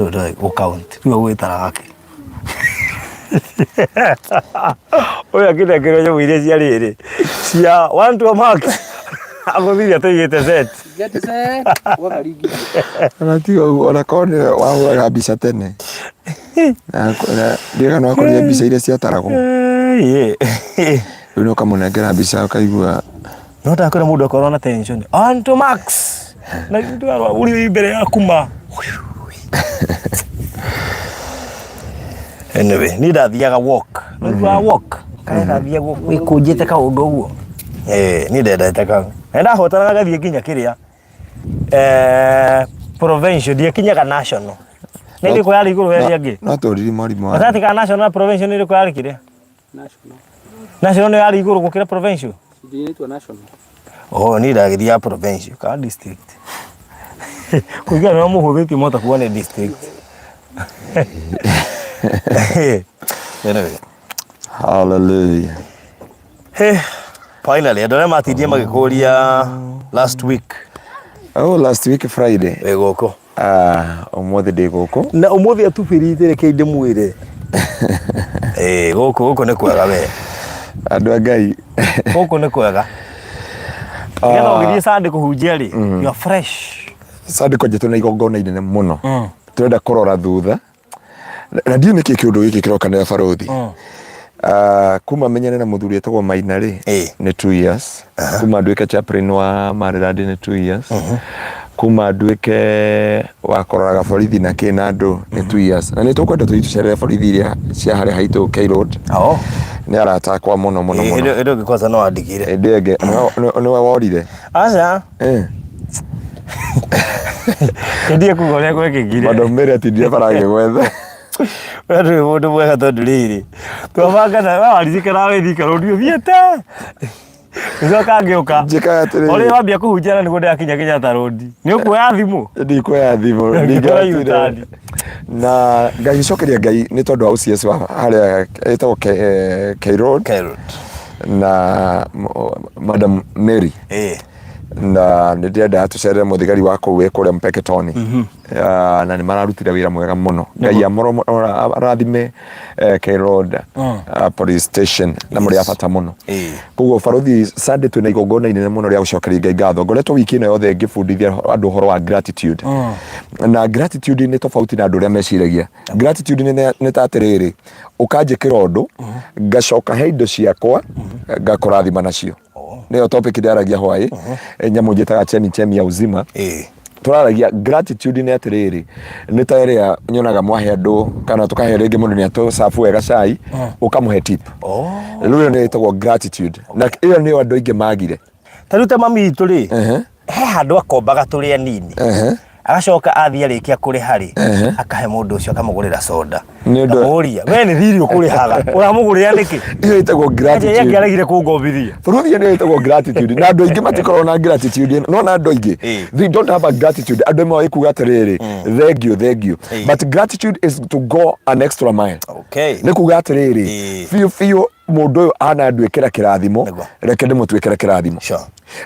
Gũ count rĩu ũgwĩtara gake ũyũ akĩnengerwo nyamũ iria cia rĩrĩ cia one to max agũthirie tũigĩte set. Get set. Wakaringithia. Ona tiga ũguo, ona korwo nĩwe wahũraga mbica tene. Ndiũĩ kana wakorire mbica iria ciataragwo. Ĩĩ. Rĩu nĩ ũkamũnengera mbica ũkaigua. No ndakwĩra mũndũ akorwo na tension on to max na ndwarwa ũrĩ mbere yaku ma. Anyway, niĩ ndathiaga walk. Nĩũiguaga walk? Karĩa gathiagwo wĩkũnjĩte kaũndũ ũguo. Ĩĩ, niĩ ndendete kau. Na ndahotanaga ngathiĩ nginya kĩrĩa provincial, ndiakinyaga national. Nĩ ĩrĩkũ yarĩ igũrũ ya ĩrĩa ĩngĩ? No tũriri mwarimũ wa. Gatagatĩ ka national na provincial nĩ ĩrĩkũ yarĩ kĩrĩa? National. National nĩ yarĩ igũrũ gũkĩra provincial? Ndinaitwa national. Oh, niĩ ndagĩthiaga provincial kana district. Kũringana na mũhũthĩtie mwahota kuga nĩ district. Anyway. Hallelujah. Hey, finally andũ arĩa matindie magĩkũria last week. Oh, last week Friday. Wĩ gũkũ. Ah, ũmũthĩ ndĩ gũkũ. Na ũmũthĩ atubĩrĩte reke ndĩmwĩre. Eh, gũkũ gũkũ nĩ kwega we. Andũ a Ngai. Gũkũ nĩ kwega. Nĩgetha ũgĩthiĩ Sunday kũhunjia rĩ, you are fresh. Sunday kwanja twĩna igongona inene mũno. Tũrenda kũrora thutha. Na ndiũĩ nĩkĩ kĩũndũ gĩkĩ kĩrokanĩra barũthi. Ah, kuma menyane na mũthuri etagwo Maina rĩ nĩ 2 years. Kuma nduĩke chaplain wa Maryland nĩ 2 years. Kuma nduĩke wa kũroraga borithi na kĩ na andũ nĩ 2 years. Na nĩ tũkwenda tũthiĩ tũcerere borithi iria cia harĩa haitũ K Road. Nĩ arata akwa mũno mũno mũno. Ĩndĩ ĩngĩ kwanza no andigire. Ĩndĩ ĩngĩ nĩwe worire. Aca. Ndiĩ kuga ũrĩa gwekĩkire. Madam Mary atindire bara agĩgwetha. We ndũrĩ mũndũ mwega tondũ rĩrĩ twabanga na we waririkana wĩ Thika Road ũthiĩte ngĩcoka ngĩũka. Njĩkaga atĩrĩrĩ. Ũrĩa wambia kũhunjia na nĩguo ndĩrakinya Kenyatta Road. Nĩ ũkuoya thimũ? Ndikuoya thimũ. Ngĩkora Ndingĩratire. U-turn. Na ngagĩcokeria Ngai nĩ tondũ wa OCS wa harĩa ĩtagwo K Road. K Road. Na Madam Mary. Na nĩ ndĩrendaga tũcerere mũthigari wa kũu wĩ kũrĩa Mpeketoni. Ah, na nĩ mararutire wĩra mwega mũno. Ngai amũrathime K Road police station na mũrĩ a bata mũno. Koguo barothi Sunday twĩna igongona inene mũno rĩa gũcokeria Ngai ngatho. Ngoretwo wiki ĩno yothe ngĩbundithia andũ ũhoro wa gratitude. Na gratitude nĩ tofauti na andũ ũrĩa meciragia. Gratitude nĩ ta atĩrĩrĩ, ũkanjĩkĩra ũndũ, ngacoka he indo ciakwa, ngakũrathima nacio. Nĩyo topic ndĩraragia hwaĩ, nyamũ njĩtaga chemi chemi ya uzima. Tũraragia gratitude nĩ atĩrĩrĩ, nĩ ta ĩrĩa nyonaga mwahe andũ kana tũkahe rĩngĩ mũndũ nĩ atũcabu wega cai, ũkamũhe tip. Rĩu ĩyo nĩyo ĩtagwo gratitude. Na ĩyo nĩyo andũ aingĩ magire. Ta rĩu ta mami witũ rĩ, he handũ akombaga tũrĩ anini. Agacoka athiĩ arĩkia kũrĩha rĩ, akahe mũndũ ũcio akamũgũrĩra soda. Nĩ ũndũ- Ngamũria, we nĩ thirĩ ũkũrĩhaga, ũramũgũrĩra nĩkĩ? Ĩyo ĩtagwo Anje gratitude. angĩaregire kũngombithia. Bũrũri ĩyo nĩyo ĩtagwo gratitude. Na andũ aingĩ matikoragwo na gratitude ĩno. No na andũ aingĩ, they don't have a gratitude. Andũ amwe kuga atĩrĩrĩ, thank you, thank you. But gratitude is to go an extra mile. Nĩ kuga atĩrĩrĩ, biũ biũ mũndũ ũyũ ananduĩkĩra kĩrathimo, reke ndĩmũtuĩkĩre kĩrathimo.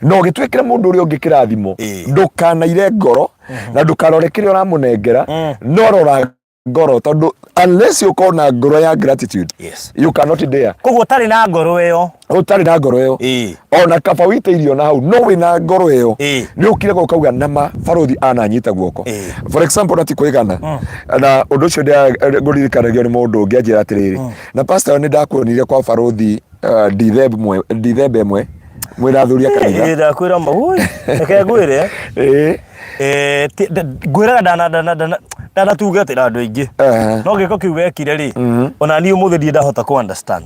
Na ũgĩtuĩkĩra mũndũ ũrĩa ũngĩ kĩrathimo, ndũkanaire ngoro, na ndũkarore kĩrĩa ũramũnengera, no rora ngoro, tondũ unless ũkorwo na ngoro ya gratitude, you cannot dare. Koguo ũtarĩ na ngoro ĩyo. Ũtarĩ na ngoro ĩyo. Ona kaba wite irio na hau, no wĩna ngoro ĩyo, nĩ ũkire ũkauga nama barothi ananyita guoko. For example, na ti kwĩgana. Na ũndũ ũcio ngũririkanagio nĩ mũndũ ũngĩ anjĩra atĩrĩrĩ, na pastor nĩ ndakuonire kwa barothi Dithemba ĩmwe mwĩna athuri a kanitha. Ĩĩ, ndakwĩra ma, ui, reke ngwĩre. Ngwĩraga ndanatungatĩra andũ aingĩ. No gĩko kĩu wekire rĩ, ona niĩ ũmũthĩ ndirĩ ndahota kũ understand.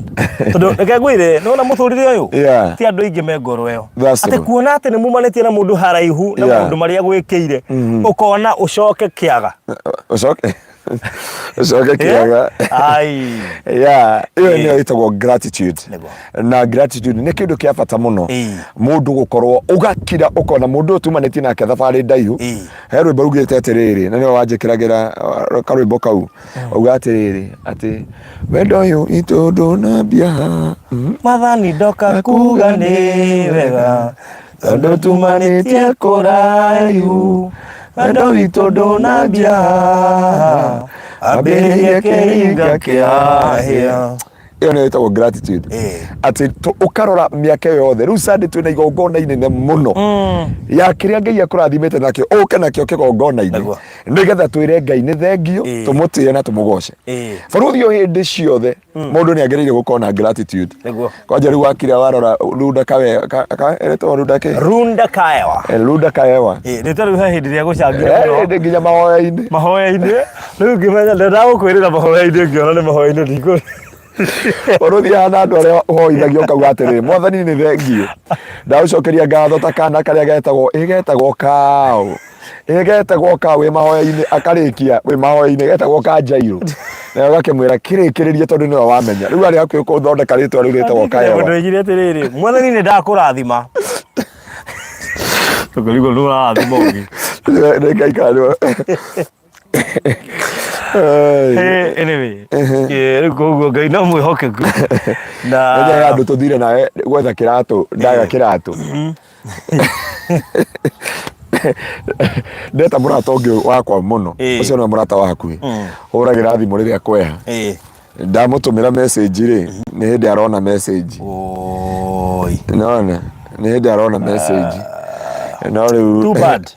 Tondũ reke ngwĩre, nĩwona mũtũrĩre ũyũ, ti andũ aingĩ me ngoro ĩyo. That's Atĩ true. kuona atĩ nĩ mumanĩtie na mũndũ haraihu na maũndũ marĩa gwĩkĩire, ũkona ũcoke kĩaga. Ũcoke ũcoke kĩaga. Ai. Yeah, ĩyo nĩyo ĩtagwo gratitude. Na gratitude nĩ kĩndũ kĩa bata mũno. Mũndũ gũkorwo ũgakira ũkona mũndũ ũyũ tumanĩtie nake thabarĩ ndaihu. He rwĩmbo rugĩte atĩrĩrĩ, na nĩwe wanjĩkĩragĩra karwĩmbo kau. Uga atĩrĩrĩ, atĩ wendo ũyũ witũ ndũnambia. Mwathani ndoka kuga nĩ wega, tondũ tumanĩtie kũraihu. Wendo witũ ndũnambia ambĩrĩrie kĩringa kĩa hĩa. Ĩyo nĩyo ĩtagwo gratitude. Atĩ ũkarora mĩaka ĩyo yothe. Rĩu Sunday twĩna igongona inene mũno ya kĩrĩa Ngai akũrathimĩte nakĩo, ũke nakĩo kĩgongona-inĩ nĩgetha twĩre Ngai nĩ thengio, tũmũtĩe na tũmũgoce. Barũthi o hĩndĩ ciothe mũndũ nĩ agĩrĩire gũkorwo na gratitude. Kwanja rĩu wakira warora Runda kawe ĩretwo Runda kĩ? Runda Kaewa. Runda Kaewa. Rĩtwa rĩu he hĩndĩ rĩa gũcangĩra mũno. Hĩndĩ nginya mahoya-inĩ. Mahoya-inĩ. Rĩu ngĩmenya ndagũkwĩrĩra mahoya-inĩ ngĩona nĩ mahoya-inĩ ndikũ. Ũrũthiaga na andũ arĩa ũhoithagia ũkauga atĩrĩrĩ, mwathani nĩ thengiũ, ndagũcokeria ngatho ta kana karĩa getagwo, ĩ getagwo kaũ, ĩ getagwo kaũ wĩ mahoya-inĩ, akarĩkia wĩ mahoya-inĩ getagwo ka Jairũ, nawe ũgakĩmwĩra kĩrĩkĩrĩrie tondũ nĩwe wamenya. Rĩu arĩ hakuhĩ gũthondeka rĩtwa rĩu rĩtagwo Kaewa. Mũndũ oigire atĩrĩrĩ, mwathani nĩ ndakũrathima. Tũkĩrigwo nũ ũrarathima ũngĩ. Nĩ Ngai kana nĩwe. Anyway, rĩu koguo Ngai no mwĩhokeku. Na nĩ andũ tũthire nawe gwetha kĩratũ, ndaga kĩratũ. Ndeta mũrata ũngĩ wakwa mũno, ũcio nĩwe mũrata wa hakuhĩ, hũragĩra thimũ rĩrĩa kweha. Ndamũtũmĩra message rĩ, nĩ hĩndĩ arona message. Oi. Nona, nĩ hĩndĩ arona message. No rĩu Too bad.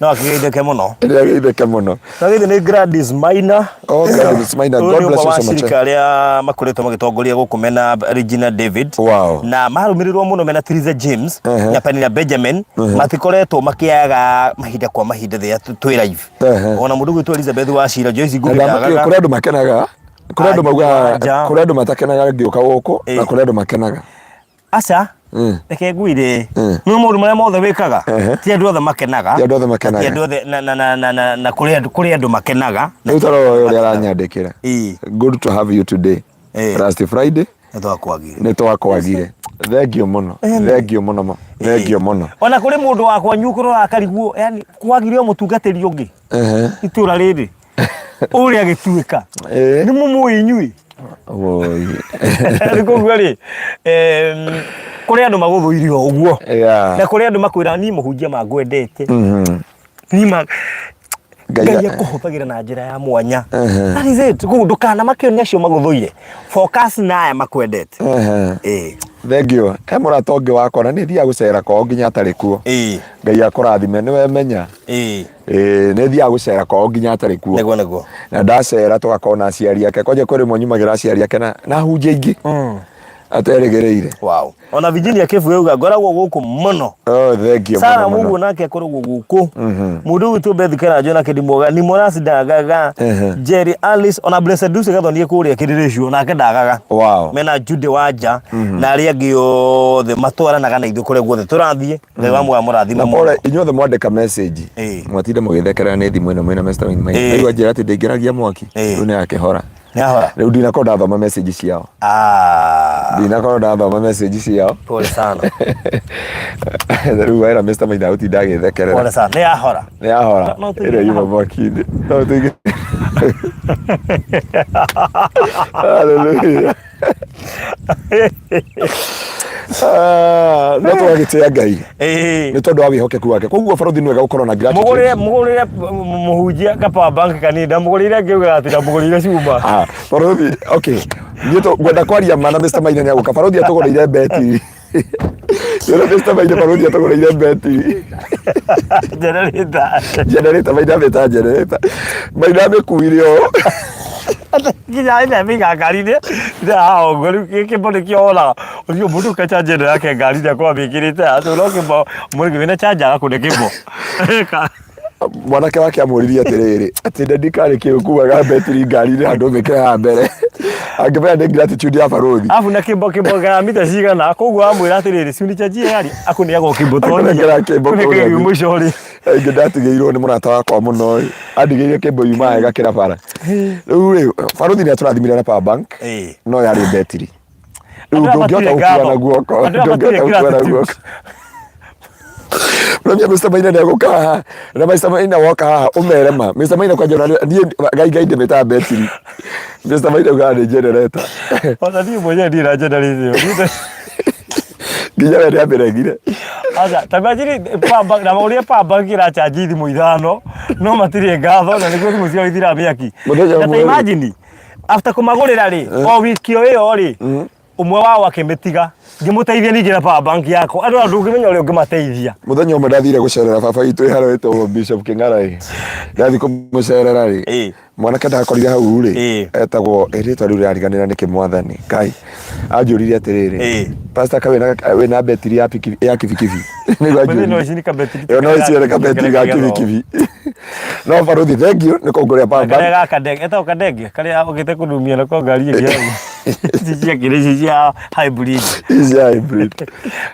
No akĩgeithĩke mũno. Nĩ ageithĩke mũno. Twagĩrĩire nĩ Gladys Maina. Oh, Gladys Maina, Ũyũ God nĩ bless ũmwe you wa so much. acirika arĩa makoretwo magĩtongoria gũkũ mena Regina David. Na marũmĩrĩrwo mũno mena Theresa James na Penina Benjamin matikoretwo makĩaga mahinda kwa mahinda rĩrĩa twĩ live. Ona mũndũ gwĩtwo Elizabeth Wachira, Joyce Ngugi Na ndagaga. Kũrĩ andũ makenaga, kũrĩ andũ maugaga, Anja. kũrĩ andũ matakenaga ngĩũka gũkũ na kũrĩ andũ makenaga. Aca. Reke ngwĩre, nĩ maũndũ marĩa mothe wĩkaga, ti andũ othe makenaga. Ti andũ othe makenaga. Ti andũ othe na kũrĩ andũ makenaga. Rĩu ta rora ũyũ ũrĩa aranyandĩkĩra. Good to have you today. Last Friday Nĩ twakwagire. Nĩ twakwagire. Thengio mũno. Thengio mũno ma. Thengio mũno. Ona kũrĩ mũndũ wa kwanyu ũkũrora akarigwo, yani kwagire o mũtungatĩri ũngĩ itũra rĩrĩ ũrĩa agĩtuĩka nĩ mũmũĩ inyuĩ. Woi. Rĩu koguo rĩ, kũrĩ andũ magũthũire o ũguo na kũrĩ andũ makwĩra niĩ mũhunjia mangwendete niĩ ma Ngai Ngai akũhũthagĩra na njĩra ya mwanya. That is it. Koguo ndũkanamakio nĩ acio magũthũire, focus na aya makwendete. Thengio. He mũrata ũngĩ wakwa na nĩ thiaga gũcera kwao nginya atarĩ kuo. Ngai akũrathime nĩwe menya. Ĩĩ, nĩ thiaga gũcera kwao nginya atarĩ kuo. Nĩguo nĩguo. Na ndacera tũgakorwo na aciari ake. Kwanja kwĩ rĩmwe nyumagĩra aciari ake na hunjia ingĩ aterĩgĩrĩire. Wow. Ona Virginia Kĩbu yauga ngoragwo gũkũ mũno. Oh, thank you Sara mũno mũno. Muguo nake akoragwo gũkũ. Mũndũ ũgwĩtwo Beth Karanjo nake ndimwoga. Nimorasi ndagaga. Jerry Alice ona Blessed Lucy Gathoni kũrĩa Kĩrĩrĩcio nake ndagaga. Mena Jude Wanja na arĩa angĩ othe matwaranaga na ithuĩ kũrĩa guothe tũrathiĩ. Ngai wa muoyo amũrathime Na mũno. pole inyuothe mwandĩka message mwatinda mũgĩthekerera nĩ thimũ ĩno mwĩna Mr. Wayne Maina. Rĩu anjĩra atĩ ndĩingĩragia mwaki. Rĩu nĩ akĩhora. Nĩ ahora. Rĩu ndinakorwo ndathoma message ciao. Ndinakorwo ndathoma message ciao. Pole sana. Rĩu wera Mr. Maina gũtinda agĩthekerera. Pole sana. Nĩ ahora. Nĩ ahora. No tũingĩre Ĩrĩa yuma hau. mwaki-inĩ. No tũingĩre. Hallelujah. Ah, no tũgagĩtĩa Ngai nĩ tondũ wa wĩhokeku wake. Koguo barothi nĩ wega gũkorwo na gratitude. Mũgũrĩre mũgũrĩre mũhunjia ka power bank kanini ndamũgũrĩire ngĩugaga atĩ ndamũgũrĩire cuma. Ah, barothi okay, niĩ ngwenda kwaria ma na Mr. Maina nĩ agũka. Barothi atũgũrĩire betiri. Rĩrĩa Mr. Maina barothi atũgũrĩire betiri. Generator. Generator, Maina amĩta generator. Maina amĩkuire ũũ. Nginya ĩrĩa ĩmĩiga ngari-inĩ ndĩra haha ũguo rĩu kĩmbo nĩkĩo wonaga ũcio mũndũ ũka charge ĩno yake ngari-inĩ akorwo amĩkĩrĩte haha no kĩmbo mũrĩmi wĩna charger agakũne kĩmbo. Mwanake wake amũririe atĩrĩrĩ, atĩ ndadi karĩ kĩ ũkuaga betiri ngari-inĩ handũ ũmĩkĩre haha mbere, angĩmenya nĩ gratitude ya barothi. Arabu na kĩmbo kĩmbo ga mita cigana koguo amwĩra atĩrĩrĩ si unichanjie gari akũneaga o kĩmbo Akũnengera kĩmbo kũrĩa kũrĩa thĩ. mũico rĩ. Ingĩ ndatigĩirwo nĩ mũrata wakwa mũno ĩ, andigĩire kĩmbo yumaga ĩgakĩra bara. Rĩu rĩ, barothi nĩ atũrathimire na power bank, no yarĩ betiri. Rĩu Andũ aya ndũngĩhota matirĩ gũkua ngatho. na guoko. Andũ aya matirĩ Ndũngĩhota gũkua na gratitude. guoko. Ũramenya Mr. Maina nĩ egũka haha. Na Mr. Maina woka haha ũmere ma. Mr. Maina kwanja ona niĩ Ngai Ngai ndĩmĩtaga betiri. Mr. Maina ugaga nĩ generator. Ona niĩ mwenyewe ndirĩ na generator ĩyo. Nginya we nĩamĩregire. Aca, ta imagine power bank, na ũrĩa power bank ĩrachanji thimũ ithano, no matirĩ ngatho na nĩguo thimũ ciao ithiraga mĩaki. Mũthenya Na ta ũmwe rĩ. imagine, after kũmagũrĩra rĩ, o wiki o ĩyo rĩ, ũmwe wao akĩmĩtiga, ngĩmũteithia ningĩ na power bank yakwa. Andũ aya ndũngĩmenya ũrĩa ũngĩmateithia. Mũthenya ũmwe ndathire gũcerera baba witũ ĩ harĩa wĩtagwo Bishop Kĩng'ara ĩ. Ndathiĩ kũmũcerera rĩ, Ĩ. mwanake ndakorire hau rĩ, Ĩ. etagwo ĩ, rĩtwa rĩu rĩrariganĩra nĩkĩ mwathani Ngai. Anjũririe atĩrĩrĩ, Ĩ. Pastor ka wĩna wĩna betiri ya piki ya kibikibi? Nĩguo Mũthenya anjũririe. ũcio nĩ kabetiri Ĩyo no ĩciare kabetiri ga kibikibi. No barũthi thank you nĩ kũngũrĩra power Karĩa bank. ga kadenge, etagwo kadenge, karĩa ũgĩte kũrumia nako ngari ĩngĩ hau. Ici cia kĩrĩ, ici cia hybrid. Ici cia hybrid.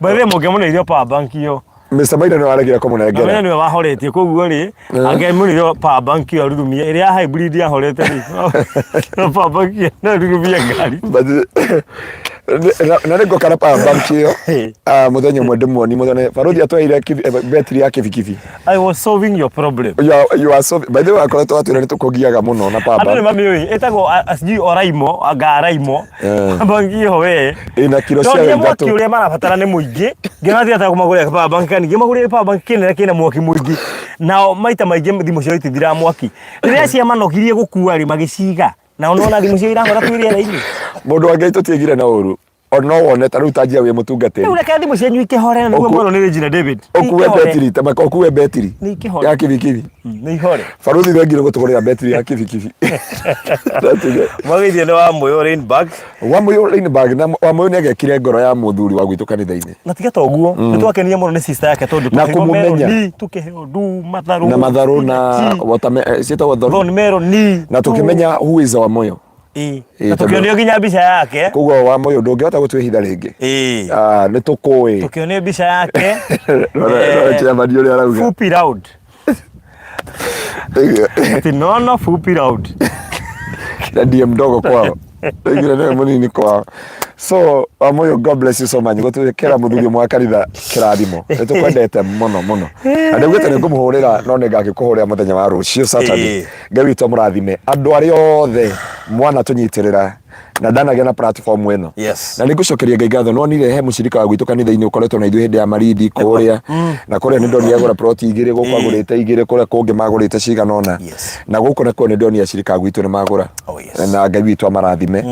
By the way, mũngĩamũneire power bank ĩyo, Mr. Maina nĩ waregire Amenya kũmũnengera. nĩwe wahoretie koguo rĩ angĩamũrire power bank ĩyo arurumie ĩrĩa ya hybrid yahorete rĩ power bank ĩyo no ĩrurumie ngari. But na- na nĩ ngoka na power bank ĩyo ah, mũthenya ũmwe ndĩmuoni mũthenya barũthi atwaire kibi- eh, betiri ya kibikibi. I was solving your problem. You are so by the way akoretwo atwĩra nĩ tũkũgiaga mũno na power Andũ nĩ bank. mamĩũĩ ĩtagwo sijui oraimo anga araimo Eh. bank ĩyo we Ĩna kiro cia Tondũ mwaki ithatũ. ũrĩa marabatara nĩ mũingĩ ngĩona tiga kũmagũrĩra power bank kani ngĩmagũrĩra power bank kĩnene kĩna mwaki mũingĩ nao maita maingĩ thimũ ciao itithiraga mwaki rĩrĩa ciamanogirie gũkua rĩ magĩciga na ũnona thimũ ciao irahora kwĩ rĩera-inĩ. Mũndũ wa Ngai tũtiĩgire na ũru. O no wone ta rĩu ta njia wĩ mũtungatĩri. Rĩu reke thimũ cianyu ikĩhore nĩguo Ũku- mwerwo nĩ Regina David. Ũkue Ikĩhore. betiri ta maka ũkue betiri Nĩ ikĩhore. ya kibikibi. Nĩ ihore. Barũthi thengio nĩ gũtũgũrĩra betiri ya kibikibi. Ndatige. Mwagĩithia nĩ wa Mũyũ Rainbag. Wamũyũ Rainbag na Wamũyũ nĩ agekire ngoro ya mũthuri wa gwitũ kanitha-inĩ. Na tiga ta ũguo nĩ twakenia mũno nĩ sister yake tondũ Na tũkĩheo kũmũmenya. meloni, tũkĩheo ndu matharũ Na matharũ na spinach, waterme- eh, ciĩtagwo thorn. thorn meloni Na tũkĩmenya who is Wamũyũ. Ĩĩ. Ĩĩ, Na tondũ- tũkĩonio nginya mbica yake. Koguo Wamũyũ ndũngĩhota gũtwĩhitha rĩngĩ. Ĩĩ. Ah, nĩ tũkũĩ. Tũkĩonio mbica yake. Rora Eh, rora chairman ũrĩa arauga. Fupi round. Ati nono fupi round. Na ndiye mdogo kwao. Wengine nĩwe mũnini kwao. So Wamũyũ God bless you so much. Gũtwĩkĩra mũthuri ũmwe wa kanitha kĩrathimo. Nĩ tũkwendete mũno mũno. Na nĩugĩte nĩ ngũmũhũrĩra no nĩ ngagĩkũhũrĩra mũthenya wa rũciũ Saturday. Ĩĩ. Ngai witũ amũrathime. Andũ arĩa othe mwanatũnyitĩrĩra na ndanagĩa na platform ĩno. Yes. Na nĩ ngũcokeria Ngai ngatho nonire he mũcirika wa gwitũ kanitha-inĩ ũkoretwo na ithuĩ hĩndĩ ya marithi kũrĩa na kũrĩa nĩ ndonire agũra ploti igĩrĩ gũkũ Ĩĩ. agũrĩte igĩrĩ kũrĩa kũngĩ magũrĩte cigana ũna Yes. na gũkũ nakuo nĩ ndonire acirika a gwitũ nĩ magũra Oh, yes. na Ngai witũ amarathime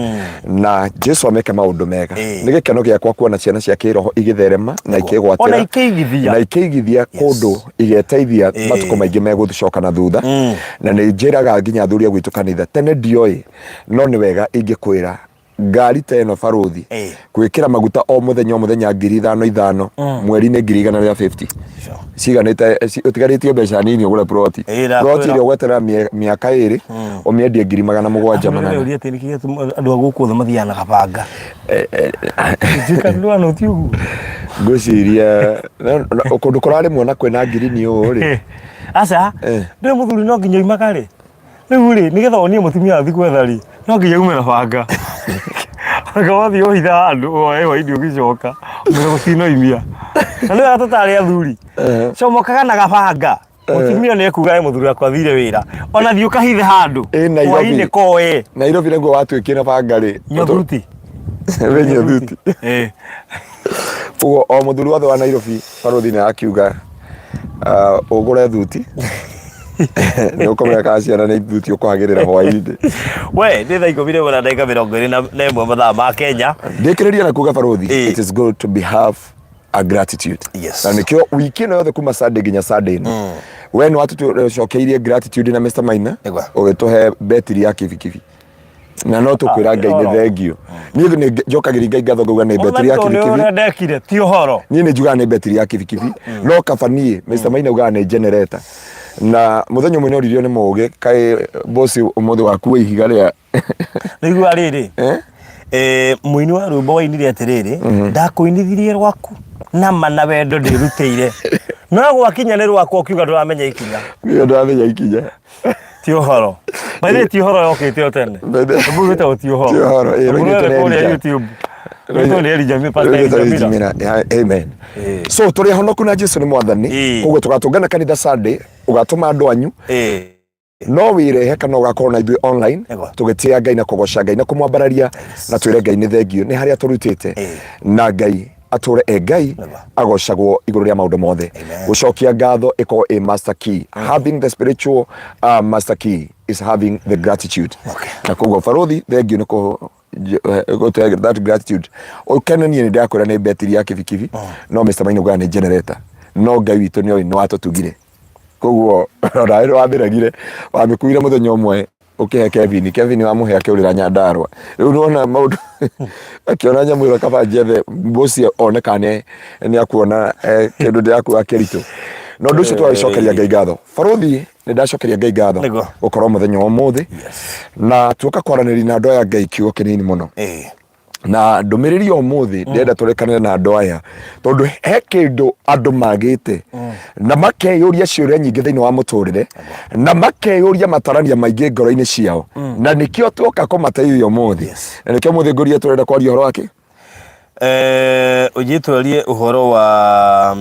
na Jesu ameke maũndũ mega Ĩĩ. nĩ gĩkeno gĩakwa kuona ciana cia kĩroho igĩtherema na ikĩgwatĩra Ona ikĩigithia. na ikĩigithia kũndũ igeteithia Ĩĩ. matukũ maingĩ megũcoka na thutha na nĩ njĩraga nginya athuri a gwitũ kanitha tene ndioĩ no nĩ wega ingĩkwĩra ngari ta ĩno barũthi Ĩĩ. gwĩkĩra maguta o mũthenya o mũthenya 5000 ithano mweri nĩ 150,000 Sure. ciganĩte ũtigarĩtie mbeca nini ũgũre ploti Ĩĩ, ndakwĩra. ploti ĩrĩa ũgweterera mĩaka ĩrĩ ũmĩendie 700,000. Ũria atĩ nĩkĩ gĩatũma andũ a gũkũ othe mathiaga na gabanga. Njĩka ndwana ũti ũguo. Ngwĩciria kũndũ kũrarĩmwo na kwĩna ngirini ũũ rĩ. Aca, Eh. ndũĩ mũthuri no nginya oimaga rĩ. Rĩu rĩ, nĩgetha wonie mũtumia athiĩ gwetha rĩ, no nginya ume na banga. Anga wathiĩ ũhitha handũ woe hwainĩ ũgĩcoka, ũmwĩre gũtinoimia. Na nĩ wega tũtarĩ athuri. Comokaga na gabanga. Mũtumia nĩ ekuga "Ĩ, mũthuri wakwa athire wĩra. Ona thiĩ ũkahithe handũ. Ĩ, Nairobi. Hwainĩ koe. Nairobi nĩguo watuĩkire na banga rĩ. Nyothuti. Wĩ nyothuti. Ĩ. Ũguo o mũthuri wothe wa Nairobi barũthi nĩ akiuga ũgũre thuti nĩ ũkũmenya kana ciana nĩ thuti ũkũhagĩrĩra hwainĩ. We, nĩ thaa 11 na ndagĩka 21 mathaa ma Kenya. Ndĩkĩrĩria na kuga barũthi, Ĩ. it is good to be have a gratitude. Yes. Na nĩkĩo wiki ĩno yothe kuma Sunday nginya Sunday ĩno we nĩ watũcokeirie gratitude na Mr. Maina Nĩguo. ũgĩtũhe betiri ya kibikibi na no tũkwĩra Ngai nĩ ũhoro. thengio niĩ nĩ njokagĩria Ngai ngatho ngauga nĩ betiri ya Ona tondũ nĩ kibikibi ũrĩa ndekire ti ũhoro. niĩ nĩ njugaga nĩ betiri ya kibikibi no kaba niĩ Mr. Maina ugaga nĩ generator na mũthenya ũmwe nĩ oririo nĩ mũgĩ kaĩ bosi ũmũthĩ waku ihiga rĩa Nĩigua rĩrĩ Eh? eh, mũini wa rwĩmbo wainire atĩrĩrĩ ndakũinithirie rwaku nama na wendo ndĩrutĩire no gwakinya nĩ rwakwa ũkiuga ndũramenya ikinya Niĩ ndũramenya ikinya ti ũhoro by the way ti ũhoro yokĩte o tene rwĩmbo rwĩtagwo ti ũhoro Ti ũhoro, ĩĩ, Rwĩmbo rũinĩtwo nĩ rwĩtagwo kũrĩa Elijah. YouTube rwĩtwo nĩ Elijah Miller, Pastor Rwĩtwo Elijah Elijah Miller. Miller. Yeah, amen Ĩĩ. so tũrĩ ahonoku na Jesu nĩ mwathani Ĩĩ. koguo tũgatũngana kanitha Sunday ũgatũma andũ anyu Ĩĩ. no wĩrehe kana ũgakorwo na ithuĩ online Nĩguo. tũgĩtĩĩa Ngai na kũgoca Ngai na kũmwambararia na twĩre Ngai nĩ thengio nĩ harĩa tũrutĩte Ĩĩ. na Ngai Atũre e Ngai Nĩguo. agocagwo igũrũ rĩa maũndũ mothe. Amen. Gũcokia ngatho ĩkorwo ĩ master key. Having the spiritual master key is having the gratitude. Okay. Na koguo barothi thank you nĩ kũ gũtũhe that gratitude. Ũkene niĩ nĩ ndakwĩra nĩ betiri ya kibikibi no Mr. Maina ugaga nĩ generator. No Ngai witũ nĩ oĩ nĩ watũtugire. Koguo ona nĩ wamĩregire wamĩkuire mũthenya ũmwe ũkĩhe Kevin. Kevin wamũhe akĩũrĩra Nyandarua. Rĩu nĩwona maũndũ akĩona nyamũ ĩyo kaba njethe mũciĩ one kana nĩ nĩ akuona kĩndũ ndĩrakua kĩritũ. Na ũndũ ũcio tũgagĩcokeria Ngai ngatho. Barothi nĩ ndacokeria Ngai ngatho Nĩguo. gũkorwo mũthenya wa ũmũthĩ na tuoka kwaranĩria na andũ aya Ngai kiugo kĩnini mũno na ndũmĩrĩri ya ũmũthĩ ndĩrenda tũrekanĩre na andũ aya tondũ he kĩndũ andũ magĩte na makeyũria ciũria nyingĩ thĩinĩ wa mũtũrĩre na makeyũria matarania maingĩ ngoro-inĩ ciao na nĩkĩo tuoka kũmateithia ũmũthĩ na nĩkĩo ũmũthĩ ngũria tũrenda kwaria ũhoro wake. Ũnjĩ twarie ũhoro wa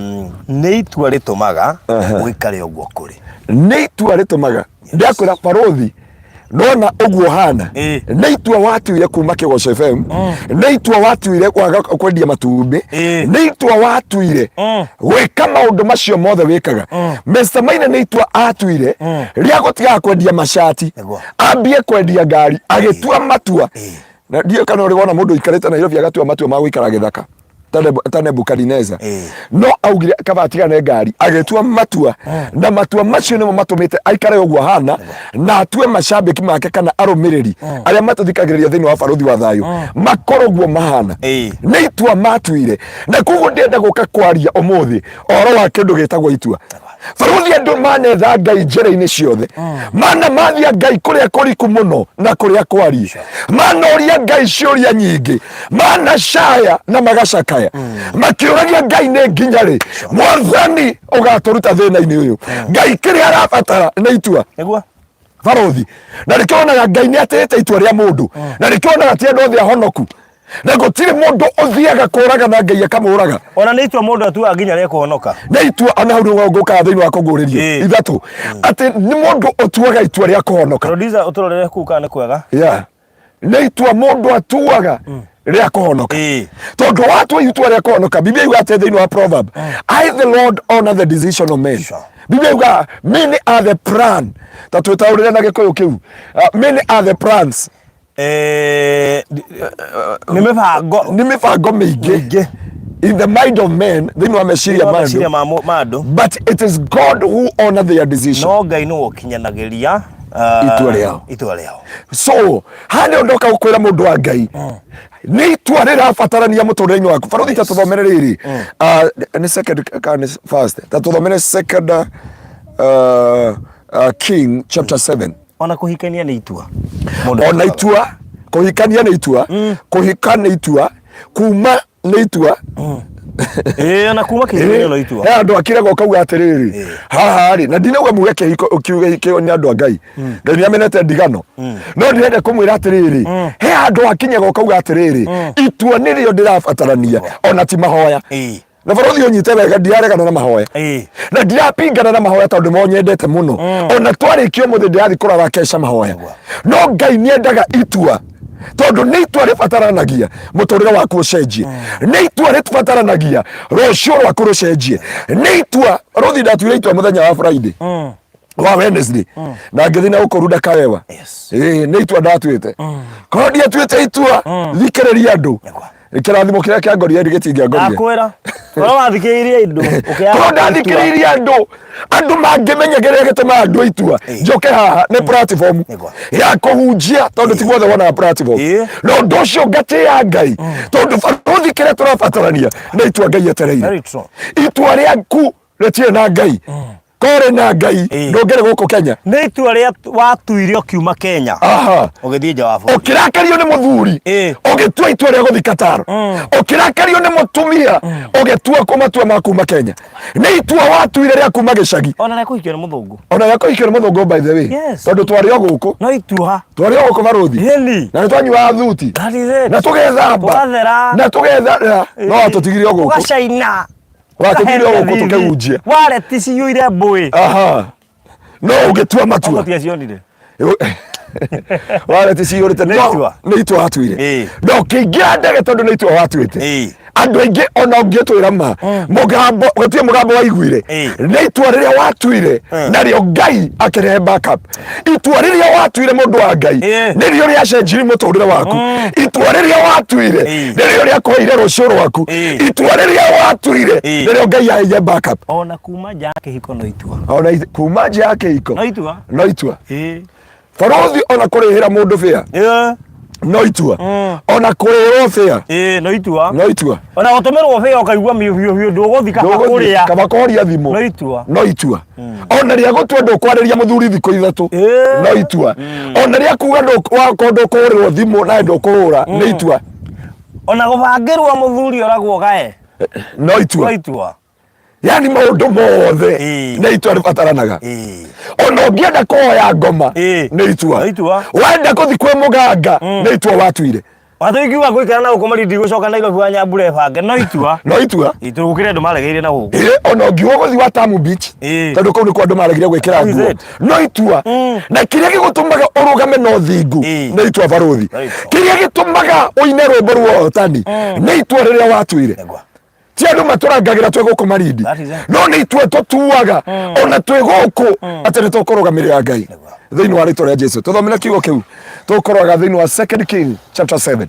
nĩ itua rĩtũmaga ũikare ũguo kũrĩ. Nĩ itua rĩtũmaga ndakwĩra barothi nona ũguo hana nĩ itua watuire kuma Kĩgoco FM, nĩ itua watuire kwaga kwendia matumbĩ, nĩ itua watuire gwĩka maũndũ macio mothe wĩkaga. Mr Maina nĩ itua atuire rĩa gũtigaga kwendia macati ambie kwendia ngari, agĩtua matua. Na ndiũĩ kana ũrĩ wona mũndũ ũikarĩte Nairobi agatua matua ma gũikara gĩthaka ta Nebukadineza. No augire kaba atigane ngari, agĩtua matua na matua macio nĩmo matũmĩte aikare ũguo ahana na atue macambĩki make kana arũmĩrĩri arĩa matũthikagĩrĩria thĩinĩ wa Barũthi wa Thayũ makorwo ũguo mahana. Nĩ itua matuire na koguo ndĩrenda gũka kwaria ũmũthĩ ũhoro wa kĩndũ gĩtagwo itua. Barũthi andũ manetha Ngai njĩra-inĩ ciothe, mana mathia Ngai kũrĩa kũriku mũno na kũrĩa kwariĩ, manoria Ngai ciũria nyingĩ, manacaya na magacakaya makĩũragia Ngai nĩ nginya rĩ mwathani ũgatũruta thĩna-inĩ ũyũ. Ngai kĩrĩa arabatara nĩ itua. Nĩguo. Barũthi na nĩkĩo wonaga Ngai nĩ atĩĩte itua rĩa mũndũ, na nĩkĩo wonaga ti andũ othe ahonoku na gũtirĩ mũndũ ũthiaga kũraga na Ngai akamũraga. Ona nĩ itua mũndũ atuaga nginya rĩa kũhonoka. Nĩ itua ona hau nĩguo ngũkaga thĩinĩ wa kũguũrĩrio ithatũ atĩ nĩ mũndũ ũtuaga itua rĩa kũhonoka. Producer ũtũrorere kũu kana nĩ kwega. Yeah. Nĩ itua mũndũ atuaga rĩa kũhonoka. Tondũ watua itua rĩa kũhonoka, Biblia yugaga atĩ thĩinĩ wa proverb, I the Lord honor the decision of men. Biblia yugaga many are the plan, ta twĩtaũrĩre na Gĩkũyũ kĩu. Many are the plans. Nĩ mĩbango. Nĩ mĩbango mĩingĩ Mĩingĩ. In the mind of men, thĩinĩ wa meciria ma ma meciria andũ, ma andũ. But it is God who honor their decision. No Ngai nĩwe ũkinyanagĩria Itua rĩao. Itua rĩao. So haha nĩho ndoka gũkwĩra mũndũ wa Ngai nĩ itua rĩrabatarania mũtũrĩre-inĩ waku. Barothi ta tũthomere rĩrĩ. Nĩ second kana nĩ first, ta tũthomere second King chapter 7. Ona kũhikania nĩ itua. Mũndũ Ona atuaga. Itua kũhikania nĩ itua, kũhika nĩ itua, kuma nĩ itua. Ĩĩ, ona kuma kĩhikanio no itua. He andũ akiraga ũkauga atĩrĩrĩ, haha rĩ, na ndinauga muge kĩhiko kiuge kĩo nĩ andũ a Ngai. Ngai nĩ amenete ndigano, no ndĩrenda kũmwĩra atĩrĩrĩ, he handũ hakinyaga ũkauga atĩrĩrĩ, itua nĩrĩo ndĩrabatarania ona ti mahoya. Na barothi ũnyite wega, ndiraregana na mahoya na ndirapingana na mahoya tondũ mo nyendete mũno. Ona twarĩkia ũmũthĩ ndĩrathiĩ kũrara keca mahoya, no Ngai nĩendaga itua tondũ nĩ itua rĩbataranagia mũtũrĩre waku ũcenjie, nĩ itua rĩbataranagia rũciũ rwaku rũcenjie, nĩ itua. Rũthi ndatuire itua mũthenya wa Friday wa Wednesday na ngĩthiĩ na gũkũ Kawewa. Ĩĩ, nĩ itua ndatuĩte. Korwo ndiatuĩte itua, thikĩrĩria andũ, kĩrathimo kĩrĩa kĩangorire gĩtingĩangorire. Ndakwĩra korwo wathikĩrĩirie indo ũkĩaga Korwo ndathikĩrĩirie andũ, andũ mangĩmenya kĩrĩa gĩtũmaga andũ itua njoke haha nĩ platform ya kũhunjia tondũ ti guothe wonaga platform. Na ũndũ ũcio ngatĩĩa Ngai tondũ barũthi kĩrĩa tũrabatarania nĩ itua Ngai etereire. Very true. Itua rĩaku rĩtirĩ na Ngai. Korĩ na Ngai ndũngĩrĩ gũkũ Kenya. Nĩ itua rĩa watuire ũkiuma Kenya ũgĩthiĩ nja wa bũrũri. Ũkĩrakario nĩ mũthuri ũgĩtua itua rĩa gũthiĩ Qatar, ũkĩrakario nĩ mũtumia ũgĩtua kũmatua ma kuma Kenya, nĩ itua watuire rĩa kuma gĩcagi. Ona rĩa kũhikio nĩ mũthũngũ. Ona rĩa kũhikio nĩ mũthũngũ, by the way. Tondũ twarĩ o gũkũ. No itua. Twarĩ o gũkũ barũthi. Ĩni. Na nĩ twanyuaga thuti. That is it. Na tũgethamba. Tũgathera. Na tũgethera, no watũtigire o gũkũ. Ũgacaina. Watũtigire o gũkũ tũkĩhunjia. Wareti ciyũire mbũĩ. Aha, no ũgĩtua matua. Ũtiacionire. Wareti ciyũrĩte. Nĩ no itua. Nĩ itua watuire. No ũkĩingĩra ndege tondũ nĩ itua watuĩte. Andũ aingĩ ona ũngĩtwĩra ma mũgambo, gũtirĩ mũgambo waiguire. Nĩ itua rĩrĩa watuire narĩo Ngai akĩrehe backup. Itua rĩrĩa watuire, mũndũ wa Ngai, nĩrĩo rĩacenjirie mũtũrĩre waku. Itua rĩrĩa watuire nĩrĩo rĩakũheire rũciũ rwaku. Itua rĩrĩa watuire nĩrĩo Ngai aheire backup. Ona kuma nja ya kĩhiko no itua. Ona kuma nja ya kĩhiko no itua. No itua. Barothi, ona kũrĩhĩra mũndũ bĩa no itua. Ona kũrĩhĩrwo bĩa No itua. No itua. Ona gũtũmĩrwo bĩa ũkaigua miũhiũhiũ ndũgũthi kaba Ndũgũthiĩ, kũrĩa kaba kũhoria thimũ no itua. No itua. Ona rĩa gũtua ndũkwarĩria mũthuri thikũ 3 no itua. Ona rĩa kuga wakorwo ndũkũhũrĩrwo thimũ nawe ndũkũhũra nĩ itua. Ona gũbangĩrwo mũthuri oragwo gae no itua. No itua. Yani maũndũ mothe nĩ itua rĩbataranaga. Ona ũngĩenda kũhoya ngoma nĩ itua. No itua. Wenda gũthiĩ kwĩ mũganga nĩ itua watuire. Watũingiuga ngũikara na gũkũ Malindi gũcoka Nairobi wa Nyambura ĩbange no itua. No itua. Gũkĩrĩ andũ maregeire na gũkũ. Ona ũngiuga gũthiĩ Watamu Beach, tondũ kũu nĩkuo andũ maregire gwĩkĩra That is nguo it. no itua. Na kĩrĩa gĩgũtũmaga ũrũgame na ũthingu nĩ itua, barũthi. No itua. Kĩrĩa gĩtũmaga ũine rwĩmbo rwa ũhotani nĩ itua rĩrĩa watuire. Ti andũ matũrangagĩra twĩ gũkũ Malindi, That is it. no nĩ itua tũtuaga ona twĩ gũkũ atĩ nĩ tũkũrũgamĩrĩra Ngai thĩinĩ wa rĩtwa rĩa Jesu. Tũthomere kiugo kĩu tũkũroga thĩinĩ wa Second King chapter 7,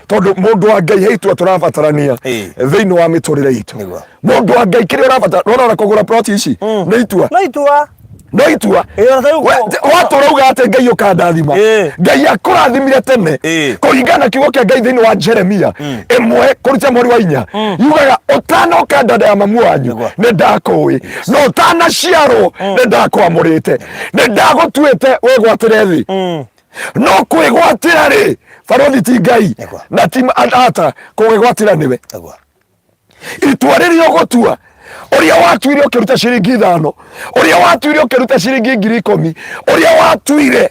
tondũ mũndũ wa Ngai he itua tũrabatarania thĩinĩ wa mĩtũrĩre itũ. Mũndũ wa Ngai, kĩrĩa ũrabatara ũrona kũgũra plot ici nĩ itua. No itua. No itua. Ona ta rĩu Watũra uga atĩ Ngai ũkandathima, Ngai akũrathimire tene. Kũringana na kiugo kĩa Ngai thĩinĩ wa Jeremia 1 kũruta mweri wa 4 yugaga, ũtanoka nda ya mamu wanyu nĩ ndakũĩ, na ũtanaciarwo nĩ ndakwamũrĩte, nĩ ndagũtuĩte wĩgwatĩre thĩ. No kwĩgwatĩra rĩ, barũthi, ti Ngai na ti ata kũgĩgwatĩra nĩwe. Itua rĩrĩa ũgũtua, ũrĩa watuire ũkĩruta ciringi 5, ũrĩa watuire ũkĩruta ciringi 10,000, ũrĩa watuire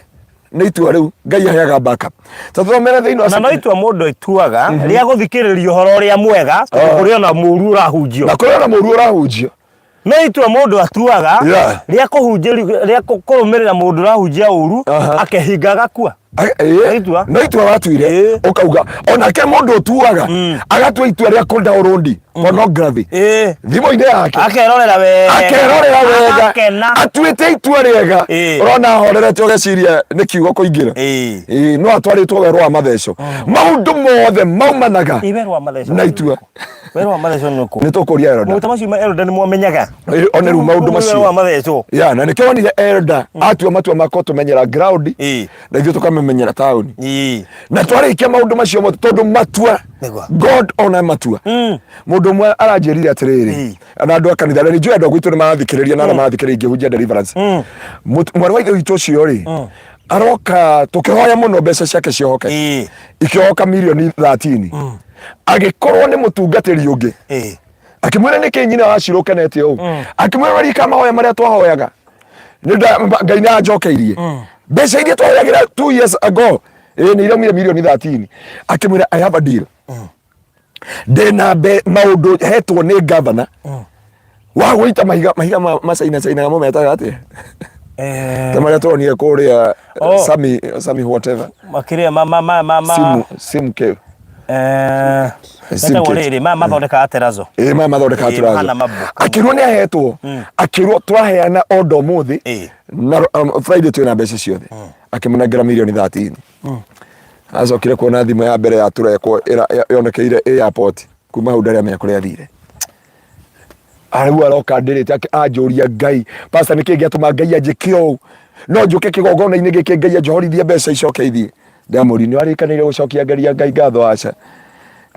nĩ itua rĩu Ngai aheaga backup. Tũthomere thĩinĩ wa Na no itua mũndũ atuaga rĩa gũthikĩrĩria ũhoro ũrĩa mwega, tondũ kũrĩ ona mũru ũrahunjio. Na kũrĩ ona mũru ũrahunjio. No itua mũndũ atuaga rĩa kũhunjĩrio, rĩa kũrũmĩrĩra mũndũ ũrahunjia ũru, akehinga agakua. No itua. No itua watuire. Ũkauga onake mũndũ ũtuaga agatua itua rĩa kũ download pornography thimũ-inĩ yake, akerorera wega, akerorera wega, agakena, atuĩte itua rĩega. Ũrona ahorerete ũgeciria nĩ kiugo kũingĩra. No atwarĩtwo werũ wa matheco. Maũndũ mothe maumanaga Ĩ, werũ wa matheco na itua. Werũ wa matheco nĩ ũkũ? Nĩ tũkũria elder. Maũndũ macio ma elder nĩ mwamenyaga? One rĩu maũndũ Werũ macio wa matheco. Ya, na nĩkĩo wonire elder atua matua ma kũtũmenyera ground na ithuĩ tũkamĩmenyera taũni na twarĩkia maũndũ macio mothe, tondũ matua God ona matua. Mũndũ ũmwe aranjĩrire atĩrĩrĩ, na andũ a kanitha, na nĩ njũĩ andũ a gwitũ nĩ marathikĩrĩria na arĩa marathikĩrĩria ingĩhunjia deliverance. Mwarĩ wa ithe witũ ũcio rĩ, aroka tũkĩhoya mũno mbeca ciake ciohoke, ikĩohoka mirioni 13, agĩkorwo nĩ mũtungatĩri ũngĩ. Akĩmwĩra, nĩkĩ nyina wa Shiro ũkenete ũũ? Akĩmwĩra, ũrarika mahoya marĩa twahoyaga? Ngai nĩ anjokeirie mbeca iria twahoyagĩra 2 years ago. Ĩ, nĩ iraumire mirioni 13. Akĩmwĩra, I have a deal, ndĩna maũndũ hetwo nĩ gavana wa gũita mahiga, mahiga macaina caina mo metaga atĩa, ta marĩa tuonire kũrĩa? Oh. Sami Sami whatever. Makĩrĩa ma ma ma ma ma Simu simu ke Sim metagwo kit. rĩrĩ, maya mathondekaga terazo. Ĩ, maya mathondekaga turazo. Mahana mabuku. Akĩrwo nĩ ahetwo, akĩrwo twaheana order ũmũthĩ na Friday twĩna mbeca ciothe. Akĩmũnengera mirioni 13. Acokire kuona thimũ ya mbere ya turekwo yonekeire airport. Kuma hau ndarĩ amenya kũrĩa athire. Rĩu aroka ndĩrĩte anjũria, Ngai, pastor, nĩkĩ gĩatũma Ngai anjĩke ũũ? No njũke kĩgongona-inĩ gĩkĩ Ngai anjohorithie mbeca icoke ithiĩ? Ndamũri, nĩ warĩkanĩire gũcokia ngeria Ngai ngatho? Aca.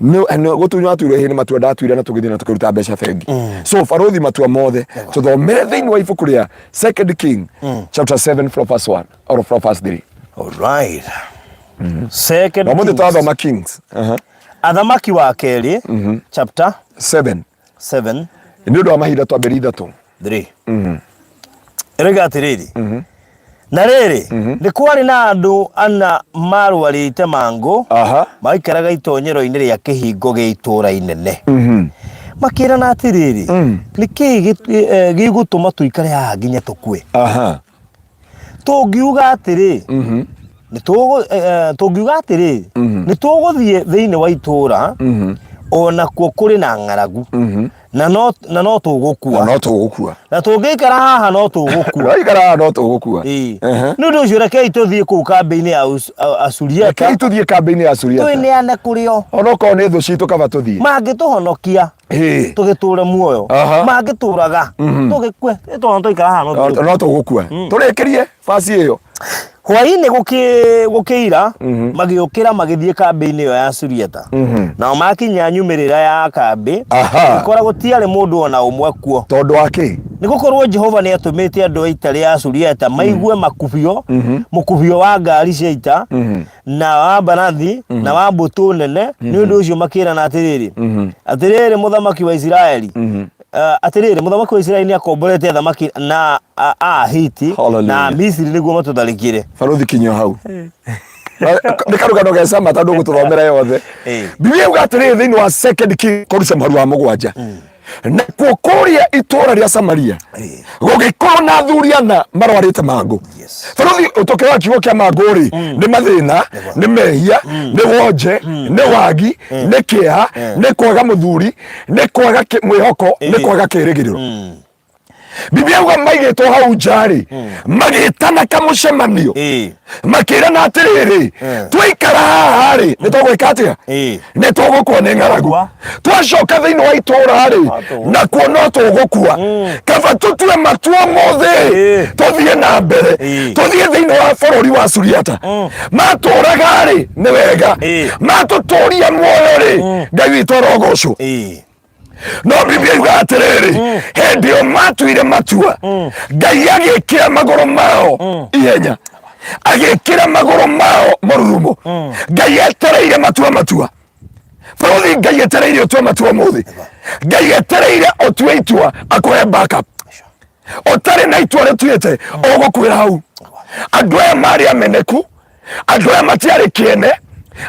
Gũtunywo atuire hĩ nĩ matua ndatuire, na tũgĩthiĩ na tũkĩruta mbeca bengi. So barothi, matua mothe tũthomere thĩinĩ wa ibuku rĩa Second King chapter 7 from verse 1 or from verse 3. All right. Second Na ũmũthĩ Kings. twathoma Kings. Athamaki wa kerĩ chapter 7. 7. Nĩ ũndũ wa mahinda twambĩrĩria 3. 3 ĩroiga atĩrĩrĩ, na rĩrĩ, nĩ kwarĩ na andũ ana marwarĩte mangũ maikaraga itonyero-inĩ rĩa kĩhingo gĩa itũũra inene. Makĩrana atĩrĩrĩ, nĩ kĩĩ gĩgũtũma tũikare haha nginya tũkue? Tũngiuga atĩrĩ, nĩ tũgũthiĩ thĩinĩ wa itũũra. Onakuo kũrĩ na ng'aragu na no na no Na tũgũkua. no tũgũkua. Na tũngĩikara haha no tũgũkua. Twaikara haha no tũgũkua. Ĩĩ. Ehe. Nĩ ũndũ ũcio rekei tũthiĩ kũu kambĩ-inĩ ya Asuriata. Rekei tũthiĩ kambĩ-inĩ ya Asuriata. Twĩneane kũrĩ o. Onokorwo nĩ thũ citũ kaba tũthiĩ. Mangĩtũhonokia Ĩĩ. tũgĩtũre muoyo. Aha. Mangĩtũraga tũgĩkue. Tondũ twaikara haha no tũgũkua. No tũgũkua. Tũrĩkĩrie basi ĩyo. Hwaĩ-inĩ gũkĩira, magĩũkĩra magĩthiĩ kambĩ-inĩ ĩyo ya Suriata. Nao makinya nyumĩrĩra ya kambĩ, Aha. gũkora gũtiarĩ mũndũ o na ũmwe kuo. Tondũ wa kĩ? Nĩ gũkorwo Jehova nĩatũmĩte andũ a ita rĩa Suriata maigue makubio, mũkubio wa ngaari cia ita, na wa mbarathi, na wa mbũtũ nene. Nĩ ũndũ ũcio makĩĩrana atĩrĩrĩ, Atĩrĩrĩ, mũthamaki wa Isiraeli, atĩrĩrĩ, mũthamaki wa Isiraeli nĩakomborete athamaki na a Ahiti Hallelujah. na Amisiri nĩguo matũtharĩkĩre. Barũthi kinyio hau. Nĩ karũgano ge cama tondũ ũgũtũthomera yothe. Biblia yuga atĩrĩrĩ thĩinĩ wa Second King Kũruca mũhari wa mũgwanja. Nakuo kũrĩa itũũra rĩa Samaria gũgĩkorwo na athuri ana marwarĩte mangũ. Barũthi ũtũkĩroa kiugo kĩa mangũ rĩ nĩ mathĩna, nĩ mehia, nĩ wonje, nĩ wagi, nĩ kĩeha, nĩ kwaga mũthuri, nĩ kwaga mwĩhoko, nĩ kwaga kĩrĩgĩrĩro. Biblia yuga maigĩtwo hau nja rĩ magĩtana kamũcemanio makĩrana atĩrĩrĩ, twaikara haha rĩ nĩ tũgwĩka atĩa? Nĩ tũgũkua nĩ ng'aragu. Gũkua. Twacoka thĩinĩ wa itũũra rĩ nakuo no tũgũkua. Kaba tũtue matua mũthĩ tũthiĩ na mbere, tũthiĩ thĩinĩ wa bũrũri wa Suriata. Matũraga rĩ nĩ wega, matũtũria muoyo rĩ Ngai witũ arogocwo. No Biblia yuga atĩrĩrĩ, hĩndĩ ĩyo matuire matua, Ngai agĩkĩra magũrũ mao ihenya, agĩkĩra magũrũ mao mũrurumo. Ngai etereire matua matua bũrũthi, Ngai etereire ũtue matua mũthĩ, Ngai etereire ũtue itua akũhe backup. Ũtarĩ na itua rĩtuĩte ũgũkuĩra hau. Andũ aya marĩ ameneku, andũ aya matiarĩ kĩene,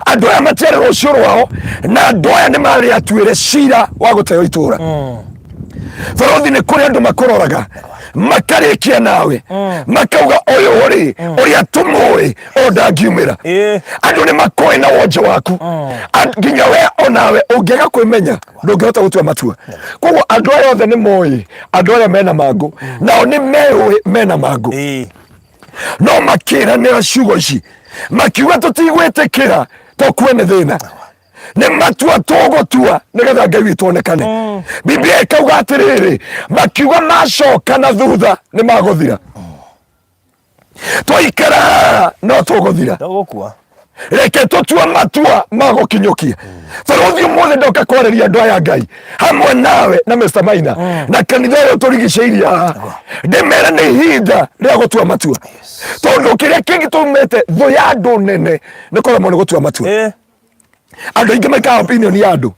andũ aya matiarĩ rũciũ rwao, na andũ aya nĩ marĩ atuĩre cira wa gũteo itũra. Bũrũthi nĩ kũrĩ andũ makũroraga makarĩkia nawe makauga ũyũ rĩ ũrĩa tũmũĩ o ndangiumĩra. Andũ nĩ makoĩ na wonje waku. Nginya we onawe ũngĩaga kwĩmenya ndũngĩhota gũtua matua. Koguo andũ aya othe nĩ moĩ andũ arĩa mena mangũ, nao nĩ meũĩ mena mangũ, no makĩranĩra ciugo ici makiuga tũtigwĩtĩkĩra tũkue nĩ thĩna, nĩ matua tũgũtua nĩgetha Ngai witũ onekane. Biblia ĩkauga atĩrĩrĩ, makiuga macoka na thutha nĩ magũthira, twaikara no tũgũthira, Tũgũkua. Reke tũtue matua ma gũkinyũkia. Barũthi ũmũthĩ ndoka kwarĩria andũ aya Ngai hamwe nawe na Mr. Maina na kanitha ũyũ tũrigicĩirie haha, ndĩmere nĩ ihinda rĩa gũtua matua, tondũ kĩrĩa kĩngĩtũmĩte thũ ya andũ nene nĩ kũremwo nĩ gũtua matua. Andũ aingĩ maikaga opinion ya andũ.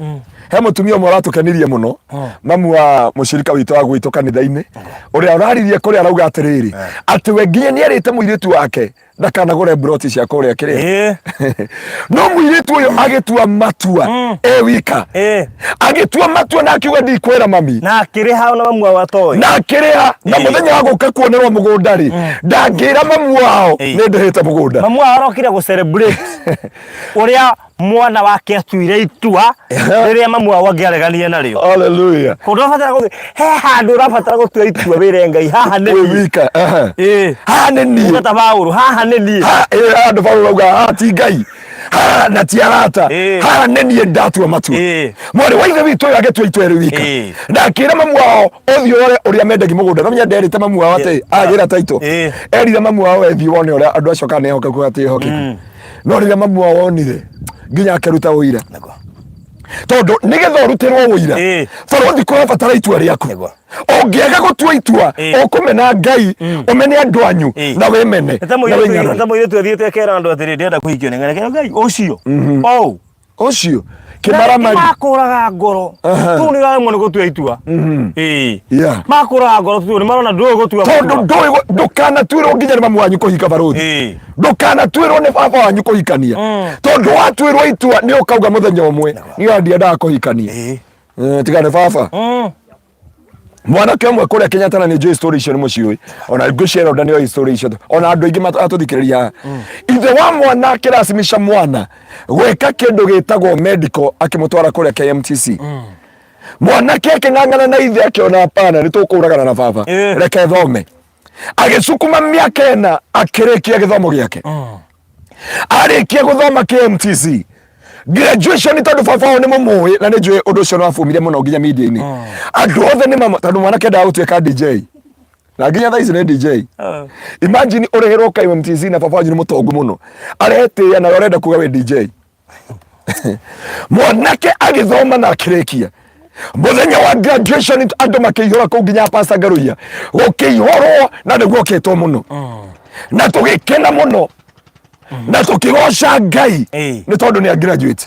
He mũtumia ũmwe ũratũkenirie mũno, mamu wa mũcirika witũ wa gwitũ kanitha-inĩ, ũrĩa ũraririe kũrĩa arauga atĩrĩrĩ, atĩ we nginya nĩ erĩte mũirĩtu wake ndakanagũre mburoti cia kũrĩa kĩrĩa, no mũirĩtu ũyũ agĩtua matua e wika, agĩtua matua na akiuga ndikwĩra mami. Na akĩrĩha ona mamu wao atoĩ. Na akĩrĩha, na mũthenya wa gũka kuonerwo mũgũnda rĩ, ndangĩra mamu wao nĩ ndĩhĩte mũgũnda. Mamu wao arokire gũ celebrate ũrĩa mwana wake atuire itua rĩrĩa mamu wao angĩareganire narĩo. Hallelujah. Kũndũ ũrabatara gũthiĩ, he handũ ũrabatara gũtua itua wĩre Ngai haha nĩ wĩ niĩ. wika, ehe. Haha nĩ niĩ. Uga ta Paũlũ, haha nĩ niĩ. Handũ Paũlũ auga haha ti Ngai, haha na ti arata, haha nĩ niĩ ndatua matua. Mwarĩ wa ithe witũ ũyũ agĩtua itua ĩrĩ wika, na akĩra mamu wao ũthiĩ ũrore ũrĩa mendagi mũgũnda. No menya nderĩte mamu wao atĩ agĩra taito, erire mamu wao ethiĩ wone ũrĩa andũ acio kana nĩ ehokeku kana ti ehokeku. No rĩrĩa mamu wao onire nginya akĩruta ũira, tondũ nĩgetha ũrutĩrwo ũira, barũthi kũrabatara itua rĩaku. Ũngĩaga gũtua itua, ũkũmena Ngai, ũmene andũ anyu, na wĩmene ta na wĩnyarare. Ta mũirĩtu athiĩte akera andũ atĩrĩ, ndĩrenda kũhikio nĩ ng'ane Ngai ũcio ou. Ũcio kĩmaramari. Makũraga ngoro tu nĩ ũraremwo nĩ gũtua itua. Makũraga ngoro tu nĩ marona ndũĩ gũtua tondũ ndũĩ ndũkanatuĩrwo nginya nĩ mamu wanyu kũhika, barũthi. Ndũkanatuĩrwo nĩ baba wanyu kũhikania, tondũ watuĩrwo itua nĩ ũkauga mũthenya ũmwe niĩ ndiendaga kũhikania. Tiga nĩ baba. Mwanake ũmwe kũrĩa Kenyatta na nĩ njũĩ story icio nĩ mũciũĩ, ona ngwĩciria Rhonda nĩ oĩ story icio, ona andũ aingĩ atũthikĩrĩria haha. Ithe wa mwana akĩracimisha mwana gwĩka kĩndũ gĩtagwo medical, akĩmũtwara kũrĩa KMTC. Mwanake akĩng'ang'ana na ithe, akĩona hapana, nĩ tũkũragana na baba, reke thome. Agĩcukuma mĩaka 4 akĩrĩkia gĩthomo gĩake. Arĩkia gũthoma KMTC graduation, tondũ baba wao nĩ mũmũĩ na nĩ njũĩ ũndũ ũcio nĩ wabumire mũno nginya media-inĩ, andũ othe nĩ mamo, tondũ mwanake endaga gũtuĩka DJ na nginya thaa ici nĩ DJ. Imagine ũrĩhĩrwo KMTC na baba wanyu nĩ mũtongu mũno, aretĩĩa nawe ũrenda kuga wĩ DJ. Mwanake agĩthoma na akĩrĩkia, mũthenya wa graduation andũ makĩihũra kũu, nginya Pastor Ngaruiya gũkĩihũrwo, na nĩguo okĩtwo mũno na tũgĩkena mũno na tũkĩgoca Ngai nĩ tondũ nĩ a graduate.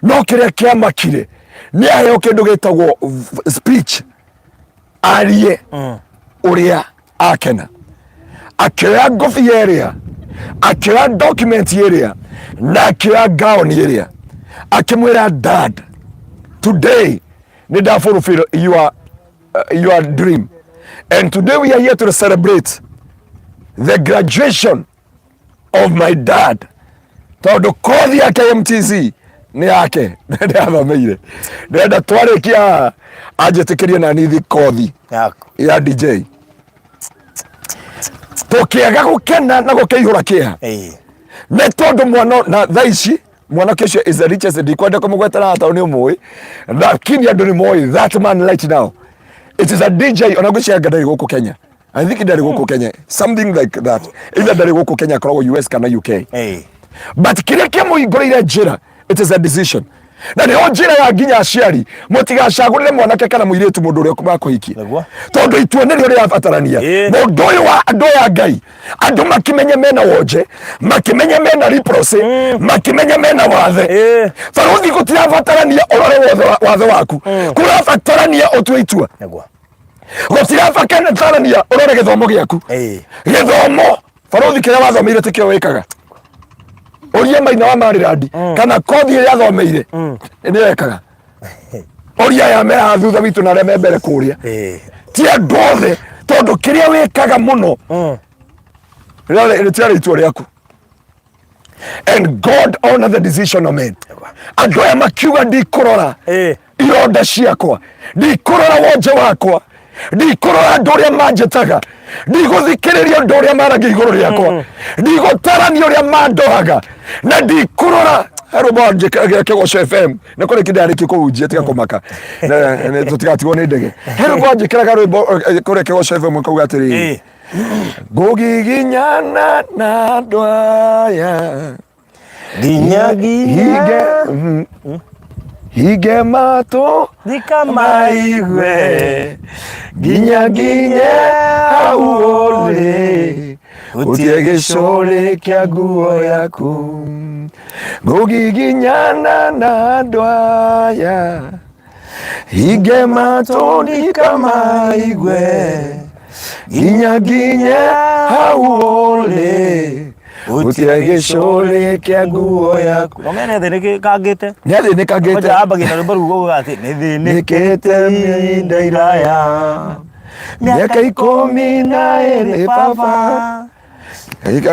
No kĩrĩa kĩamakire, nĩ aheo kĩndũ gĩtagwo speech arie ũrĩa akena, akĩoya ngobia ĩrĩa, akĩoya document ĩrĩa na akĩoya gown ĩrĩa, akĩmwĩra, "Dad, today nĩ nda fulfill your dream and today we are here to celebrate the graduation of my dad," tondũ kothi ya KMTC nĩ yake ndĩrathomeire. Ndĩrenda twarĩkia haha anjĩtĩkĩrie na nithi kothi yaku ya DJ. Tũkĩaga gũkena na gũkĩihũra kĩeha nĩ tondũ mwana na thaa ici mwanake ũcio is the richest. Ndikwenda kũmũgwetera haha tondũ nĩ ũmũĩ, lakini andũ nĩ moĩ that man right now, it is a DJ. Ona ngwĩciria ndarĩ gũkũ Kenya. I think ndarĩ gũkũ Kenya, something like that, either ndarĩ gũkũ Kenya, akoragwo US kana UK. But kĩrĩa kĩamũhingũrĩire njĩra, it is a decision, na nĩho njĩra ya nginya aciari, mũtigacagũrĩre mwanake kana mũirĩtu mũndũ ũrĩa makũhikia, tondũ itua nĩrĩo rĩrabatarania. Mũndũ ũyũ wa andũ aya Ngai, andũ makĩmenye mena wonje, makĩmenye mena leprosy, makĩmenye mena wathe. Barũthi, gũtirabatarania ũrore wathe waku, kũrabatarania ũtue itua. Gũtirabatarania ũrore gĩthomo gĩaku. Gĩthomo, barũthi, kĩrĩa wathomeire tikĩo wĩkaga. Ũrie Maina wa Marirandi kana kothi ĩrĩa athomeire nĩyo ekaga. Ũria aya me haha thutha witũ na arĩa me mbere kũrĩa, ti andũ othe, tondũ kĩrĩa wĩkaga mũno rĩtiarĩ itua rĩaku. And God honor the decision of men. Andũ aya makiuga, "Ndikũrora ironda ciakwa, ndikũrora wonje wakwa, ndikũrora andũ ũrĩa manjĩtaga, ndigũthikĩrĩria ũndũ ũrĩa maragia igũrũ rĩakwa, ndigũtarania ũrĩa mandoraga na ndikũrora." He rwĩmbo njĩkagĩra Kĩgoco FM, nĩ kũrĩ kĩndĩ kũhunjia, tiga kũmaka, tũtigatigwo nĩ ndege. He rwĩmbo njĩkĩraga, rwĩmbo kũrĩa Kĩgoco FM, kauga atĩrĩrĩ, "Ngũgiginyana na andũ aya nginya hinge nginya hinge matũ thikamaigue nginya nginye hau ũrĩ, ũtie gĩcũrĩ kĩa nguo yaku. Ngũgiginyana na andũ aya, hinge matũ ndikamaigue, nginya nginye hau ũrĩ, ũtie gĩcũrĩ kĩa nguo yaku." Omene thĩnĩkangĩte. Nĩ athĩnĩkangĩte. Kwanja ambagia na rwĩmbo rũu rwaugaga atĩ nĩ nĩkĩte ihinda iraya, mĩaka 12 baba,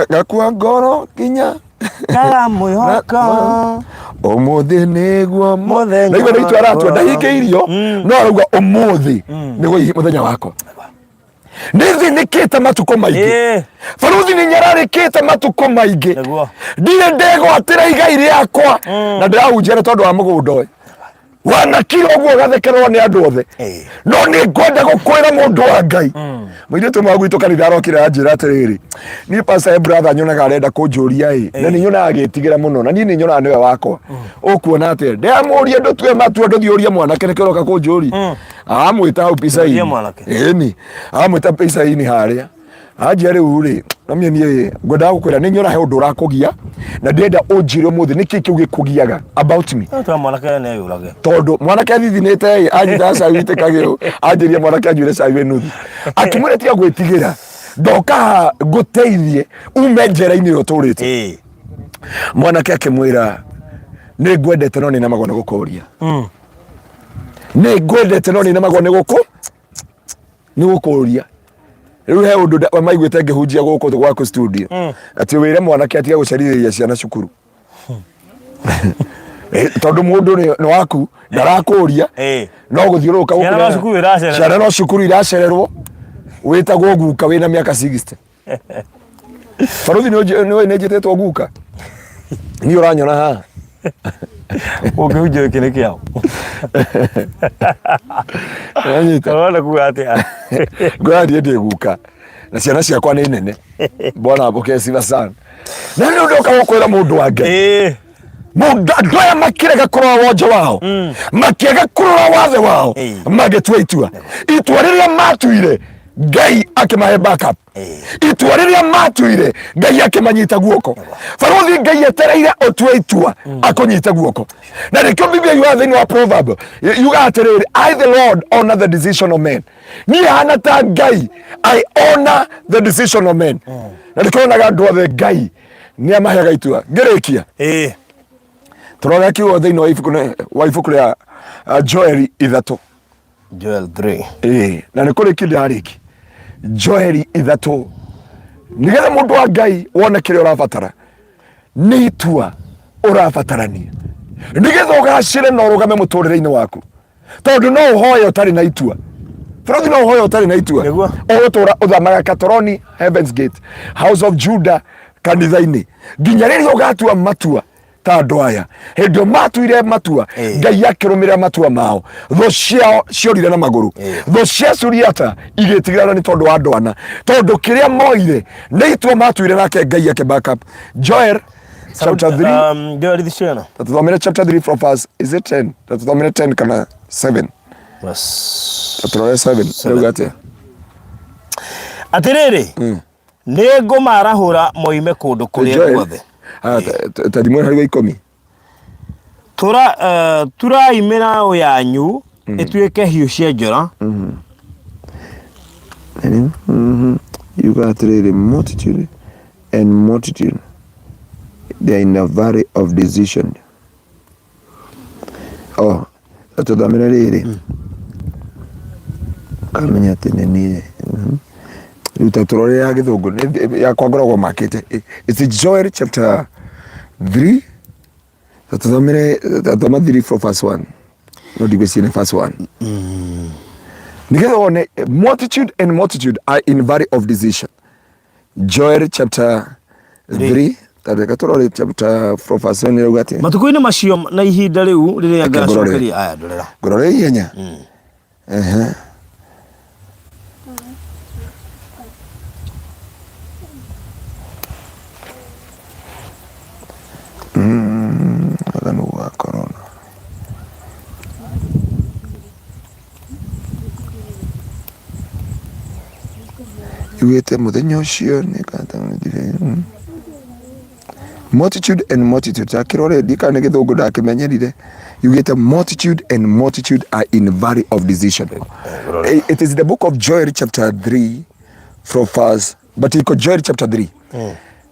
gakua ngoro nginya Kaga mwĩhoko. Ũmũthĩ nĩguo mũthenya naigua nĩ itua aratua wakwa. Ndahingĩirio, no arauga ũmũthĩ nĩguo mũthenya wakwa. Nĩ thĩnĩkĩte matukũ maingĩ. Barũthi, nĩ nyararĩkĩte matukũ maingĩ. Ndirĩ ndegwatĩra igai rĩakwa na ndĩrahunjia nĩ tondũ wa mũgũnda ũyũ wanakira ũguo ũgathekererwo nĩ andũ othe. No nĩ ngwenda gũkwĩra, mũndũ wa Ngai, mũirĩtu ũmwe wa gwitũ kanitha arokire anjĩra atĩrĩrĩ, "Niĩ pastor, brother, nyonaga arenda kũnjũria ĩ, na nĩ nyonaga agĩtigĩra mũno, na niĩ nĩ nyonaga nĩwe wakwa. Ũkuona atĩa?" Ndĩramũria, "Ndũtue matua, ndũthiĩ ũrie mwanake, nĩkĩo ũroka kũnjũria?" Amwĩta hau Ũrie pica-inĩ. mwanake. Ĩni, amwĩta pica-inĩ harĩa, anjia, "Rĩu rĩ, nomie niĩ ngwendaga gũkwĩra nĩ nyona he ũndũ ũrakũgia na ndĩrenda ũnjĩre ũmũthĩ nĩkĩ kĩu gĩkũgiaga about me." No twa mwanake nĩ eyũrage. Tondũ mwanake athithinĩte ĩ, anyitaga cai witĩkagĩrwo, anjĩria mwanake anyuire cai wĩ nuthu. Akĩmwĩra, "Tiga gwĩtigĩra, ndoka haha ngũteithie ume njera-inĩ ĩyo ũtũrĩte." Mwanake akĩmwĩra, "Nĩ ngwendete, no nĩ nemagwo nĩ gũkũria. Nĩ ngwendete, no nĩ nemagwo nĩ gũkũ." Nĩ gũkũria. Rĩu he ũndũ maiguĩte ngĩhunjia gũkũ gwaku studio. Atĩ wĩre mwanake atige gũcerithĩria ciana cukuru. Eh, tondũ mũndũ nĩ waku ndarakũria no gũthiũrũrũka Ciana no cukuru iracererwo. Ciana no cukuru iracererwo wĩtagwo guka wĩna mĩaka 60. Baruthi nĩ nĩ njĩtĩtwo guka. Niĩ ũranyona haha. Ũngĩhunjia gĩkĩ nĩ kĩao. Nĩwanyita? Ũrona kuga atĩa? Ngwĩra niĩ ndĩ guka na ciana ciakwa nĩ nene. Bwana apokee sifa sana. Na nĩ ũndũ ũkaga kwĩra mũndũ wa Ngai. Mũndũ andũ aya makĩrega kũrora wonje wao makĩaga kũrora wathe wao magĩtua itua. Itua rĩrĩa matuire Ngai akĩmahe backup. Itua rĩrĩa matuire Ngai akĩmanyita guoko. Barũthi Ngai etereire ũtue itua akũnyite guoko. Na nĩkĩo Biblia yugaga thĩinĩ wa Proverb yugaga atĩrĩrĩ, I the Lord honor the decision of men. Niĩ hana ta Ngai, I honor the decision of men. Na nĩkĩo wonaga andũ othe Ngai nĩ amaheaga itua. Ngĩrĩkia tũrora kiugo thĩinĩ wa ibuku wa ibuku rĩa Joeli 3. Joel 3. Ĩĩ, na nĩ kũrĩki ndĩrarĩki. Joeli 3. Nĩgetha mũndũ wa Ngai wone kĩrĩa ũrabatara nĩ itua ũrabatarania nĩgetha ũgacĩre na ũrũgame mũtũrĩre-inĩ waku, tondũ no ũhoye ũtarĩ na itua. Bũrũri no ũhoye ũtarĩ na itua. Nĩguo. Ũgũtũra ũthamaga Katoroni, Heaven's Gate, House of Judah, kanitha-inĩ nginya rĩrĩa ũgatua matua ta andũ aya. Hĩndĩ ĩyo matuire matua, Ngai akĩrũmĩrĩra matua mao. Thũ ciao ciorire na magũrũ, thũ cia Suriata igĩtigana nĩ tondũ wa andũ ana, tondũ kĩrĩa moire nĩ itua matuire, nake Ngai ake back up. Joel chapter 3. Joel cigana? Tũthomere chapter 3 from verse, is it 10? Tũthomere 10 kana 7? Verse Tũrore 7. Rĩu atĩa? Atĩrĩrĩ, nĩ ngũmarahũra moime kũndũ kũrĩa Joel. guothe. Ah, ta thimũ harĩ wa 10. Turai mĩraũ yanyu ĩtuĩke hiũ cia njora. Yuga atĩrĩrĩ, multitude and multitude, they are in a valley of decision. Oh, tũthomere rĩrĩ. Kamenya atĩ nĩ niĩ. Rĩu ta tũrore ya gĩthũngũ yakwa ngoragwo makĩte. It's Joel chapter 3. Tũthomere thoma 3 from verse 1. No ndigwĩciria nĩ verse 1. Nĩgetha wone multitude and multitude are in valley of decision. Joel chapter 3. Tareka tũrore chapter from verse 1 ĩrauga atĩa. Matukũ-inĩ macio na ihinda rĩu rĩrĩa Reke ngũrore. ngacokeria aya ndorera. Ngũrore ihenya. Ehe. Wathani wa corona. Yugĩte mũthenya ũcio nĩ multitude and multitude takĩrore ndikana nĩ gĩthũngũ ndakĩmenyerire. Yugĩte multitude and multitude are in valley of decision. It is the book of Joel chapter 3 from verse, but iko Joel chapter 3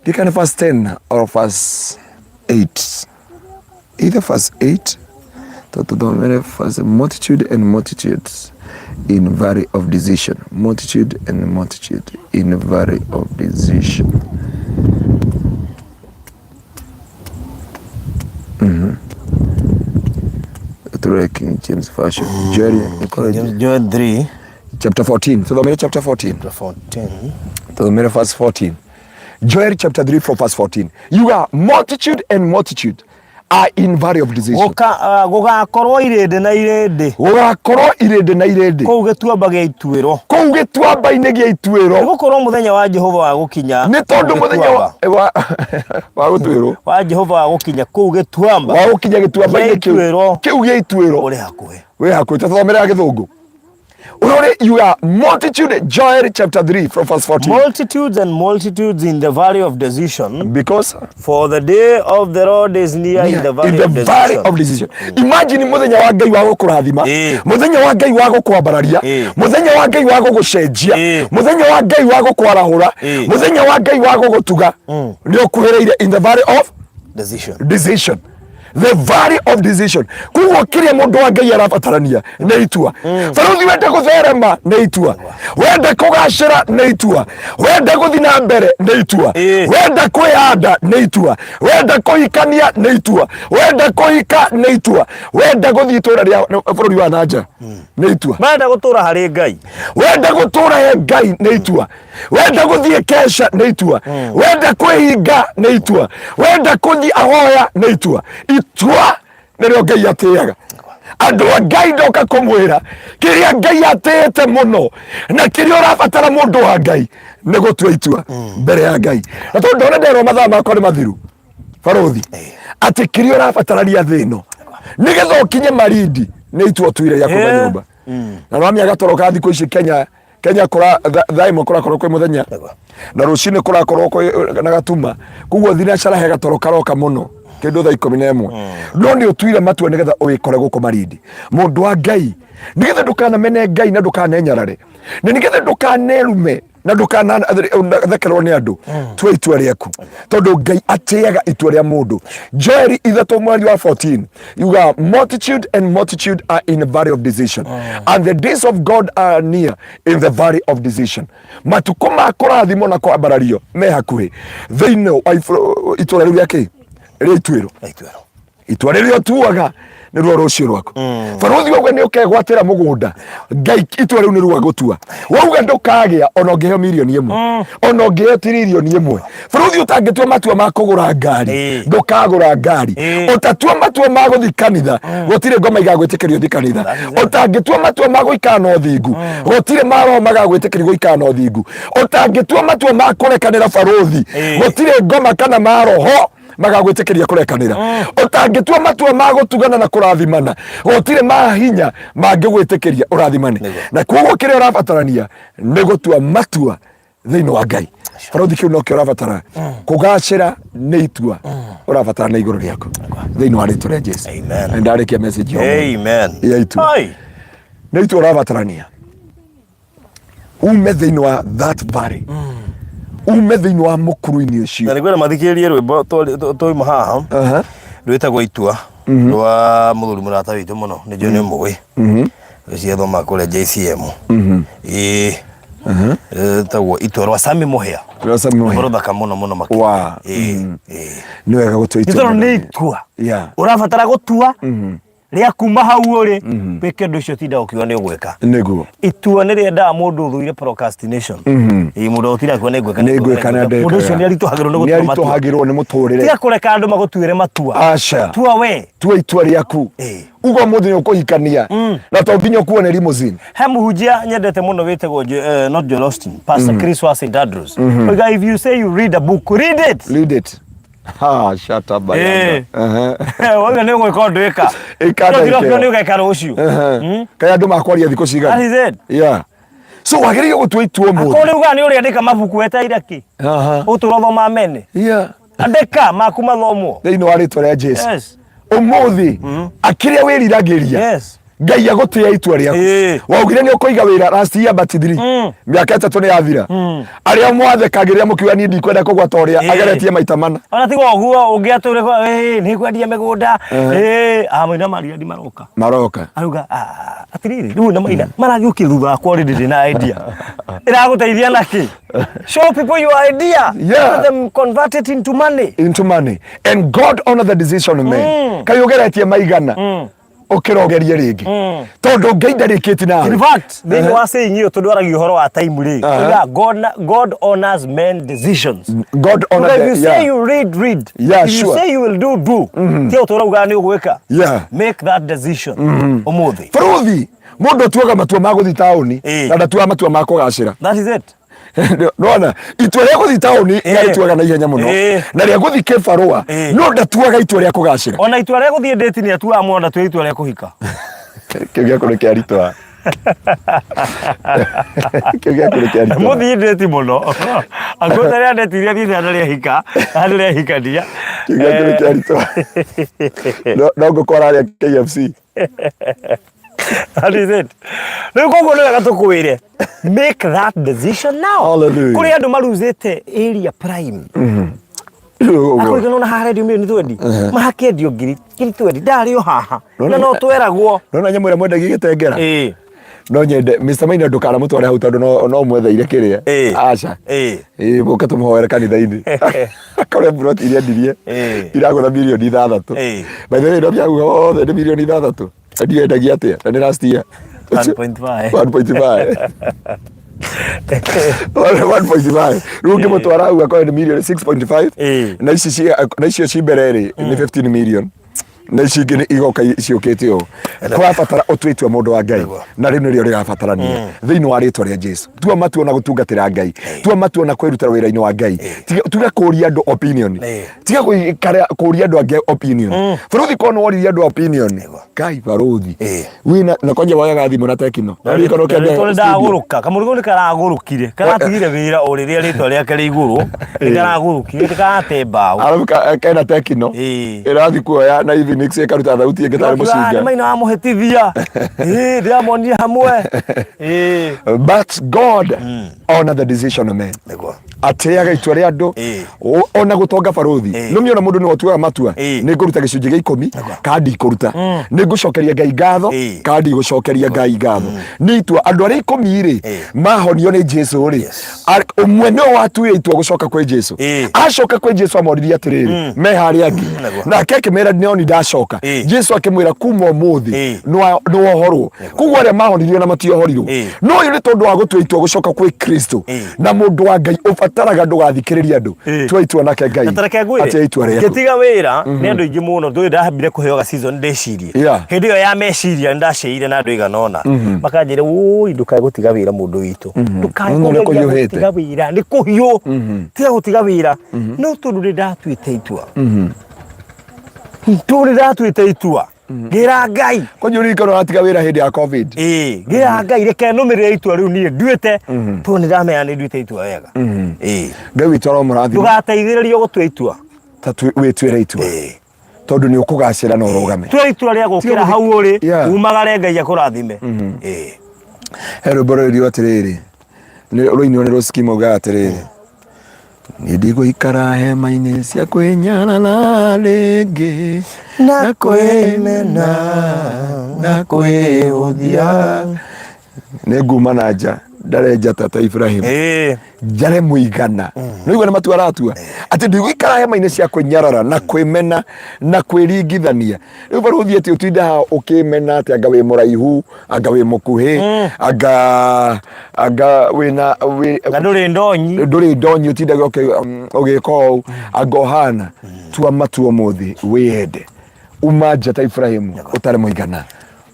ndikana verse 10 or verse 8, either verse 8 tũthomere verse, multitude and multitudes in valley of decision, multitude and multitude in valley of decision. Tũrore King James Version. Joel, James, Joel 3 chapter 14. Tũthomere chapter 14. 14. Tũthomere verse 14. Joel chapter 3 from verse 14. You are multitude and multitude are in valley of decision. Gũgakorwo irĩndĩ na irĩndĩ. Gũgakorwo irĩndĩ na irĩndĩ. Kũu gĩtuamba gĩa ituĩro. Kũu gĩtuamba-inĩ gĩa ituĩro. Nĩ gũkorwo mũthenya wa Jehova wa gũkinya. Nĩ tondũ mũthenya wa gũtuĩrwo. Wa Jehova wa gũkinya kũu gĩtuamba. Wa gũkinya gĩtuamba-inĩ kĩu. Kĩu gĩa ituĩro. Ũrĩ hakuhĩ. Wĩ hakuhĩ. Tũthomere ya gĩthũngũ. Urore, you are multitude, Joel chapter 3 from verse 14. Multitudes and multitudes in the valley of decision. Because for the day of the Lord is near in the valley, in the of decision. Valley of decision. Imagine muthenya wa Ngai wa gũkũrathima, muthenya wa Ngai wa gũkwambararia, muthenya wa Ngai wa gũgũcenjia, muthenya wa Ngai wa gũkwarahũra, muthenya wa Ngai wa gũgũtuga nĩ ũkuhĩrĩire in the valley of decision. Decision. The valley of decision. Koguo kĩrĩa mũndũ wa Ngai arabatarania nĩ itua. Barũthi, wenda gũtherema nĩ itua, wenda kũgacĩra nĩ itua, wenda gũthiĩ na mbere nĩ itua, wenda kwĩhanda nĩ itua, wenda kũhikania nĩ itua, wenda kũhika nĩ itua, wenda gũthiĩ itũra rĩa bũrũri wa nanja nĩ itua, Wenda gũtũra harĩ Ngai. Wenda gũtũra he Ngai nĩ itua, wenda gũthiĩ kesha nĩ itua, wenda kwĩhinga nĩ itua, wenda kũthiĩ ahoya nĩ itua. Itua nĩrĩo Ngai atĩaga. Andũ a Ngai, ndoka kũmwĩra kĩrĩa Ngai atĩĩte mũno na kĩrĩa ũrabatara, mũndũ wa Ngai, nĩ gũtua itua mbere ya Ngai. Na tondũ ndona nderwo mathaa makwa nĩ mathiru, barũthi, atĩ kĩrĩa ũrabatarania thĩ ĩno nĩgetha ũkinye Marindi nĩ itua ũtuire rĩa kuma nyũmba. Na nĩwamenya gatoro ka thikũ ici Kenya, Kenya kũra thaa 1 kũrakorwo kwĩ mũthenya na rũcinĩ kũrakorwo kwĩ na gatuma, koguo thinacara he gatoro karoka mũno kĩndũ thaa 11. No nĩ ũtuire matua nĩgetha ũgĩkore gũkũ Marindi, mũndũ wa Ngai, nĩgetha ndũkanamene Ngai na ndũkanenyarare na nĩgetha ndũkanerume na ndũkanathekerwo nĩ andũ. Tua itua rĩaku, tondũ Ngai atĩaga itua rĩa mũndũ. Joeli 3 mweri wa 14 yuga, "Multitude and multitude are in the valley of decision, and the days of God are near in the valley of decision." Matukũ ma kũrathimwo na kwambarario me hakuhĩ thĩinĩ wa itũra rĩu rĩa kĩ rĩa ituĩro. Ituĩro. Itua rĩrĩa ũtuaga nĩruo rũciũ rwaku. Barũthi, wauga nĩ ũkegwatĩra mũgũnda, Ngai itua rĩu nĩruo agũtua. Wauga ndũkagĩa, ona ũngĩheo mirioni 1, ona ũngĩheo tiririoni 1, barũthi, ũtangĩtua matua ma kũgũra ngari, ndũkagũra ngari. Ũtatua matua ma gũthiĩ kanitha, gũtirĩ ngoma igagwĩtĩkĩria ũthiĩ kanitha. Ũtangĩtua matua ma gũikara na ũthingu, gũtirĩ maroho magagwĩtĩkĩria gũikara na ũthingu. Ũtangĩtua matua ma kũrekanĩra, barũthi, gũtirĩ ngoma kana maroho magagwĩtĩkĩria kũrekanĩra. Ũtangĩtua matua ma gũtugana na kũrathimana, gũtirĩ mahinya mangĩgwĩtĩkĩria ũrathimane. Na koguo kĩrĩa ũrabatarania nĩ gũtua matua thĩinĩ wa Ngai. Barũthi, kĩu nokĩo ũrabatara. Kũgacĩra nĩ itua ũrabatara na igũrũ rĩaku thĩinĩ wa rĩtwa rĩa Jesu. Amen. Na ndarĩkia message ya ũmũthĩ. Amen. Ya itua. Ai. Nĩ itua ũrabatarania ume thĩinĩ wa that valley, ume thĩinĩ wa mũkuru-inĩ Na ũcio. nĩ kwenda mathikĩrĩrie rwĩmbo twauma haha rwĩtagwo Itua, rwa mũthuri mũrata witũ mũno, nĩ njũĩ nĩ mũĩ, ũcio athomaga kũrĩa JCM. Ĩĩ, rwĩtagwo Itua rwa Sami Mũhĩa. Rwa Sami Mũhĩa. Rwĩmbo rũthaka mũno mũno makĩria. Ĩĩ. Nĩ wega gũtua itua. Gĩtoro nĩ itua ũrabatara gũtua rĩa kuma hau ũrĩ wĩke ũndũ ũcio ũtinda ũkiuga nĩ ũgwĩka. Itua nĩ rĩendaga mũndũ ũthũire procrastination. Ĩĩ, mũndũ ũtinda akiuga nĩ ngwĩka, nĩ ngwĩka na mũndũ ũcio nĩ aritũhagĩrwo nĩ nĩ gũtua matua. Aritũhagĩrwo nĩ mũtũrĩre. Tiga kũreka andũ magũtuĩre matua. Aca. Tua we. Tua itua rĩaku. Uga ũmũthĩ nĩ ũkũhikania na to nginya ũkuo nĩ limousine. He mũhunjia nyendete mũno wĩtagwo not Joel Austin, Pastor Chris wa St Andrews. Oiga, "If you say you read a book, read it." Read it. Ha, shut up, Bayanda. Wauga nĩ ũgwĩka ũndũ, ĩka. Ĩka No tiga ndagĩka ũkiuga ĩyo. nĩ ũgeka rũciũ. Kaĩ andũ makwaria thikũ That cigana? is it. Yeah, so wagĩrĩire gũtua itua Akorwo ũmũthĩ. rĩu ugaga nĩ ũrĩandĩka mabuku, wetereire kĩ? Ũtũra ũthoma mene. Andĩka maku mathomwo. Thĩinĩ wa rĩtwa rĩa Jesu. Ũmũthĩ akĩrĩa wĩriragĩria, Ngai agũtĩa itua rĩaku. Waugire nĩ ũkũiga wĩra last year, but 3 mĩaka 3 nĩ yathira. Arĩa mwathekagĩrĩra mũkiuga niĩ ndikwenda kũgwata ũrĩa ageretie maita mana. Ona tiga ũguo, ũngĩ atũre nĩ kwendia mĩgũnda, amũina mariandi maroka. Maroka. Arauga, "Ah, atirĩrĩ, rĩu na maina maragĩũkire thutha wakwa already ndĩ na idea." Ĩragũteithia nakĩ? Show people your idea. Let them convert it into money. Into money. And God honor the decision of men. Kaĩ ũgeretie maigana, ũkĩrogerie rĩngĩ, tondũ Ngai ndarĩkĩtie nawe. In fact, thĩinĩ wa saying ĩyo, tondũ aragia ũhoro wa time rĩ, oiga, God honors men decisions." God honor If you the, say you read, read. If you say you will do, do. Tiga ũtũra ugaga nĩ ũgwĩka. Make that decision ũmũthĩ. Barũthi, mũndũ ũtuaga matua ma gũthiĩ taũni na ndatuaga matua ma kũgacĩra. That is it. Nona itua rĩa gũthiĩ taũni arĩtuaga na ihenya mũno na rĩa gũthiĩ kĩbarũa, no ndatuaga itua rĩa kũgacĩra. Ona itua rĩa gũthiĩ ndĩti nĩ atuaga mũno, ndatua itua rĩa kũhika. Kĩu gĩaku nĩ kĩaritũha, kĩu gĩaku nĩ kĩaritũha. Mũthiĩ ndĩti mũno akuĩte rĩa ndĩti iria thiĩte na rĩa hika na rĩa hikania. Kĩu gĩaku nĩ kĩaritũha. No ngũkora arĩa KFC. That is it. Rĩu koguo nĩ wega tũkwĩre, make that decision now. Hallelujah. Kũrĩ andũ maruzĩte area prime. Akũrigana ona haha rendio mirioni twendi. Mahakendio ngiri ngiri twendi ndarĩ o haha. Na no tweragwo. Nona nyamũ ĩrĩa mwendagia gĩtengera. Ĩĩ. No nyende Mr. Maina ndũkanamũtware hau tondũ no no mwetheire kĩrĩa. Ĩĩ. Aca. Ĩĩ. Ĩĩ mũke tũmũhoere kanitha-inĩ. Akorwo plot iria endirie Ĩĩ. iragũtha mirioni ithathatũ. Ĩĩ. By the way, no bia othe nĩ mirioni ithathatũ. Endio endagia atĩa? Na nĩ last year. 1.5. 1.5. 1.5. Rĩu ũngĩmũtwara hau akorwo nĩ mirioni 6.5. Ĩĩ. Na ici na icio ci mbere rĩ nĩ 15 million. Na ici ingĩ nĩ igoka ciũkĩte ũũ. Kũrabatara ũtue itua mũndũ wa Ngai. Na rĩu nĩrĩo rĩrabatarania thĩinĩ wa rĩtwa rĩa Jesu. Tua matua na gũtungatĩra Ngai. Tua matua na kwĩrutĩra wĩra-inĩ wa Ngai. Tiga kũria andũ opinion. Tiga gũikara kũria andũ angĩ opinion. Bũrũthi korwo nĩ woririe andũ opinion. Ngai barũthi. Wĩna na kwanja woyaga thimũ na Tecno. Na ririkana ũkĩambia Rĩtwa studio. ndagũrũka kamũrigo nĩ karagũrũkire karatigire wĩra o rĩrĩa rĩtwa rĩake rĩ igũrũ nĩ karagũrũkire nĩ karate mbaũ Arabu kena Tecno. Ĩĩ. Ĩrathiĩ kuoya na Infinix ĩkaruta thauti ĩngĩ tarĩ mũcinga. nĩ maina wamũhĩtithia Ĩĩ, ndĩramonire hamwe Ĩĩ. But God honor the decision of men. Nĩguo. Atĩaga itua rĩa andũ Ĩĩ. Ona gũtonga barũthi Ĩĩ. nĩũmĩ ona mũndũ nĩwe ũtuaga matua Ĩĩ. nĩ ngũruta gĩcunjĩ gĩa ikũmi kana ndikũruta nĩ ngũcokeria Ngai ngatho Ĩĩ. kana ndigũcokeria Ngai ngatho nĩ itua andũ arĩa ikũmi rĩ Ĩĩ. mahonio nĩ Jesu rĩ ũmwe nĩwe watuire itua gũcoka kwĩ Jesu Ĩĩ. acoka kwĩ Jesu amoririe atĩrĩrĩ me harĩa angĩ Nĩguo. nake akĩmera nĩoni ndacoka Ĩĩ. Jesu akĩmwĩra kuma ũmũthĩ Ĩĩ. nĩwohorwo koguo arĩa mahonirio na matiohorirwo Ĩĩ. no ũyũ nĩ tondũ wa gũtua itua gũcoka kwĩ Kristo Ĩĩ. na mũndũ wa Ngai ũbataraga ndũgathikĩrĩrie andũ Ĩĩ. tua itua nake Ngai Na ta reke ngwĩre, atĩa itua rĩaku ngĩtiga wĩra nĩ andũ aingĩ mũno ndũĩ ndambire kũheo ga season ndĩcirie Yeah. hĩndĩ ĩyo ya meciria nĩ ndaceire na andũ aigana ũna makanjĩra ũi ndũkae gũtiga wĩra mũndũ witũ ndũkae Mm, nĩ kũgeria kũhiũhĩte. gũtiga wĩra nĩ kũhiũ tiga gũtiga wĩra no tondũ nĩ ndatuĩte itua tondũ nĩ ndatuĩte itua ngĩra Ngai kwanja ũririkana ũratiga wĩra hĩndĩ ya covid ĩĩ ngĩra Ngai reke nũmĩrĩre itua rĩu niĩ nduĩte tondũ nĩ ndamenya nĩ nduĩte itua wega ĩĩ Ngai witũ aromũrathima ndũgateithĩrĩrio gũtua itua ta wĩtuĩre itua tondũ nĩ ũkũgacĩra na ũrũgame tua itua rĩa gũkĩra Tiga hau ũrĩ Yeah. umagare Ngai akũrathime ĩĩ he rwĩmbo rũririo atĩrĩrĩ rũinirwo nĩ rũskimo ugaga atĩrĩrĩ niĩ ndigũikara hema-inĩ cia kwĩnyarara rĩngĩ Na kwĩmena, na kwĩhũthia nĩ nguma na nja ndare njata ta Ibrahim ĩĩ njare mũigana nĩ igua nĩ matua aratua atĩ ndigũikara hema-inĩ cia kwĩnyarara na kwĩmena na kwĩringithania rĩu barũthi atĩ ũtinde haha ũkĩmena atĩ anga wĩ mũraihu anga wĩ mũkuhĩ anga anga wĩna na ndũrĩ ndonyi ndũrĩ ndonyi ũtindaga ũgĩka ũũ anga ũhana tua matua ũmũthĩ wĩyende uma nja ta Ibrahimu ũtarĩ mũigana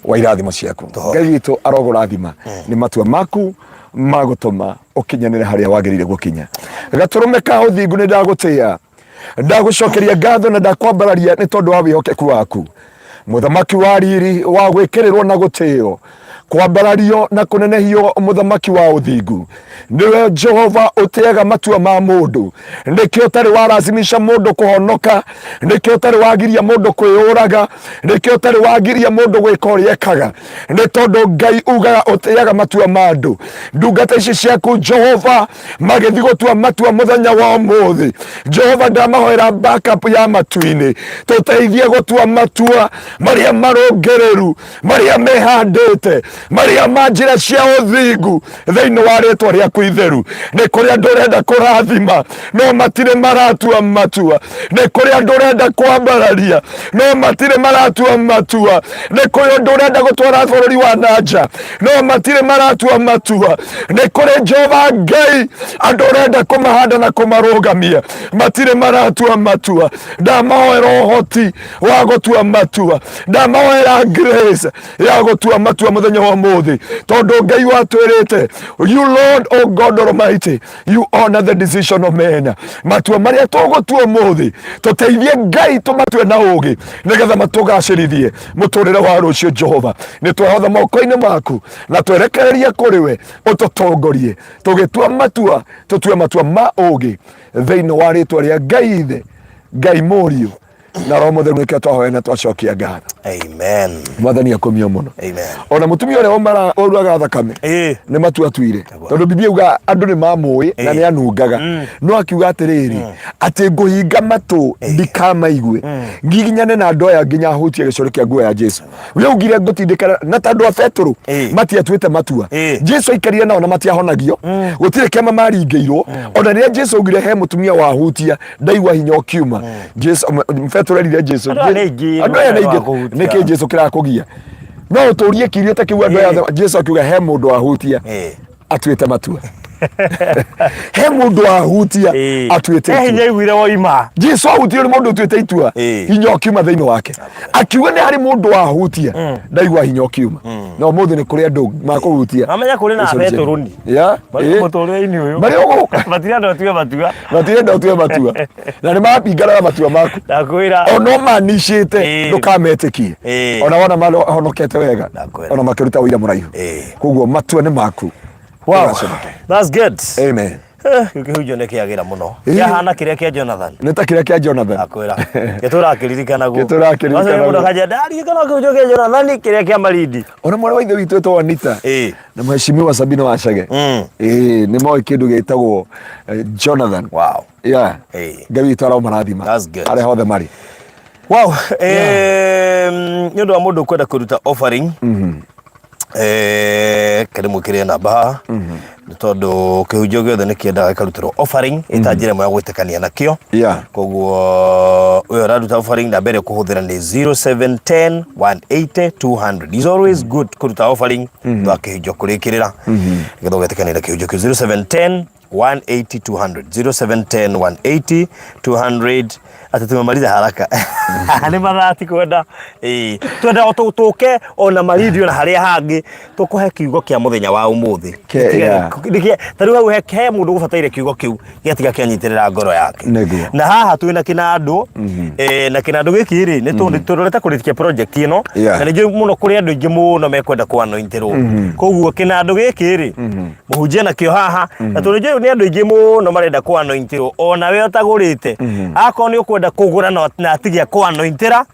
wa irathimo ciaku Ngai witũ arogũrathima nĩ matua maku ma gũtũma ũkinyanĩre harĩa wagĩrĩire gũkinya gatũrũme ka ũthingu nĩ ndagũtĩa ndagũcokeria ngatho na ndakwambararia nĩ tondũ wa wĩhokeku waku mũthamaki wa riri wa gwĩkĩrĩrwo na gũtĩo kwambarario na kũnenehio mũthamaki wa ũthingu nĩwe Jehova ũtĩaga matua ma mũndũ nĩkĩo ũtarĩ warazimisha mũndũ kũhonoka nĩkĩo ũtarĩ wagiria mũndũ kwĩyũraga nĩkĩo ũtarĩ wagiria mũndũ gwĩka ũrĩa ekaga nĩ tondũ Ngai ugaga ũtĩaga matua ma andũ ndungata ici ciaku Jehova magĩthiĩ gũtua matua mũthenya wa ũmũthĩ Jehova ndamahoera backup ya matu-inĩ tũteithie gũtua matua marĩa marũngĩrĩru marĩa mehandĩte marĩa ma njĩra cia ũthingu thĩinĩ wa rĩtwa rĩaku itheru nĩ kũrĩ andũ ũrenda kũrathima no matirĩ maratua matua nĩ kũrĩ andũ ũrenda kwambararia no matirĩ maratua matua nĩ kũrĩ ũndũ ũrenda gũtwara bũrũri wa nanja no matirĩ maratua matua nĩ kũrĩ Jehova Ngai andũ ũrenda kũmahanda na kũmarũgamia matirĩ maratua matua ndamahoera ũhoti wa gũtua matua ndamahoera grace ya gũtua matua mũthenya wa ũmũthĩ tondũ Ngai watwĩrĩte you Lord oh God Almighty you honor the decision of men matua marĩa tũgũtua ũmũthĩ tũteithie Ngai tũmatue na ũgĩ nĩgetha matũgacĩrithie mũtũrĩre wa rũciũ Jehova nĩ twehotha moko-inĩ maku na twerekererie kũrĩ we ũtũtongorie tũgĩtua matua tũtue matua ma ũgĩ thĩinĩ wa rĩtwa rĩa Ngai ithe Ngai mũriũ Na Roho Mũtheru nĩkĩo twahoya na twacokia ngatho. Amen. Mwathani akomio mũno. Amen. Ona mũtumia ũrĩa waumara wauraga thakame nĩ matua atuire, tondũ Biblia uga andũ nĩ mamũĩ na nĩ anungaga, no akiuga atĩrĩrĩ, atĩ ngũhinga matũ ndikamaigue ngiginyane na andũ aya nginya hutie gĩcoro kĩa nguo ya Jesu. We augire ngũtindĩkana na tondũ a Petũrũ matiatuĩte matua. Jesu aikarire nao na matiahonagio, gũtirĩ kĩama maringĩirwo. Ona rĩrĩa Jesu augire he mũtumia wahutia ndaigua hinya ũkiuma, Jesu Petũrũ erire Jesu, Andũ aya nĩ aingĩ, andũ aya nĩ aingĩ, wakũhutia. nĩkĩ Jesu kĩrakũgia no ũtũrie kirio ta kĩu andũ aya Jesu akiuga he mũndũ wahutia atuĩte matua, he mũndũ wahutia atuĩte He hinya itua. iguire woima. Jesu ahutirio nĩ mũndũ ũtuĩte itua, hinya ũkiuma thĩinĩ wake. Akiuga nĩ harĩ mũndũ wahutia ndaigua hinya ũkiuma. Na ũmũthĩ nĩ kũrĩ andũ makũhutia. Mamenya kũrĩ na Icio nĩ Petũrũ ni. Ya, Marĩ mũtũrĩre-inĩ ũyũ. Marĩ ũgũka. Matirenda ũtue matua. Matirenda ũtue matua na nĩ marapingana na matua maku. Ndakwĩra. Ona ũmanicĩte ndũkametĩkie. Ona wona mahonokete wega. Ndakwĩra. Ona makĩruta ũira mũraihu. Koguo matua nĩ maku. Wow. Ũgaconoke. That's good. Amen. Kĩu kĩhunjio nĩ kĩagĩra mũno. Kĩahana kĩrĩa kĩa Jonathan. Nĩ ta kĩrĩa kĩa Jonathan. Akwĩra. Gĩtũrakĩririkanagwo. Gĩtũrakĩririkanagwo. Mũndũ akanja ndaririkana kĩhunjio kĩa Jonathan kĩrĩa kĩa Malindi. Ona mwarĩ wa ithe witũ wĩtagwo Anita na mheshimiwa Sabina Wachage nĩ moĩ kĩndũ gĩtagwo Jonathan. Wow. Yeah. Ngai witũ aromarathima That's good. arĩa hothe marĩ. Wow. Nĩ ũndũ wa mũndũ kwenda kũruta offering, kĩrĩ mwĩkĩre namba haha, nĩ tondũ kĩhunjio gĩothe nĩ kĩendaga gĩkarutĩrwo offering ĩta njĩra ĩmwe ya gwĩtĩkania nakĩo. Koguo ũyũ ũraruta offering, namba ĩrĩa ũkũhũthĩra nĩ 0710 180 200. It's always good kũruta offering thutha wa kĩhunjio kũrĩkĩrĩra, nĩgetha ũgetĩkania na kĩhunjio kĩu. 0710 180 200, 0710 180 200. Atĩ tumemaliza haraka nĩ mathaa ti kwenda. Ĩĩ, twenda o tũke ona Malindi ona harĩa hangĩ tũkũhe kiugo kĩa mũthenya wa ũmũthĩ. Ta rĩu hau he mũndũ ũgũbataire kiugo kĩu gĩatiga kĩanyitĩrĩra ngoro yake. Nĩguo. Na haha twĩna kĩnandũ, na kĩnandũ gĩkĩ rĩ nĩ tũrorete kũrĩkia project ĩno. Na nĩ njũĩ mũno kũrĩ andũ aingĩ mũno mekwenda kũanointĩrwo, koguo kĩnandũ gĩkĩ rĩ mũhunjie nakĩo haha, na tondũ njũĩ nĩ andũ aingĩ mũno marenda kũanointĩrwo, ona we ũtagũrĩte, akorwo nĩ ũkwenda kũgũra na atige kũanointĩra,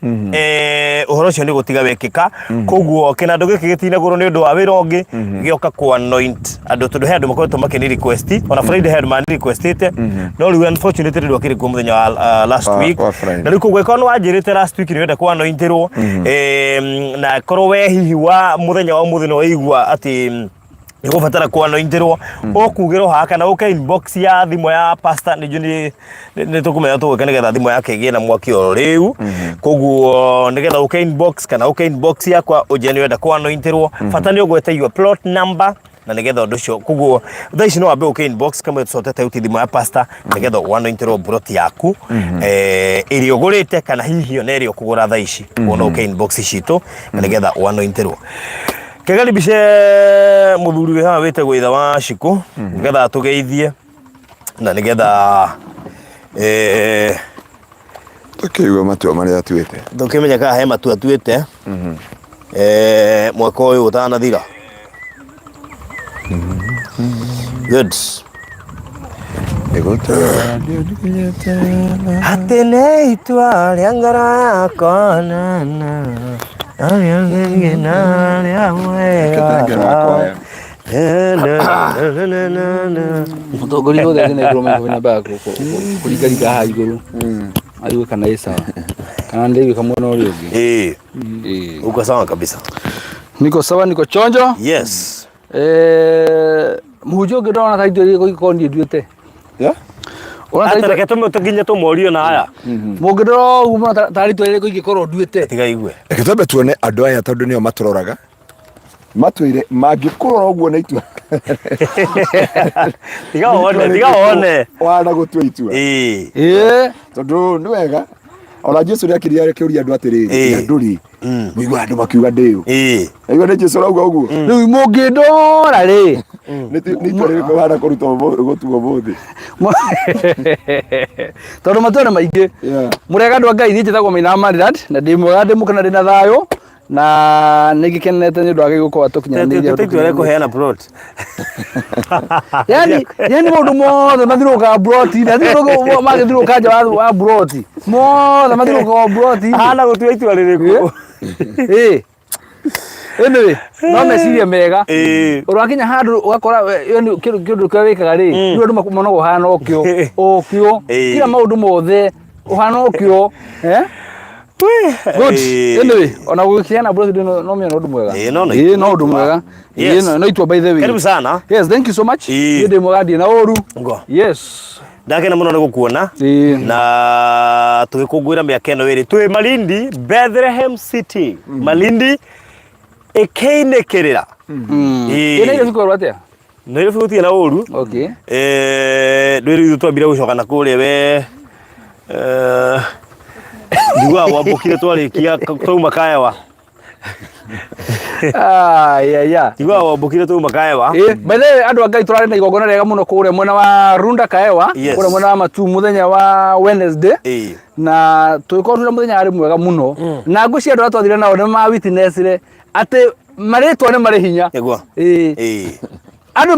ũhoro ũcio nĩ gũtiga wekĩka. Koguo kĩnandũ gĩkĩ gĩtinagũrwo nĩ ũndũ wa wĩra ũngĩ, gĩoka kũanoint andũ, tondũ he andũ makoretwo makĩni request. Ona Friday he andũ mani requestĩte, no rĩu unfortunately ndwakĩrĩ kuo mũthenya wa last week. Wa Friday. Na rĩu koguo ĩkorwo nĩ wanjĩrĩte last week nĩ ũrenda kũanointĩrwo, na korwo we hihi wa mũthenya wa ũmũthĩ nĩ waigua atĩ nĩ gũbatara kũanointĩrwo, ũkugĩrwo haha kana ũke inbox ya thimũ ya pastor. Nĩ njũĩ nĩ tũkũmenya tũgwĩka nĩgetha thimũ yake ĩgĩe na mwaki oro rĩu. Koguo nĩgetha ũke inbox kana ũke inbox yakwa ũnjĩre nĩ ũrenda kũanointĩrwo, bata nĩ ũgwete your plot number na nĩgetha ũndũ ũcio. Koguo thaa ici no wambe ũke inbox kamwe tũcotete uti thimũ ya pastor nĩgetha ũanointĩrwo plot yaku, ĩrĩa ũgũrĩte kana hihi ona ĩrĩa ũkũgũra thaa ici. Koguo no ũke inbox citũ na nĩgetha ũanointĩrwo. Kĩgaribice mũthuri wĩ haha wĩtagwo ithe wa Shikũ nĩgetha atũgeithie na nĩgetha Tũkĩigua matua marĩa atuĩte. Tũkĩmenya kana he matua atuĩte mwaka ũyũ ũtanathira. Good. Atĩ nĩ itua rĩa ngoro yakwa na arĩa ngĩ na arĩa mwega. Mũtongoria wothe arĩ na igũrũ maitho nyambaga kũringaringa haha igũrũ aigue kana ĩ sawa kana ndĩraiguĩka mwena ũrĩa ũngĩ. Ĩĩ. Uko sawa kabisa. Niko sawa, niko chonjo. Yes. Mũhunjia ũngĩ ndona ta itua rĩrĩkũ ingĩkorwo niĩ nduĩte. Yeah? Ũrona ta Ata reke tũnginya tũmorio na aya. Mũngĩndora ũguo mũno tarĩ itua rĩrĩkũ ingĩkorwo nduĩte. Tiga igue. Reke twambe tuone andũ aya tondũ nĩo matũroraga matwĩre mangĩkũrora ũguo na itua. Tiga wone, tiga wone. Wana gũtua itua. Ĩĩ. Ĩĩ. Tondũ nĩ wega ona Jesu nĩ akĩria akĩũria andũ atĩrĩrĩ, andũ rĩ, mũigua andũ makiuga ndĩũ? Aigua nĩ Jesu arauga ũguo. Rĩu mũngĩndora rĩ, Nĩ itua rĩrĩkũ wana kũruta gũtua ũmũthĩ? Tondũ matua nĩ maingĩ. Mũrega andũ a Ngai, niĩ njĩtagwo Maina Maridad na ndĩ mwega, ndĩ mũkena, ndĩ na thayũ. Na nĩ ngĩkenete nĩ ũndũ wa Ngai gũkorwo atũkinyanĩirie Tuĩte itua rĩa kũheana plot. Yani yani maũndũ mothe mathirũkaga mburoti na thirũkaga magĩthirũka nja wa mburoti mothe mathirũkaga mburoti. Ahana gũtua itua rĩrĩkũ? Ĩĩ. Anyway, no meciria mega. Ĩĩ. Ũrakinya handũ ũgakora yani kĩndũ kĩndũ kĩrĩa wĩkaga rĩ, rĩu andũ monaga ũhana ũkĩo, ũkĩo, Ĩĩ. kila maũndũ mothe ũhana ũkĩo, eh? Good. Ĩĩ. Anyway, ona gũkĩana mburoti no no mĩona ũndũ mwega. Ĩĩ, no, no Ĩĩ, no ũndũ itua. mwega. Ĩĩ, Yes. no no itua by the way. Karibu sana. Yes, thank you so much. Ĩĩ. Niĩ ndĩ mwega ndirĩ na ũru. Ngo. Yes. Ndakena mũno nĩ gũkuona. Ĩĩ. Na tũgĩkũngũĩra mĩaka ĩno ĩrĩ twĩ Malindi, Bethlehem City. Malindi ĩkĩinĩkĩrĩra. Ĩĩ. Ĩĩ, na irio cikorwo atĩa? Nairobi gũtirĩ na ũru. Okay. Eh, ndwĩrĩ ithuĩ twambire gũcoka na kũrĩa we eh, njiguaga wambũkire twarĩkia twauma Kaewa. Ah, yeah, yeah. Njiguaga wambũkire twauma Kaewa. Eh, by the way, andũ a Ngai tũrarĩ na igongona rĩega mũno kũrĩa mwena wa Runda Kaewa, Yes. kũrĩa mwena wa Matu mũthenya wa Wednesday. Ĩĩ. Na tũgĩkorwo twĩna mũthenya warĩ mwega mũno. Na ngwĩciria andũ arĩa twathire nao nĩ ma witnessire atĩ marĩtwa nĩ marĩ hinya. Nĩguo. Ĩĩ. Ĩĩ. Andũ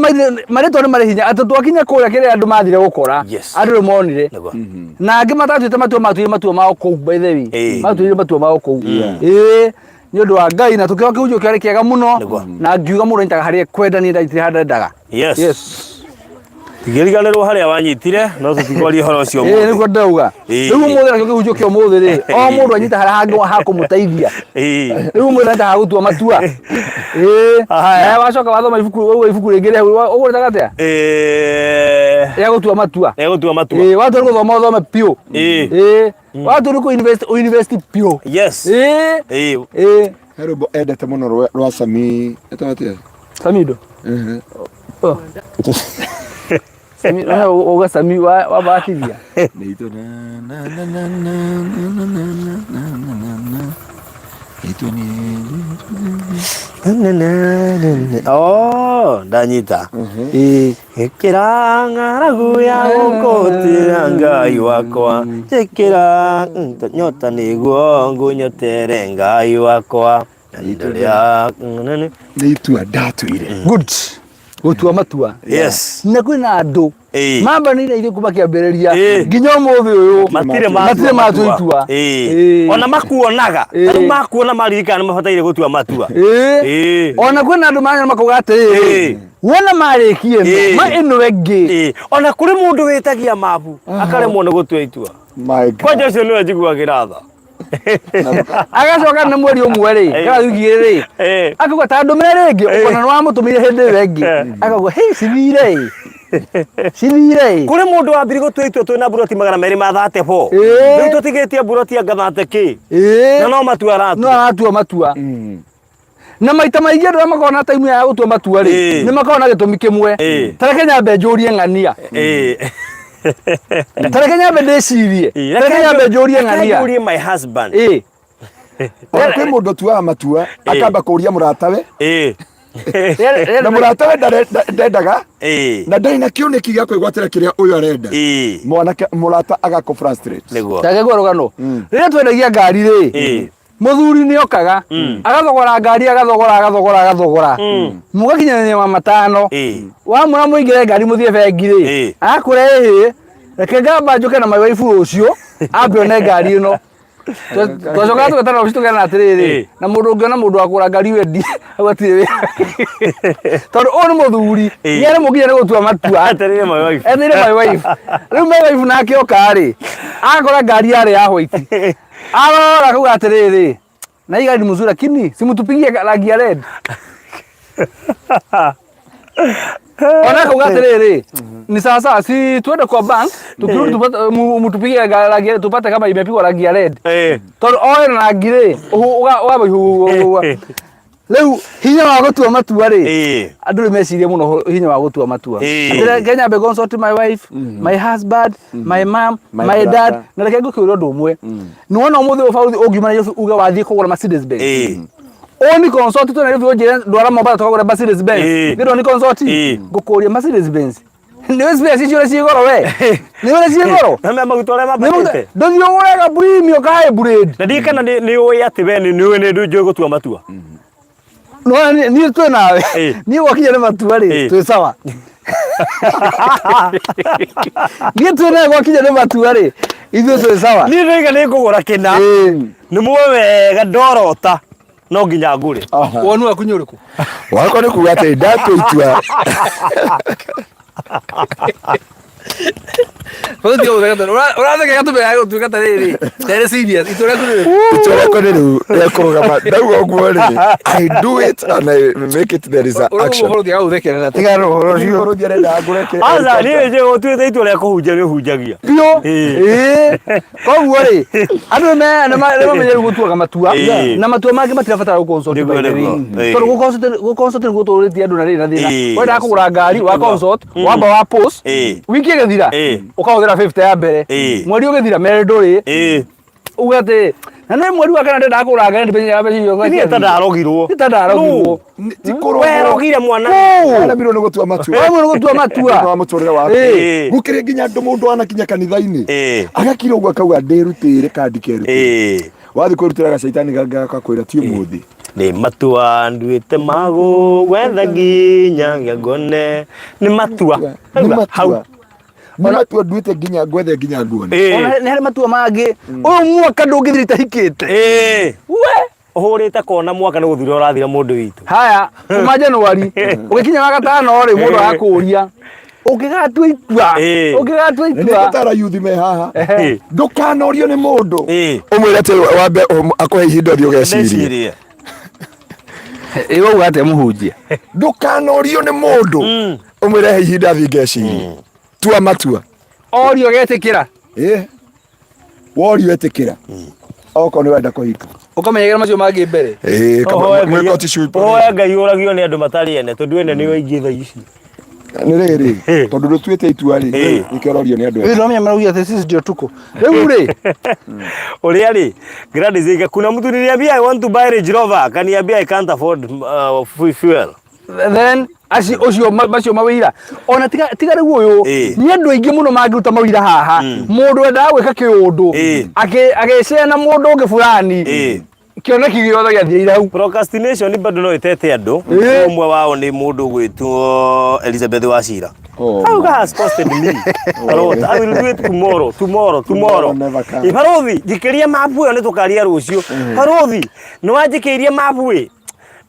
marĩtwa nĩ marĩ hinya atĩ twakinya kũrĩa kĩrĩa andũ mathire gũkora. Yes. Andũ nĩ monire. Nĩguo. Na angĩ matatuĩte matua matuire matua mao kũu by the way. Ĩĩ. Matuire matua mao kũu. Ĩĩ. Nĩ ũndũ wa Ngai na tũkĩoya kĩhunjio kĩarĩ kĩega mũno Nĩguo. na ngiuga mũndũ anyitaga harĩa ekwenda niĩ ndanyitire harĩa ndendaga. Yes. Yes. Tigĩriganĩrwo harĩa wanyitire no tũtikwaria ũhoro ũcio Ĩĩ ũmũthĩ. nĩguo ndauga. Ĩĩ. Rĩu ũmũthĩ nakĩo kĩhunjio kĩa ũmũthĩ rĩ, o mũndũ anyita harĩa hangĩ ha kũmũteithia. Ĩĩ. Rĩu ũmũthĩ anyita ha gũtua matua. Ĩĩ. Haya. Nawe wacoka wathoma ibuku ũguo ibuku rĩngĩ rĩa ũguo rĩtaga atĩa? Eh, Rĩa gũtua matua. rĩa gũtua matua. Ĩĩ watua nĩ gũthoma ũthome biũ. Ĩĩ. Ĩĩ. Watua nĩ kũ invest ũ invest biũ. Yes. Ĩĩ. Ĩĩ. Ĩĩ. He rwĩmbo endete mũno rwa Sami etagwo atĩa? Samido. Mhm. Oh. Sami, wewe uga Sami wa wabatithia. Naitwa na na na na na na na na na na na na. Naitwa ni Oh, ndanyita. Ĩĩ. Ĩkĩra ng'aragu ya gũkũtĩra Ngai wakwa njĩkĩra nyota nĩguo ngũnyotere Ngai wakwa Ndũrĩa nĩ itua ndatuire. Good. Gũtua matua. Yes. Na kwĩna andũ Ĩĩ. mambanĩire ithuĩ kuma kĩambĩrĩria Ĩĩ. nginya ũmũthĩ ũyũ Matirĩ matirĩ matua itua. Ĩĩ. Ĩĩ. Ona makuonaga. Ĩĩ. Rĩu makuona maririkana nĩ mabataire gũtua matua. Ĩĩ. Ĩĩ. Ona kwĩna andũ marĩa makauga atĩrĩrĩ Ĩĩ. wona marĩkie ĩno Ĩĩ. ma ĩno ĩngĩ Ĩĩ. Ona kũrĩ mũndũ wĩtagia mabu akaremwo nĩ gũtua itua. My God. Kwanja ũcio nĩwe njiguagĩra tha. Agacoka na mweri ũmwe rĩ kana wiki igĩrĩ rĩ Ĩĩ. akauga ta ndũmĩre rĩngĩ ũkona nĩ wamũtũmĩire hĩndĩ ĩyo ĩngĩ akauga hei cithire ĩ cithire ĩ Kũrĩ mũndũ wambire gũtua itua twĩna mburoti 234. Ĩĩ. Rĩu tũtigĩtie mburoti anga thate kĩ. Ĩĩ. Na no matua no aratua. aratua matua na maita maingĩ andũ arĩa makoragwo na time ya gũtua matua rĩ Ĩĩ. nĩ makoragwo na gĩtũmi kĩmwe Ĩĩ. ta reke nyambe njũrie ng'ania Ĩĩ. ta reke nyambe ndĩcirie Ĩĩ. ta reke nyambe njũrie Reke ng'ania njũrie my husband. Ĩĩ. Ona kwĩ mũndũ ũtuaga matua akamba kũria mũratawe Ĩĩ. na mũratawe ndendaga Ĩĩ. na ndarĩ na kĩoneki gĩa kwĩgwatĩra kĩrĩa ũyũ arenda. Ĩĩ. Mwanake mũrata agakũ frustrate. Nĩguo. Ta reke ngwĩre rũgano rĩrĩa twendagia ngari rĩ Ĩĩ. Mũthuri nĩ okaga agathogora ngari agathogora agathogora agathogora mũgakinyanĩria ma matano Ĩĩ. wamwĩra mũingĩre ngari mũthiĩ bengi rĩ Ĩĩ. agakwĩra ĩhĩ reke ngamba njũke na my wife rũciũ ambe one ngari ĩno twacokaga tũgetana obici tũkerana atĩrĩrĩ Ĩĩ. na mũndũ ũngĩona mũndũ wa kũgũra ngari wendi hau hatirĩ wĩra tondũ ũyũ nĩ mũthuri Ĩĩ. nĩ aremwo nginya nĩ gũtua matua Etereire my wife. etereire my wife rĩu my wife nake oka rĩ akora ngari yarĩ ya white arora akauga atĩrĩrĩ na hii gari ni mzuri lakini simtupigie rangi ya red ona akauga atĩrĩrĩ ni sawa sawa si tuende kwa bank tukirudi tupate mtupigie rangi ya- tupate kama imepigwa rangi ya red Eh. tondũ oe na rangi rĩ ũgamba rĩu hinya wa gũtua matua rĩ Eh. andũ rĩu mecirie mũno hinya wa gũtua matua Ĩĩ. Atĩ reke nyambe consult my wife my husband my mom My my dad brother. na reke ngũkwĩre ũndũ ũmwe nĩ wona ũmũthĩ ũyũ bauthi ũngiuma Nairobi uge wathiĩ kũgũra Mercedes Benz Ĩĩ. ũni consult tu Nairobi ũnjĩre ndwara Mombasa tũkagũra Mercedes Benz Ĩĩ. nĩ ndoni consult Ĩĩ. ngũkũria Mercedes Benz Nĩ space icio ũrĩa ciĩ goro we. Nĩ ũrĩa ciĩ goro. Na maguta ũrĩa mambatĩte. Ndũthiĩ ũgũre ga premium ka hybrid. Na ndiĩ kana nĩ ũĩ atĩ we nĩ ũĩ nĩ njũĩ gũtua matua. No niĩ twĩ nawe. Ĩ. Niĩ gwakinya nĩ matua rĩ, Ĩ. twĩ sawa. Niĩ twĩ nawe gwakinya nĩ matua rĩ, ithuĩ twĩ sawa. Niĩ ndoiga nĩ ngũgũra kĩna. Ĩ. Nĩ muoĩ wega ndorota no nginya ngũre. Woni waku nĩ ũrĩkũ? Wakwa nĩ kuga atĩ ndatua itua. Ũratheka gatũme gagũtuĩka ta rĩrĩ. Tarĩ serious. Itua rĩaku nĩ rĩrĩkũ? Itua rĩakwa nĩ rĩu rĩa kũrũgama ndauga ũguo rĩ I do it and I make it there is a action. Ũrĩa ũgũthekerera. Tiga na ũhoro ũcio. Mũrũthi arenda ngũre kĩ- Aca niĩ njũĩ gũtuĩte itua rĩa kũhunjia nĩ ũhunjagia. Biũ. Ĩ. Ĩ. Koguo rĩ, andũ nĩ mamenyeru gũtuaga matua Ĩĩ. na matua mangĩ matirabatara gũ consult Nĩguo, by the way. nĩguo. Ĩĩ. Tondũ gũ consult nĩguo tũrĩtie andũ na rĩrĩ na thĩna. Ĩĩ. Wendaga kũgũra ngari wa consult, wamba wa post, Ĩĩ. wiki ĩgĩthira Ĩĩ. ũkahũthĩra 50 ya mbere. Ĩĩ. Mweri ũgĩthira merĩ ndũrĩ. Ĩĩ. Uge atĩ na nĩ mweri wa kana ndĩrendaga kũgũra ngari ndimenyaga mbeca icio Niĩ ta ndarogirwo. Niĩ ta ndarogirwo. Ti kũrogwo. Werogire mwana. Aremirwo nĩ gũtua matua. Aremirwo nĩ gũtua matua. Thĩinĩ wa mũtũrĩre waku. Ĩĩ. Gũkĩrĩ nginya andũ mũndũ anakinya kanitha-inĩ. Ĩĩ. Agakira ũguo akauga ndĩrutĩre kandi kerutĩre. Ĩĩ. Wathiĩ kwĩrutĩra gacaitani gagakwĩra ti ũmũthĩ. Nĩ matua nduĩte magũgwetha nginya ngone. Nĩ matua. Nĩ matua. Hau. Nĩ matua nduĩte nginya ngwethe nginya nguone. Ĩĩ. Ona nĩ harĩ matua mangĩ. Ũyũ mwaka ndũngĩthira itahikĩte. Ĩĩ. We. Ũhũrĩte kona mwaka nĩ gũthira ũrathira mũndũ witũ. Haya, kuma Januari ũgĩkinya wa gatano rĩ mũndũ arakũria ũngĩgatua itua Ĩĩ. ũngĩgatua Nĩ itua ngũtara yuthi me haha. Ĩĩ. Ndũkanorio nĩ mũndũ. Ĩĩ. Ũmwĩre atĩ wambe akũhe ihinda ũthiĩ ũgecirie. Ndecirie. Ĩ wauga atĩa mũhunjia? Ndũkanorio nĩ mũndũ. Ũmwĩre he ihinda thiĩ ngecirie. Tua matua. Orio getĩkĩra. Ĩĩ. Worio ĩtĩkĩra. Okorwo nĩ wenda kũhika. Ũkamenyagĩra macio mangĩ mbere. Ĩĩ, Ũhoe mwĩko Ngai- ti cuipo. ũhoe Ngai ũragio nĩ andũ matarĩ ene tondũ ene nĩo aingĩ thaa ici. Nĩ rĩrĩ, tondũ ndũtuĩte itua rĩ, Ĩĩ. nĩkĩo ũrorio nĩ andũ Rĩu ndamenya maraugia atĩ sisi ndio tuko. Rĩu rĩ, Ũrĩa rĩ, Gladys Iga, kuna mtu niliambia I want to buy Range Rover, akaniambia I can't afford fuel. Then acio ũcio macio mawĩira ona tiga tiga rĩu ũyũ Ĩĩ. nĩ andũ aingĩ mũno mangĩruta mawĩira haha mũndũ wendaga gwĩka kĩũndũ Ĩĩ. agĩcea na mũndũ ũngĩ fulani Ĩĩ. kĩoneki gĩothe gĩathirĩire hau. Procrastination bado no ĩtete andũ. Ĩĩ. Ũmwe wao nĩ mũndũ ũgwĩtwo Elizabeth Wachira. Oh, How God has costed me a lot. I will do it tomorrow, tomorrow, tomorrow. Tomorrow never comes. Ĩ, Barothi, njikĩria mapu ĩyo nĩ tũkaria rũciũ. Barothi, nĩ wanjikĩirie mapu ĩ.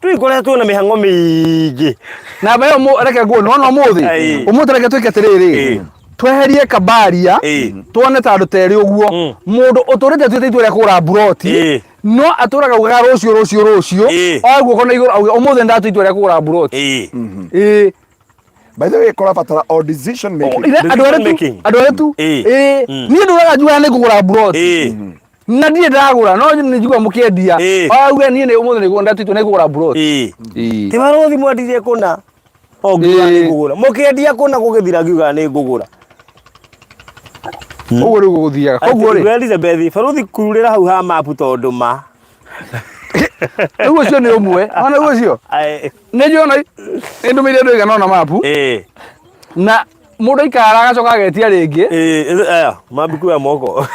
Tũi ngoretwo na mĩhang'o mĩingĩ. Namba ĩyo reke nguone nona ũmũthĩ Ĩĩ. ũmũthĩ reke twĩke atĩrĩrĩ Ĩĩ. tweherie kabaria Ĩĩ. tuone ta andũ terĩ ũguo mũndũ ũtũrĩte atuĩte itua rĩa kũgũra mburoti Ĩĩ. no atũraga augaga rũciũ rũciũ rũciũ Ĩĩ. oe guoko na igũrũ auge ũmũthĩ ndatua itua rĩa kũgũra mburoti. Ĩĩ. Ĩĩ. By the way, kũrabatara o decision making. Ithe andũ arĩa tu making. andũ arĩa tu Ĩĩ. ĩĩ niĩ ndũraga njugaga nĩ ngũgũra mburoti Ĩĩ. na ndirĩ ndagũra no nĩ njiguaga mũkĩendia Ĩĩ. auge niĩ nĩ ũmũthĩ nĩ ndatua itua nĩ ngũgũra mburoti. Ĩĩ. Ĩĩ. Ti barothi mwendirie kũna. O ngiuga Ĩĩ. nĩ ngũgũra. Mũkĩendia kũna gũgĩthira ngiuga nĩ ngũgũra. Ũguo rĩu gũgũthiaga koguo rĩ Atĩ Elizabeth, barothi kururĩra hau ha mapu tondũ ma. Rĩu ũcio nĩ ũmwe ona rĩu ũcio Ai, nĩ njũĩ ona nĩ ndũmĩire andũ aigana ũna mapu Ĩĩ. na mũndũ aikara agacoka agetia rĩngĩ. Ĩĩ, aya, mabu ya moko.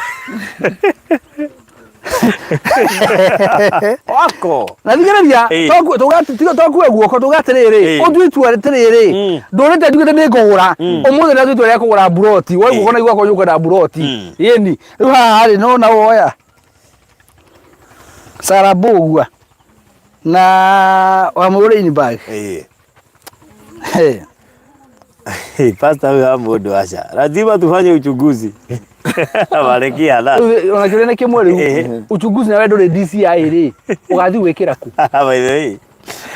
Wako. Na thikĩrĩria Ĩĩ. tokue guoko tuge atĩrĩrĩ Ĩĩ. ũtue itua atĩrĩrĩ ndũrĩte njugĩte nĩ ngũgũra ũmũthĩ ndatua itua rĩa kũgũra mburoti woe guoko na igũrũ akorwo ũkwenda mburoti ĩni rĩu haha rĩ no na woya Sarah Mbũgua na wamũrĩini bag. Ĩĩ. Hey. Hey, pastor huyu ha mũndũ aca. Lazima tufanye uchunguzi. Marekia na. Rĩu ona kĩũria nĩ kĩmwe rĩu Ĩĩ. uchunguzi nawe ndũrĩ DCI rĩ ũgathiĩ gwĩkĩra kũ? By the way.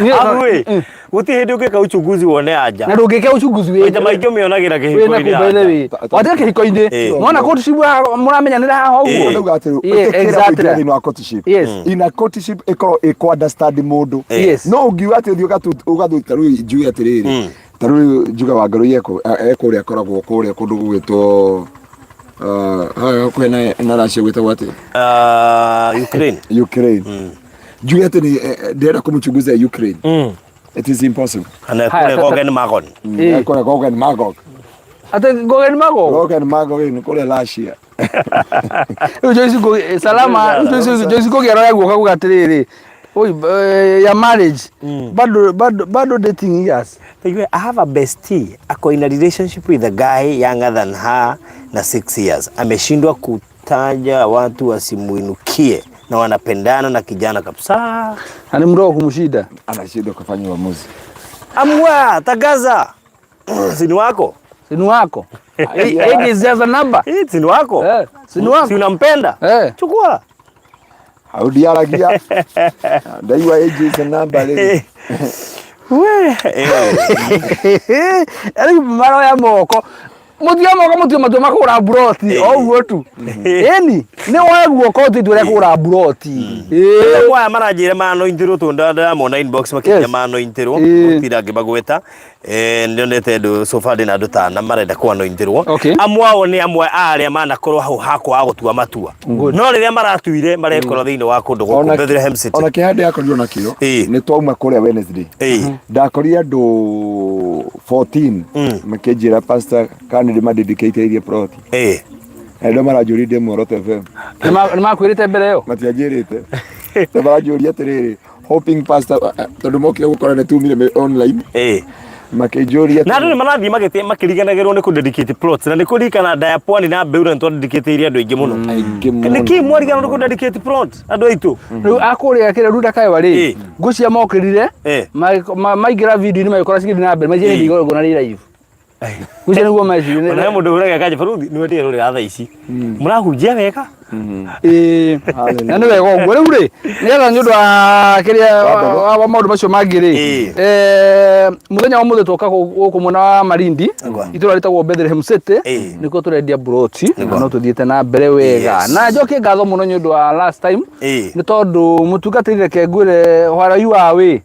Niĩ- Abu ĩ, gũtirĩ hĩndĩ ũngĩka uchunguzi wone anja. Na ndũngĩka uchunguzi wĩ Maita maingĩ ũmĩonagĩra wĩna kĩhiko-inĩ kũ by the anja. way wathiĩ kĩhiko-inĩ Ĩĩ. nona courtship mũramenyanĩra haha ũguo Ĩĩ. Ndauga atĩrĩ, Ĩĩ, ĩtĩkĩra exactly. kũingĩra thĩinĩ wa courtship. Yes. In a courtship ĩkorwo ĩkũ understand mũndũ. Yes. No ũngiuga atĩ ũthiĩ ũgathiĩ ta rĩu njuge atĩrĩrĩ, ta rĩu njuge Wangarũi ekũrĩa akoragwo kũrĩa kũndũ gũgwĩtwo haha hakuhĩ na Russia gwĩtagwo atĩa? Ah, Ukraine. Ukraine. Njuge atĩ ndĩrenda kũmũchunguza Ukraine. It is impossible. Kana Haya, kũrĩa Gog and Magog. Ĩĩ. Kũrĩa Gog and Magog. Atĩ Gog and Magog. Gog and Magog nĩ kũrĩa Russia. Rĩu Joyce Ngugi salama rĩu Joyce Joyce Ngugi aroya guoko kuga atĩrĩrĩ oi ya marriage bado bado bado dating years. Thank you. I have a bestie ako in a relationship with a guy younger than her na 6 years. Ameshindwa kutaja watu wasimuinukie na wanapendana na kijana kabisa. Na ni mdogo kumshinda. Anashindwa kufanya uamuzi. Amua, tangaza. Si ni wako? Si ni wako. Age is just a number. Eh, si ni wako? Eh, si ni wako. Si unampenda? Eh. Chukua. Hau ndiaragia. Ndaigua age is a number rĩu. We. Eh. Rĩu maroya moko mũtio moko mũtio matua makũgũra mburoti o ũguo tu ĩni nĩ woe guoko ũtue itua rĩa kũgũra mburoti Ĩĩ. Aya maranjĩra manointirwo tondũ ndamona inbox makĩria Yes. manointirwo Ĩĩ. gũtira ngĩmagweta. Eh, nĩonete andũ so far ndĩna andũ tana marenda kwanointirwo. Okay. Amwe ao nĩ amwe a arĩa manakorwo hau hakwa gũtua matua. No rĩrĩa maratuire marekorwo thĩinĩ wa kũndũ gũkũ Bethlehem City. Ona kĩhande yakorirwo nakĩo Ĩĩ. nĩ twauma kũrĩa Wednesday. Ĩĩ. Ndakorire andũ 14 makĩnjĩra pastor kana nĩ ndĩmadedicate plot. Ĩĩ. Na ndio maranjũria ndĩ Muoroto FM. Nĩ makwĩrĩte mbere ĩyo Matianjĩrĩte. Na maranjũria atĩrĩrĩ hoping pastor tondũ mokire gũkora nĩ tumire online Ĩĩ. makĩnjũria Na andũ nĩ marathiĩ makĩriganagĩrwo nĩ kũ-dedicate plots na nĩ kũririkana nda ya pwani na Mbeura nĩ twadedicate-ire andũ aingĩ mũno. aingĩ mũno. Nĩkĩ mwariganwo nĩ kũ-dedicate plot andũ aitũ? Rĩu akũrĩa kĩrĩa Runda Kaewa rĩ Ĩĩ. ngũcia mokĩrire Ĩĩ. maingĩra video-inĩ magĩkora cigĩthiĩ na mbere maigĩrĩire igongona rĩ live ngũcia nĩguo mecirie Ona he mũndũ ũraga kanja baruthi nĩ wendire rũrĩra thaa ici. Mũrahunjia wega. Ĩĩ. Na nĩ wega ũguo rĩu rĩ nĩgetha nĩ ũndũ wa kĩrĩa wa maũndũ macio mangĩ rĩ Ĩĩ. mũthenya wa ũmũthĩ twoka gũkũ mwena wa Malindi Nĩguo. itũra rĩtagwo Bethlehem City Ĩĩ. nĩkuo tũrendia mburoti na no tũthiĩte na mbere wega Yes. na njokie ngatho mũno nĩ ũndũ wa last time Ĩĩ. nĩ tondũ mũtungatĩri reke ngwĩre while you are away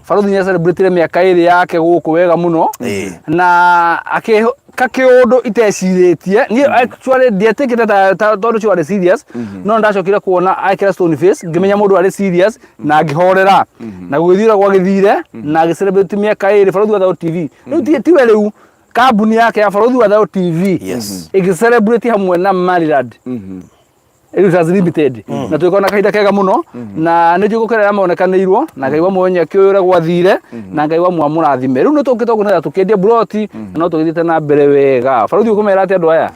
barothi nĩ acelebrate mĩaka ĩrĩ yake gũkũ wega mũno Ĩĩ. na akĩ kakĩũndũ itecirĩtie niĩ actually ndietĩkĩte tondũ ũcio arĩ serious no ndacokire kuona ekĩra stone face ngĩmenya mũndũ arĩ serious na ngĩhorera na gũgĩthiĩ ũrĩa gwagĩthire na agĩcelebrate mĩaka ĩrĩ Barothi wa Thayũ TV rĩu tiwe rĩu kambuni yake ya Barothi wa Thayũ TV Yes. ĩgĩcelebrate hamwe na Maryland Realtors Limited na tũgĩkorwo na kahinda kega mũno na nĩ njũĩ gũkerera monekanĩirwo na Ngai wa mwanya akĩũĩ ũrĩa gwathire na Ngai wa mwamũrathime rĩu nĩ tũkĩte gũkũ nĩgetha tũkĩendie mburoti na no tũgĩthiĩte na mbere wega barothi ũkũmera atĩa andũ aya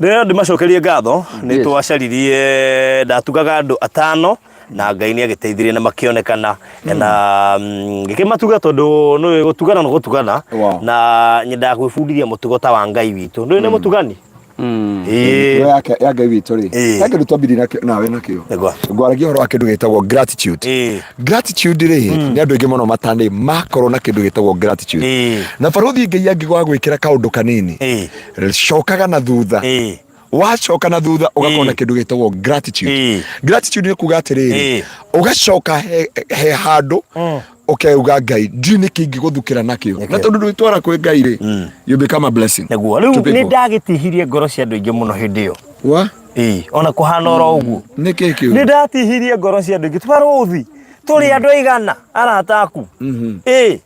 Rĩrĩa ndĩmacokerie ngatho nĩ Yes. twacaririe ndatugaga andũ atano na Ngai nĩ agĩteithirie na makĩonekana na ngĩkĩmatuga tondũ nĩ gũtugana no gũtugana Wow. na nyendaga gwĩbundithia mũtugo ta wa Ngai witũ ndũĩ nĩ mũtugani Ĩĩ. Mĩtugo yake ya Ngai witũ rĩ Ĩĩ. he kĩndũ twambirie nakĩo nawe nakĩo Nĩguo. ngwaragia ũhoro wa kĩndũ gĩtagwo gratitude Ĩĩ. Gratitude rĩ nĩ andũ aingĩ mũno matanĩ makorwo na kĩndũ gĩtagwo gratitude Ĩĩ. na barothi Ngai angĩgwagwĩkĩra kaũndũ kanini Ĩĩ. cokaga na thutha Ĩĩ. wacoka na thutha ũgakorwo Ĩĩ. na kĩndũ gĩtagwo gratitude Ĩĩ. Gratitude nĩ kuga atĩrĩrĩ Ĩĩ. ũgacoka he, he handũ ũkeuga Ngai ndiũĩ nĩkĩ ingĩgũthukĩra nakĩo na tondũ ndwĩtwara kwĩ Ngai rĩ you become a blessing Nĩguo rĩu to people. nĩ ndagĩtihirie ngoro cia andũ aingĩ mũno hĩndĩ ĩyo Wa? Ĩĩ, ona kũhana oro ũguo Nĩkĩ kĩu? Nĩ ndatihirie ngoro cia andũ aingĩ tũbarũthi tũrĩ andũ aigana arata aku Ĩĩ.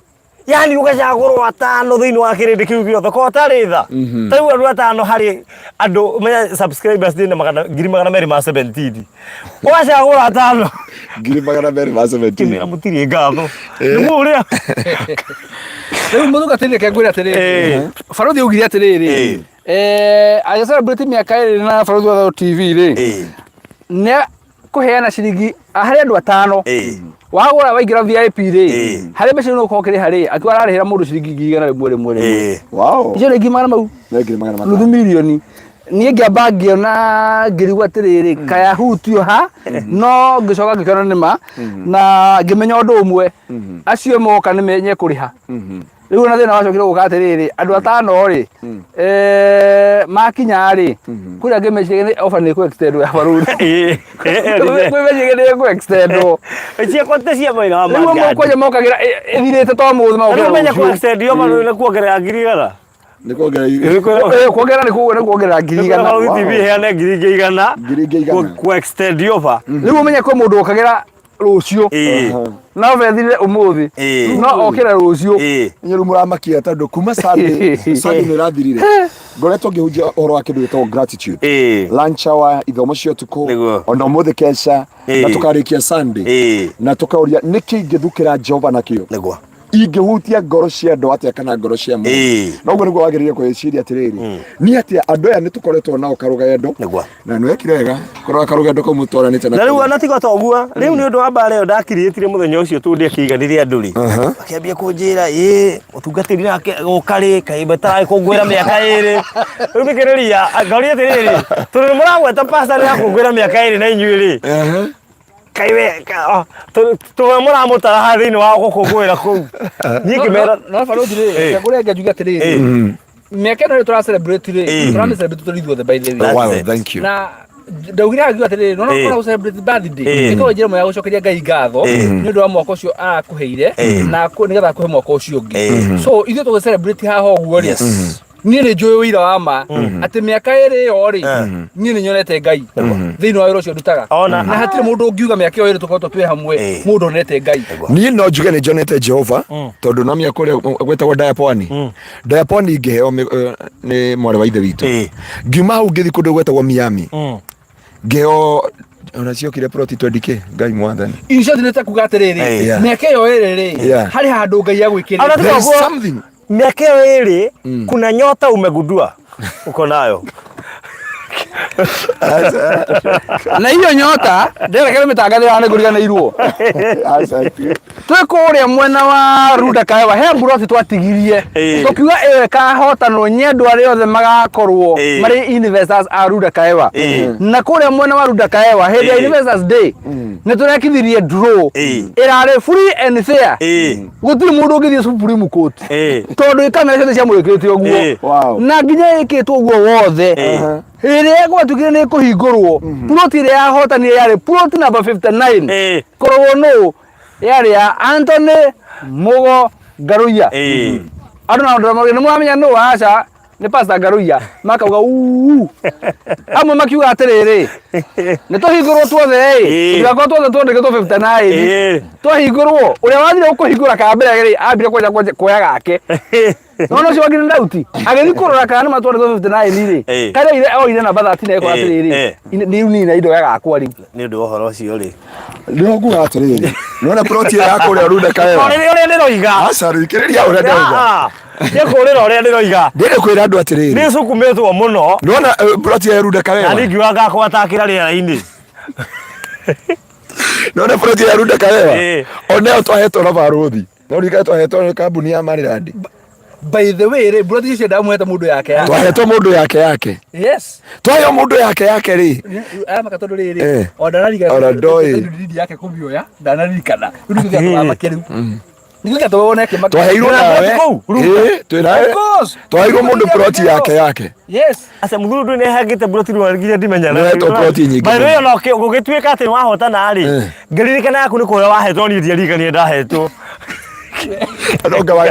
Yani ũgacagũrwo atano thĩinĩ wa kĩrĩndĩ kĩu gĩothe ko ũtarĩ tha ta rĩu andũ atano harĩ andũ menya subscribers ndĩ na 217,000 ũgacagũra atano 217,000. Kĩmera mũtirĩ ngatho nĩ mũrĩa Rĩu mũtungatĩri reke ngwĩre atĩrĩrĩ Ĩĩ. barothi augire atĩrĩrĩ Ĩĩ. Agĩcelebrate mĩaka ĩrĩ na Barothi wa Thayũ TV rĩ Ĩĩ. nĩ kũheana ciringi harĩ andũ atano Ĩĩ. wagũra waingĩra VIP rĩ Ĩĩ. harĩ mbeca iria ũgũkorwo ũkĩrĩha rĩ akiuga ararĩhĩra mũndũ ciringi 100,000 rĩmwe rĩmwe Ĩĩ. Wow. Icio nĩ 100,000 mau Nĩ 500,000. Nuthu mirioni niĩ ngĩamba ngĩona ngĩrigwo atĩrĩrĩ kaya hutio ha no ngĩcoka ngĩkĩona nĩ ma na ngĩmenya ũndũ ũmwe acio moka nĩ menye kũrĩha rĩu ona thĩna wacokire gũka atĩrĩrĩ andũ atano rĩ makinya rĩ kũrĩa angĩ meciria nĩ offer nĩ kũ-extend ya baruni Ĩĩ. kwĩ meciria nĩ kũ-extend Ciakwa ti cia maina wa rĩu amwe mangandi. kwanja mokagĩra ĩthirĩte to mũthĩ Rĩu magokĩra menya rũciũ. kũ extend yo marũ na kuongerera 100,000. Nĩ kuongerera Kuongerera nĩ kuongerera nĩ kuongerera 100,000. Barũthi TV ĩheane 100,000. 1,100. Ku extend offer. Rĩu ũmenye kwĩ mũndũ okagĩra rũciũ Ĩĩ. No bethire ũmũthĩ. Ĩĩ. No okĩre rũciũ. Ĩĩ. Inyuĩ rĩu mũramakia tondũ kuma Sunday Sunday nĩ ĩrathirire ngoretwo ngĩhunjia ũhoro wa kĩndũ gĩtagwo gratitude Ĩĩ. lunch hour ithomo cia ũtukũ Nĩguo. ona ũmũthĩ keca Ĩĩ. na tũkarĩkia Sunday Ĩĩ. na tũkaũria nĩkĩ ingĩthukĩra Jehova nakĩo Nĩguo. ingĩhutia ngoro cia andũ atĩa kana ngoro cia mũndũ Ĩĩ. noguo nĩguo wagĩrĩire kwĩciria atĩrĩrĩ nĩ atĩa andũ aya nĩ tũkoretwo nao karũgendo Nĩguo. na nĩ wekire wega kũrora karũgendo kau mũtwaranĩte na rĩu ona tiga ta ũguo rĩu nĩ ũndũ wa mbara ĩyo ndakirĩtire mũthenya ũcio tondũ ndĩakĩiganire andũ rĩ akĩambia kũnjĩra ĩ mũtungatĩri nake gũka rĩ kaĩ mataragĩkũngũĩra mĩaka ĩrĩ rĩu thikĩrĩria ngauria atĩrĩrĩ tondũ nĩ mũragweta pastor nĩ akũngũĩra mĩaka ĩrĩ na inyuĩ rĩ kaĩ we tũwe mũramũtara haha thĩinĩ wa gũkũngũĩra kũu niĩ ngĩmera No barũthi rĩ, Ĩĩ. reke ngũrenge njuge atĩrĩrĩ. Ĩĩ. Mĩaka ĩno rĩ tũra celebrate rĩ, Ĩĩ. tũramĩ celebrate tũrĩ ithuothe by the way. Wow, That's it. thank you. Na ndaugire haha ngiuga atĩrĩrĩ, nĩwona Ĩĩ. ũkorwo gũ celebrate birthday, Ĩĩ. ĩkoragwo njĩra ĩmwe ya gũcokeria Ngai ngatho Ĩĩ. nĩ ũndũ wa mwaka ũcio arakũheire Ĩĩ. na nĩgetha akũhe mwaka ũcio ũngĩ. Ĩĩ. So ithuĩ tũgĩ celebrate haha ũguo rĩ, Yes. niĩ nĩ njũĩ ũira wa ma atĩ mĩaka ĩrĩ ĩyo rĩ niĩ nĩ nyonete Ngai thĩinĩ wa wĩra ũcio ndutaga Ona- na hatirĩ mũndũ ũngiuga mĩaka ĩyo ĩrĩ tũkoretwo twĩ hamwe Ĩĩ. mũndũ onete Ngai niĩ no njuge nĩ njonete jehova tondũ no mĩaka ũrĩa gwetagwo diaponi diaponi ngĩheo nĩ mwarĩ wa ithe witũ Ĩĩ. ngiuma hau ngĩthiĩ kũndũ gwetagwo miami ngĩheo ona ciokire ploti 20k ngai mwathani in short nĩ ta kuga atĩrĩrĩ Ĩĩ. Yeah. mĩaka ĩyo ĩrĩ rĩ Yeah. harĩ handũ Ngai agwĩkĩrĩte Ona There is Ũguo- something mĩaka ĩyo ĩrĩ kuna nyota umegundua uko nayo na hiyo nyota nderekere mĩtangathĩra nĩ ngũriganĩirwo twĩ kũrĩa mwena wa Runda Kaewa he mburoti twatigirie Ĩĩ. tũkiuga ĩyo ĩkahotanwo nĩ andũ arĩa othe magakorwo Ĩĩ. marĩ investors a Runda Kaewa Ĩĩ. na kũrĩa mwena wa Runda Kaewa hĩndĩ ya Ĩĩ. investors day nĩ tũrekithirie draw Ĩĩ. ĩrarĩ free and fair Ĩĩ. gũtirĩ mũndũ ũngĩthiĩ Supreme Court Ĩĩ. tondũ kamera ciothe ciamũrĩkĩte Ĩĩ. ũguo Wow. na nginya ĩkĩtwo ũguo wothe Ĩĩ. ĩrĩa gwatuĩkire nĩ ĩkũhingũrwo plot ĩrĩa yahotanire yarĩ plot number 59 Ĩĩ. korogwo nũ yarĩ ya Anthony Mugo Ngaruiya Ĩĩ. andũ na andũ nĩ mũramenya nũ aca nĩ Pastor Ngaruiya makauga uu amwe makiuga atĩrĩrĩ nĩ tũhingũrwo tuothe ĩ Ĩĩ. tũtigakorwo tuothe twandĩkĩtwo 59 Ĩĩ. twahingũrwo ũrĩa wathire gũkũhingũra ka mbere rĩ ambire kwanja kwanja kuoya gake nona ũcio wangĩ nĩ dauti agĩthiĩ kũrora kana nĩ matwandĩkwo 59 rĩ Ĩĩ. karĩa oire oire namba 13 ekora Ĩĩ, atĩrĩrĩ ĩĩ. nĩ nina indo ya gakwa rĩu nĩ ũndũ wa ũhoro ũcio rĩ nĩho nguga atĩrĩrĩ nĩwona ploti ĩyo ya kũrĩa Runda Kaewa ũrĩa ũrĩa ndĩroiga aca rĩkĩrĩria ũrĩa ndauga Ah, nĩ kũrĩra ũrĩa ndĩroiga ndĩrĩ kwĩra andũ atĩrĩrĩ nĩ cukumĩtwo mũno nĩwona ploti ya Runda na Kaewa niĩ ngiuga ngakwatakĩra rĩera-inĩ nĩwona ploti ya Runda Kaewa Ĩĩ. onayo twahetwo na barũthi no ririkane twahetwo nĩ kambuni ya Maryland by the way rĩ mburoti icio ndamũhete mũndũ yake yake twahetwo mũndũ yake yake yes twaheo mũndũ yake yake rĩ aya maka tondũ rĩrĩ Eh. o ndanarigana Ona ndoĩ. ndidi yake kũmĩoya ndanarikana rĩu nĩkĩo gĩatũmakia rĩu nĩkĩo gĩatũma wone akĩmaka twaheirwo nawe Kũu, Runda. Ĩĩ, twĩ nawe Of course. twaheirwo mũndũ ploti yake yake yes Aca mũthuri ndũ nĩhangĩte mburoti rĩu nginya ndimenyana. Nĩhetwo ploti nyingĩ By the way ona gũgĩtuĩka atĩ nĩwahotana rĩ, Eh. ngĩririkana yaku nĩ kũheo wahetwo niĩ ndiarikanire ndahetwo.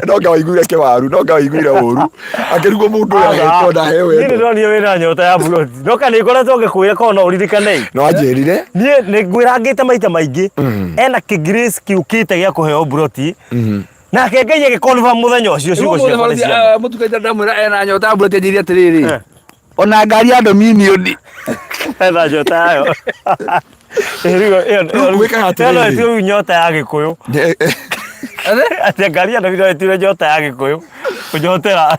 nonga waiguire kĩwaru nonga waiguire ũru akĩrigwo mũndũ ũyũ ahetwo ndaheo Niĩ ĩno nĩndonire wĩna nyota ya mburoti. No kana nĩngoretwo ngĩkwĩra korwo no ũririkane. no anjĩrire Niĩ nĩngwĩrangĩte maita maingĩ ena kĩgrace kĩũkĩte gĩa kũheo mburoti. Nake Ngai agĩ confirm mũthenya ũcio ciugo ciakwa nĩ cia ma. mũtukaita ndamwĩra ena nyota ya mburoti anjĩire atĩrĩrĩ Eh. ona ngari ya dominion Ena nyota yayo. Rĩu Rĩu gwĩkaga ĩyo no atĩrĩrĩ. ĩtuĩke rĩu nyota ya Gĩkũyũ. Atĩ ngari ya Davido ĩtuĩre nyota ya Gĩkũyũ. Kũnyotera.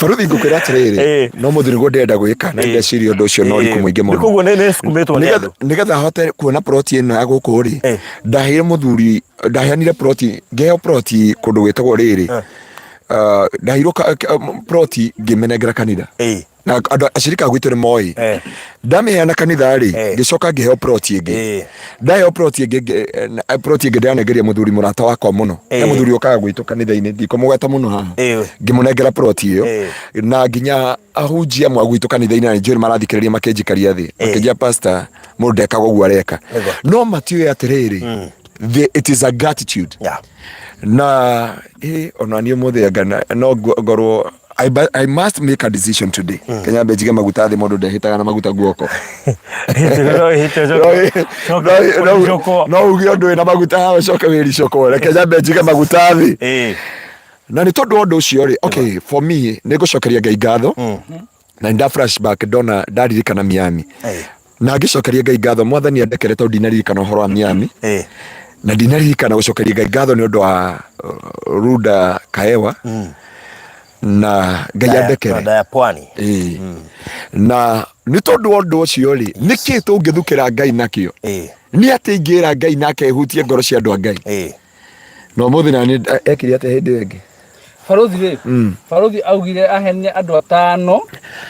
Baruthi ngũkwĩra atĩrĩrĩ Ĩĩ. no mũthĩ nĩguo ndĩrenda gwĩka na Ĩĩ. ndeciria ũndũ ũcio na ũritũ mũingĩ mũno Koguo nĩ nĩsukumĩtwo nĩ andũ. nĩgetha hote kuona ploti ĩno ya gũkũ rĩ Ĩĩ. ndaheire mũthuri ndaheanire ploti ngĩheo ploti kũndũ gwĩtagwo rĩrĩ Eh. Ndaheirwo ploti ngĩmĩnengera kanitha Ĩĩ. Na andũ acirika a gwitũ nĩ moĩ Eh. ndamĩheana kanitha rĩ Eh. ngĩcoka ngĩheo ploti ĩngĩ Ĩĩ. ndaheo ploti ĩngĩ ploti ĩngĩ ndĩranengeria mũthuri mũrata wakwa mũno he Ĩĩ. mũthuri ũkaga gwitũ kanitha-inĩ ndikũmũgweta mũno haha Ĩĩ. ngĩmũnengera ploti ĩyo Ĩĩ. na nginya ahunjia amwe a gwitũ kanitha-inĩ na nĩnjũĩ nĩmarathikĩrĩria makĩnjikaria thĩ makĩnjia pastor mũndũ ndekaga ũguo areka Nĩguo. no matiũĩ atĩrĩrĩ it is a gratitude Yeah. Na ona niĩ ũmũthĩ anga no ngorwo I must make a decision today. Kenya mbe njige maguta thĩ mũndũ ndehĩtaga na maguta guoko. No uge ũndũ wĩna maguta haha ũcoke wĩricũkwo. Reke nyambe njige maguta thĩ. Na nĩ tondũ wa ũndũ ũcio rĩ, okay, for me nĩ ngũcokeria Ngai ngatho. Na nda flashback ndona ndaririkana Miami. Na ngĩcokeria Ngai ngatho mwathani andekere tondũ ndinaririkana ũhoro wa Miami. Na ndinaririkana gũcokeria Ngai ngatho nĩ ũndũ wa Ruda Kaewa. Na Ngai andekere. Nda ya pwani. Ĩĩ. Na nĩ tondũ wa ũndũ ũcio rĩ, nĩkĩ tũngĩthukĩra Ngai nakĩo? Nĩ atĩ ingĩra Ngai nake ehutie ngoro cia andũ a Ngai. Na ũmũthĩ nani ekire atĩa hĩndĩ ĩyo ĩngĩ? Barũthi rĩ, barũthi augire ahenie andũ atano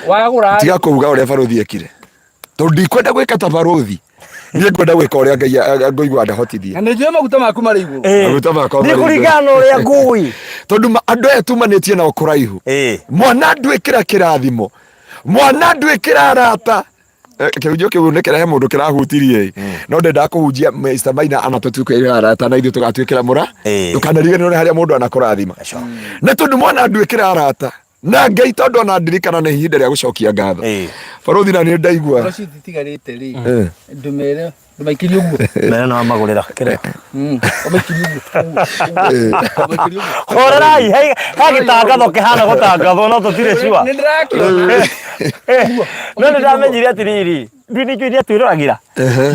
wagũra Tiga kuuga ũrĩa barũthi ekire. Tondũ ndikwenda gwĩka ta barũthi. Niĩ ngwenda gwĩka ũrĩa Ngai ngũigua ndahotithie. Na nĩ njũĩ maguta maku marĩ igũrũ. Maguta makwa Nĩ marĩ igũrũ. kũringana na ũrĩa ngũĩ. Tondũ andũ aya tumanĩtie nao kũraihu. Mwana nduĩkĩra kĩrathimo. Mwana nduĩkĩra arata. Kĩhunjio kĩu nĩ kĩrehe mũndũ kĩrahutirie no ndendaga kũhunjia Mr. Maina anatũtuĩkĩra arata na ithuĩ tũgatuĩkĩra mũra ndũkanariganĩrwo nĩ harĩa mũndũ anakũrathima nĩ tondũ mwana nduĩkĩra arata na Ngai tondũ ona ndirikana nĩ ihinda rĩa gũcokia ngatho barũthi na nĩ ndaigua Ngoro citu itigarĩte rĩ ndũmere ndũmaikĩrie ũguo Mere no magũrĩra kĩrĩa. Ũmaikĩrie ũguo ũmaikĩrie ũguo Horerai, he gĩtangatho kĩhana gũtangathwo no tũtirĩ sure. Nĩ ndĩrakĩona. No nĩ ndamenyire atĩrĩrĩ, ndui nĩ iria twĩroragĩra.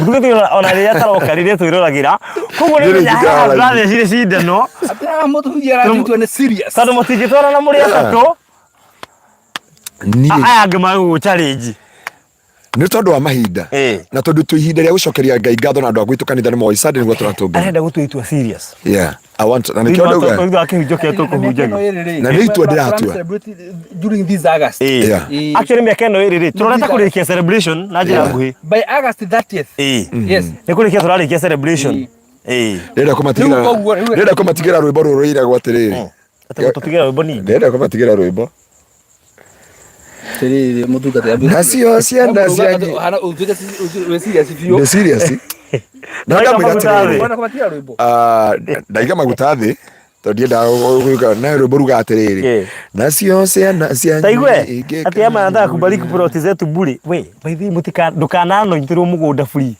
Ndugu twĩrora ona rĩrĩa taroka rĩrĩa twĩroragĩra. Koguo nĩ Nĩ menya rĩngĩ haha ndĩrarora. tũrathecire cindano Atĩ haha mũthuri arathiĩ nĩ serious. tondũ mũtingĩtwarana mũrĩ atatũ niĩ aya angĩ magũgũ challenge. nĩ tondũ wa mahinda na tondũ twĩ ihinda rĩa gũcokeria Ngai ngatho na andũ a gwitũ kanitha nĩ moĩ Sunday nĩguo tũratũngana. Arenda gũtua itua serious. Yeah, I want na nĩkĩo ndauga Thutha wa kĩhunjio kĩrĩa tũkũhunjagia. Na nĩ itua ndĩratua. During this August. Yeah. Actually mĩaka ĩno ĩrĩ rĩ, tũrorete kũrĩkia celebration na njĩra nguhĩ. By August 30th. Yes. Nĩ kũrĩkia tũrarĩkia celebration. Ndĩrenda kũmatigĩra Rĩu koguo, rĩu- ndĩrenda kũmatigĩra rwĩmbo rũrũ rũiragwo atĩrĩrĩ. Atĩ gũtũtigĩra rwĩmbo ningĩ. Ndĩrenda kũmatigĩra rwĩmbo. Atĩrĩrĩ mũtungata Nacio ciana cianyu. Wĩ serious biũ. Ndĩ serious. Na Ndaiga ndamwĩra maguta atĩrĩrĩ. thĩ. Ũrenda kũmatigĩra rwĩmbo? Ah, ndaiga maguta thĩ tondũ ndiendaga gwĩka na rwĩmbo ruga atĩrĩrĩ nacio ciana cianyu Taigue ingĩkena ati ama anataka kubariki ploti zetu bure. We, by the way mutika ndukananointirwo mugunda free.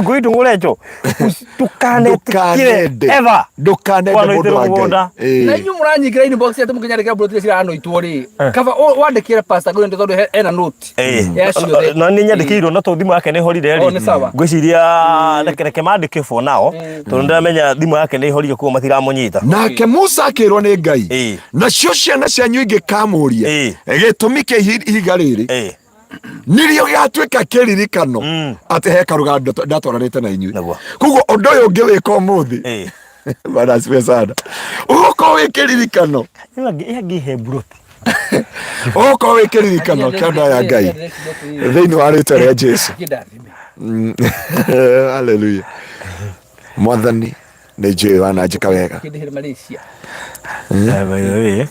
Ngui ndũgũre Ndũkanetikire Ndũkanende. ever. Ndũkanende Kwanoitĩrwo mũndũ wa Ngai. mũgũnda. Ĩĩ. Na inyuĩ mũranyingĩra inbox atĩ mũkĩnyandĩkĩra ploti iria ciranoitwo rĩ. Kaba wandĩkĩre pastor Ngũĩ tondũ ena note. Ya ciothe. No nĩ nyandĩkĩirwo no tondũ thimũ yake nĩ ĩhorire Oh, nĩ sawa. Ngwĩciria reke mandĩke for now tondũ ndĩramenya thimũ yake nĩ ĩhorire koguo matiramũnyita. Nake Musa akĩrwo nĩ Ngai, nacio ciana cianyu ingĩkamũria gĩtũmi kĩa ihiga rĩrĩ, nĩrĩo gĩgatuĩka kĩririkano atĩ he karũgano ndatwaranĩte na inyuĩ. Nĩguo. Koguo ũndũ ũyũ ũngĩwĩka ũmũthĩ, Bwana asifiwe sana, ũgũkorwo wĩ kĩririkano, Ĩyo angĩhe mburoti. ũgũkorwo wĩ kĩririkano kĩa andũ aya a Ngai thĩinĩ wa rĩtwa rĩa Jesu. Hallelujah. Mwathani nĩ njũĩ wananjĩka wega. Kĩndĩhĩre Malaysia. By the way.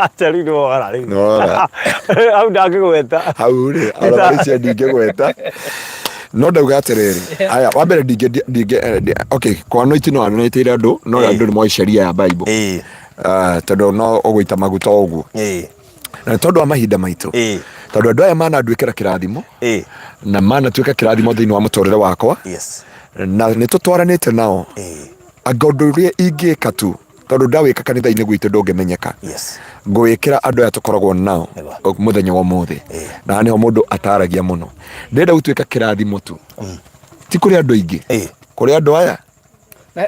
Acha rĩu nĩwora rĩu. Nĩwora. Hau ndangĩgweta. Hau rĩ, ona Malaysia ndingĩgweta. No ndauga atĩrĩrĩ, aya wa mbere ndingĩ ndingĩ okay, kwanũiti no anũitĩire andũ no andũ nĩ moĩ sheria ya Bible. Ah, tondũ no ũgũita maguta o ũguo. Na nĩ tondũ wa mahinda maitũ. Tondũ andũ aya mananduĩkĩra kĩrathimo na manatuĩka kĩrathimo thĩinĩ wa mũtũrĩre wakwa na nĩ tũtwaranĩte nao. Anga ũndũ ũrĩa ingĩka tu tondũ ndawĩka kanitha-inĩ gwitũ ndũngĩmenyeka. Ngũwĩkĩra andũ aya tũkoragwo nao mũthenya wa ũmũthĩ. Na haha nĩho mũndũ ataragia mũno. Ndĩrenda gũtuĩka kĩrathimo tu. Ti kũrĩ andũ aingĩ. Kũrĩ andũ aya.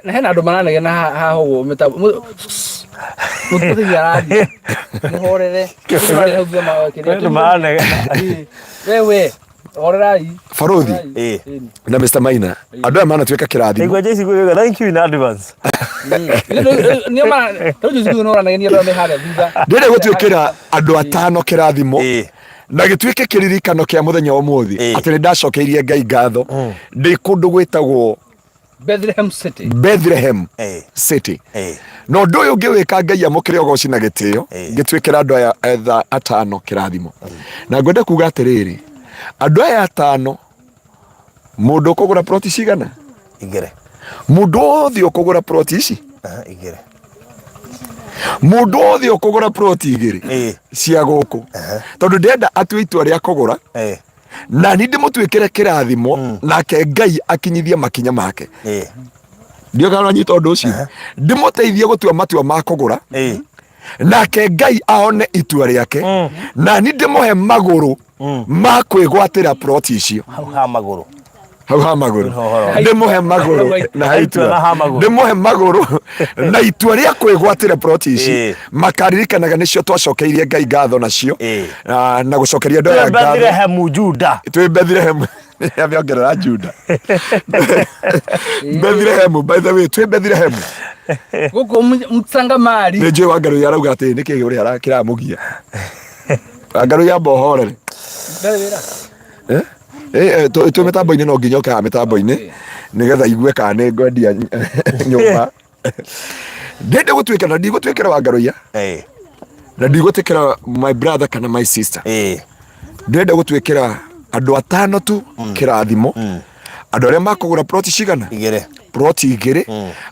Na hena andũ maranegena haha ũguo mĩtambo mũtũthigi arathiĩ mũhorere. Andũ maranegena. Wewe horerai. Barũthi na Mr. Maina andũ aya manatuĩka kĩrathimo. Igua Jesse kuuga thank you in advance. Nĩo ma rĩu Jesse nĩ ũranegenia andũ me harĩa thutha. Ndĩrenda gũtuĩkĩra andũ atano kĩrathimo na gĩtuĩke kĩririkano kĩa mũthenya wa ũmũthĩ atĩ nĩ ndacokeirie Ngai ngatho ndĩ kũndũ gwĩtagwo Bethlehem City. Bethlehem City. Na ũndũ ũyũ ngĩwĩka Ngai amũkĩre ũgoci na gĩtĩo ngĩtuĩkĩra andũ aya etha atano kĩrathimo. Na ngwenda kuga atĩrĩrĩ, andũ aya atano mũndũ ũkũgũra ploti cigana? Igĩrĩ. Mũndũ wothe ũkũgũra ploti ici Aha, igĩrĩ. Mũndũ wothe ũkũgũra ploti igĩrĩ cia gũkũ, tondũ ndĩrenda atue itua rĩa kũgũra, na ni ndĩmũtuĩkĩre kĩrathimo, nake Ngai akinyithie makinya make. Ndio kana nyita ũndũ ũcio, ndĩmũteithie gũtua matua ma kũgũra, nake Ngai aone itua rĩake, na ni ndĩmũhe magũrũ ma kwĩgwatĩra ploti icio. Hau ha magũrũ. Hau ha magũrũ. Ũhoro. Ndĩmũhe magũrũ na ha Itua na ha itua, magũrũ. ndĩmũhe magũrũ na itua rĩa kwĩgwatĩra ploti ici. Makaririkanaga nĩcio twacokeirie Ngai ngatho nacio. Ah, na gũcokeria andũ aya ngatho. Bethlehem Juda. Twĩ Bethlehem, amĩongerera Juda, Bethlehem. By the way, twĩ Bethlehem. Gũkũ Msangamari. Nĩ njũĩ Wangarũi arauga atĩ nĩ kĩĩ ũrĩa kĩramũgia. Wangarũi amba ũhorere. Ndarĩ wĩra. Eh? Eh, eh, twĩ mĩtambo-inĩ, no nginya ũke haha mĩtambo-inĩ nĩgetha igue kana nĩ ngwendia nyũmba. Ndĩrenda gũtuĩka na ndigũtuĩkĩra Wangarũiya na ndigũtuĩkĩra my brother kana my sister. Ndĩrenda gũtuĩkĩra andũ atano tu kĩrathimo, andũ arĩa makũgũra ploti cigana? Igĩrĩ. Ploti igĩrĩ,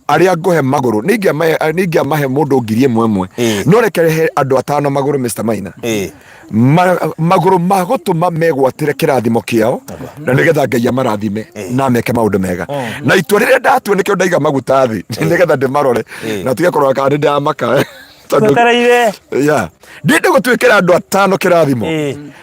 arĩa ngũhe magũrũ. Nĩ ingĩamahe mũndũ 1000 ĩmwe, no reke he andũ atano magũrũ, Mr. Maina. Magũrũ ma gũtũma megwatĩre kĩrathimo kĩao, na nĩgetha Ngai amarathime na meke maũndũ mega. Na itua rĩrĩa ndatua, nĩkĩo ndaiga maguta thĩ nĩgetha ndĩmarore na tige kũrora kana nĩ ndĩramaka, tondũ Twetereire. Yeah. Ndĩrenda gũtuĩkĩra andũ atano kĩrathimo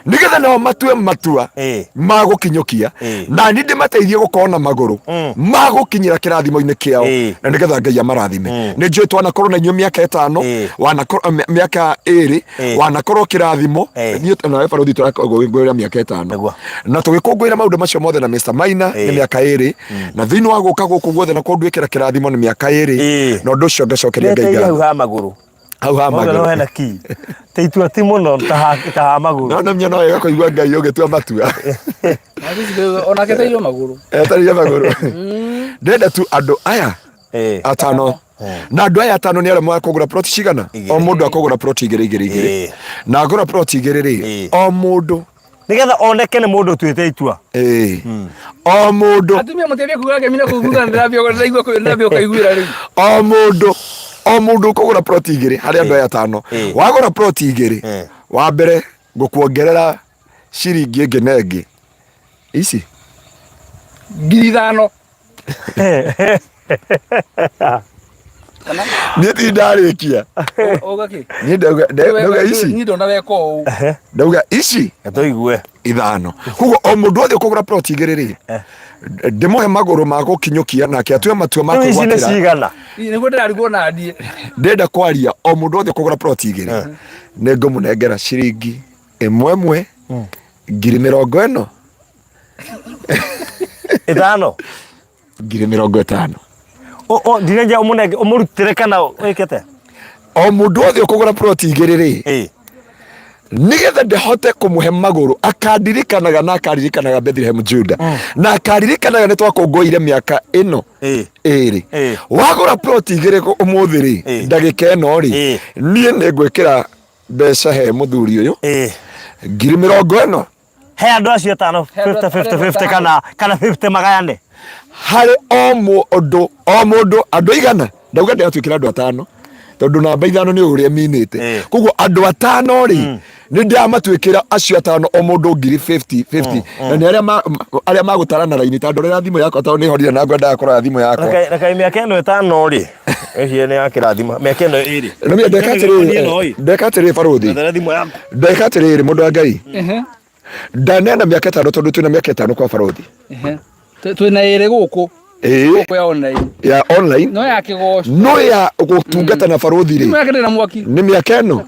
nĩgetha nao matue matua ma gũkinyũkia, na niĩ ndĩmateithie gũkorwo na magũrũ ma gũkinyĩra kĩrathimo-inĩ kĩao, na nĩgetha Ngai amarathime. Nĩ njũĩ twanakorwo na inyuĩ mĩaka 5, wanakorwo mĩaka 2, wanakorwo kĩrathimo. Niĩ nawe barũthi tũrakũngũĩra mĩaka 5. Na tũgĩkũngũĩra maũndũ macio mothe na Mr. Maina nĩ mĩaka 2, na thĩinĩ wa gũka gũkũ guothe na kũnduĩkĩra kĩrathimo nĩ mĩaka 2, na ũndũ ũcio ngacokeria Ngai Ndeteire hau ngatho. ha magũrũ. Hau ha Magũrũ no magũrũ. hena ki. Ta itua ti mũno ta ha magũrũ. No nĩ no wega kũigua Ngai ũgĩtua matua. Onake teirwo magũrũ. Etereire magũrũ. Ndĩrenda tu andũ aya atano, na andũ aya atano nĩ arĩa makũgũra ploti cigana? Igĩrĩ. O mũndũ akũgũra ploti igĩrĩ igĩrĩ igĩrĩ. Na agũra ploti igĩrĩ rĩ, o mũndũ Nĩgetha oneke nĩ mũndũ ũtuĩte itua. Ĩĩ. O mũndũ. Atumia mũtiambie kuga ngemi na kũu thutha, ndĩrambia ndĩraigua ndĩrambia ũkaiguĩra rĩu. O mũndũ ũkũgũra ploti igĩrĩ harĩ andũ aya atano, wagũra ploti igĩrĩ, wa mbere ngũkuongerera ciringi ĩngĩ na ĩngĩ ici. 5,000. Niĩ ti ndarĩkia. Ũga kĩ? Niĩ ndauga ici. Niĩ ndona weka ũũ. Ndauga ici. Tũigue. Ithano. Koguo o mũndũ wothe ũkũgũra ploti igĩrĩ rĩ, ndĩmũhe magũrũ ma gũkinyũkia nake atue matua ma Rĩu ici nĩ kwĩgwatĩra. cigana? Nĩguo ndĩrarigwo na niĩ. Ndĩrenda kwaria, o mũndũ wothe ũkũgũra ploti igĩrĩ nĩ ngũmũnengera ciringi ĩmwe ĩmwe 40,000. Ithano. 50,000. Ndirenja ũmũnenge ũmũrutĩre kana wĩkĩte? O mũndũ wothe ũkũgũra ploti igĩrĩ rĩ, nĩgetha ndĩhote kũmũhe magũrũ akandirikanaga, na akaririkanaga Bethlehem Juda, na akaririkanaga nĩ twakũngũĩire mĩaka ĩno 2. Wagũra ploti igĩrĩ ũmũthĩ rĩ, ndagĩka ĩno rĩ, niĩ nĩ ngwĩkĩra mbeca he mũthuri ũyũ 40,000. He andũ acio atano. He andũ 50 50 50 atano. kana 50 magayane. Harĩ o mũndũ, o mũndũ andũ 100. Ndauga ndĩratuĩkĩra andũ atano tondũ namba ithano nĩ ũrĩa minĩte. Koguo andũ atano rĩ, nĩ ndĩramatuĩkĩra acio atano o mũndũ ngiri 50 50, na nĩ arĩa arĩa magũtara na raini, tondũ rĩrĩa thimũ yakwa, tondũ nĩ horire na ngwendaga kũrora thimũ yakwa. Reke mĩaka ĩno 5 rĩ, ĩcio nĩ ya kĩrathimo, mĩaka ĩno 2. Nĩmia ndeka atĩrĩrĩ, ndeka atĩrĩrĩ barũthi. Ndethera thimũ yaku. Ndeka atĩrĩrĩ, mũndũ wa Ngai, ndaneana mĩaka 5 tondũ twĩna mĩaka 5 kwa barũthi. Twĩna 2 gũkũ. Gũkũ ya online. Ya online. No ya kĩgoco. No ya gũtungata na barũthi rĩ, Thimũ yake ndĩrĩ na mwaki. nĩ mĩaka ĩno.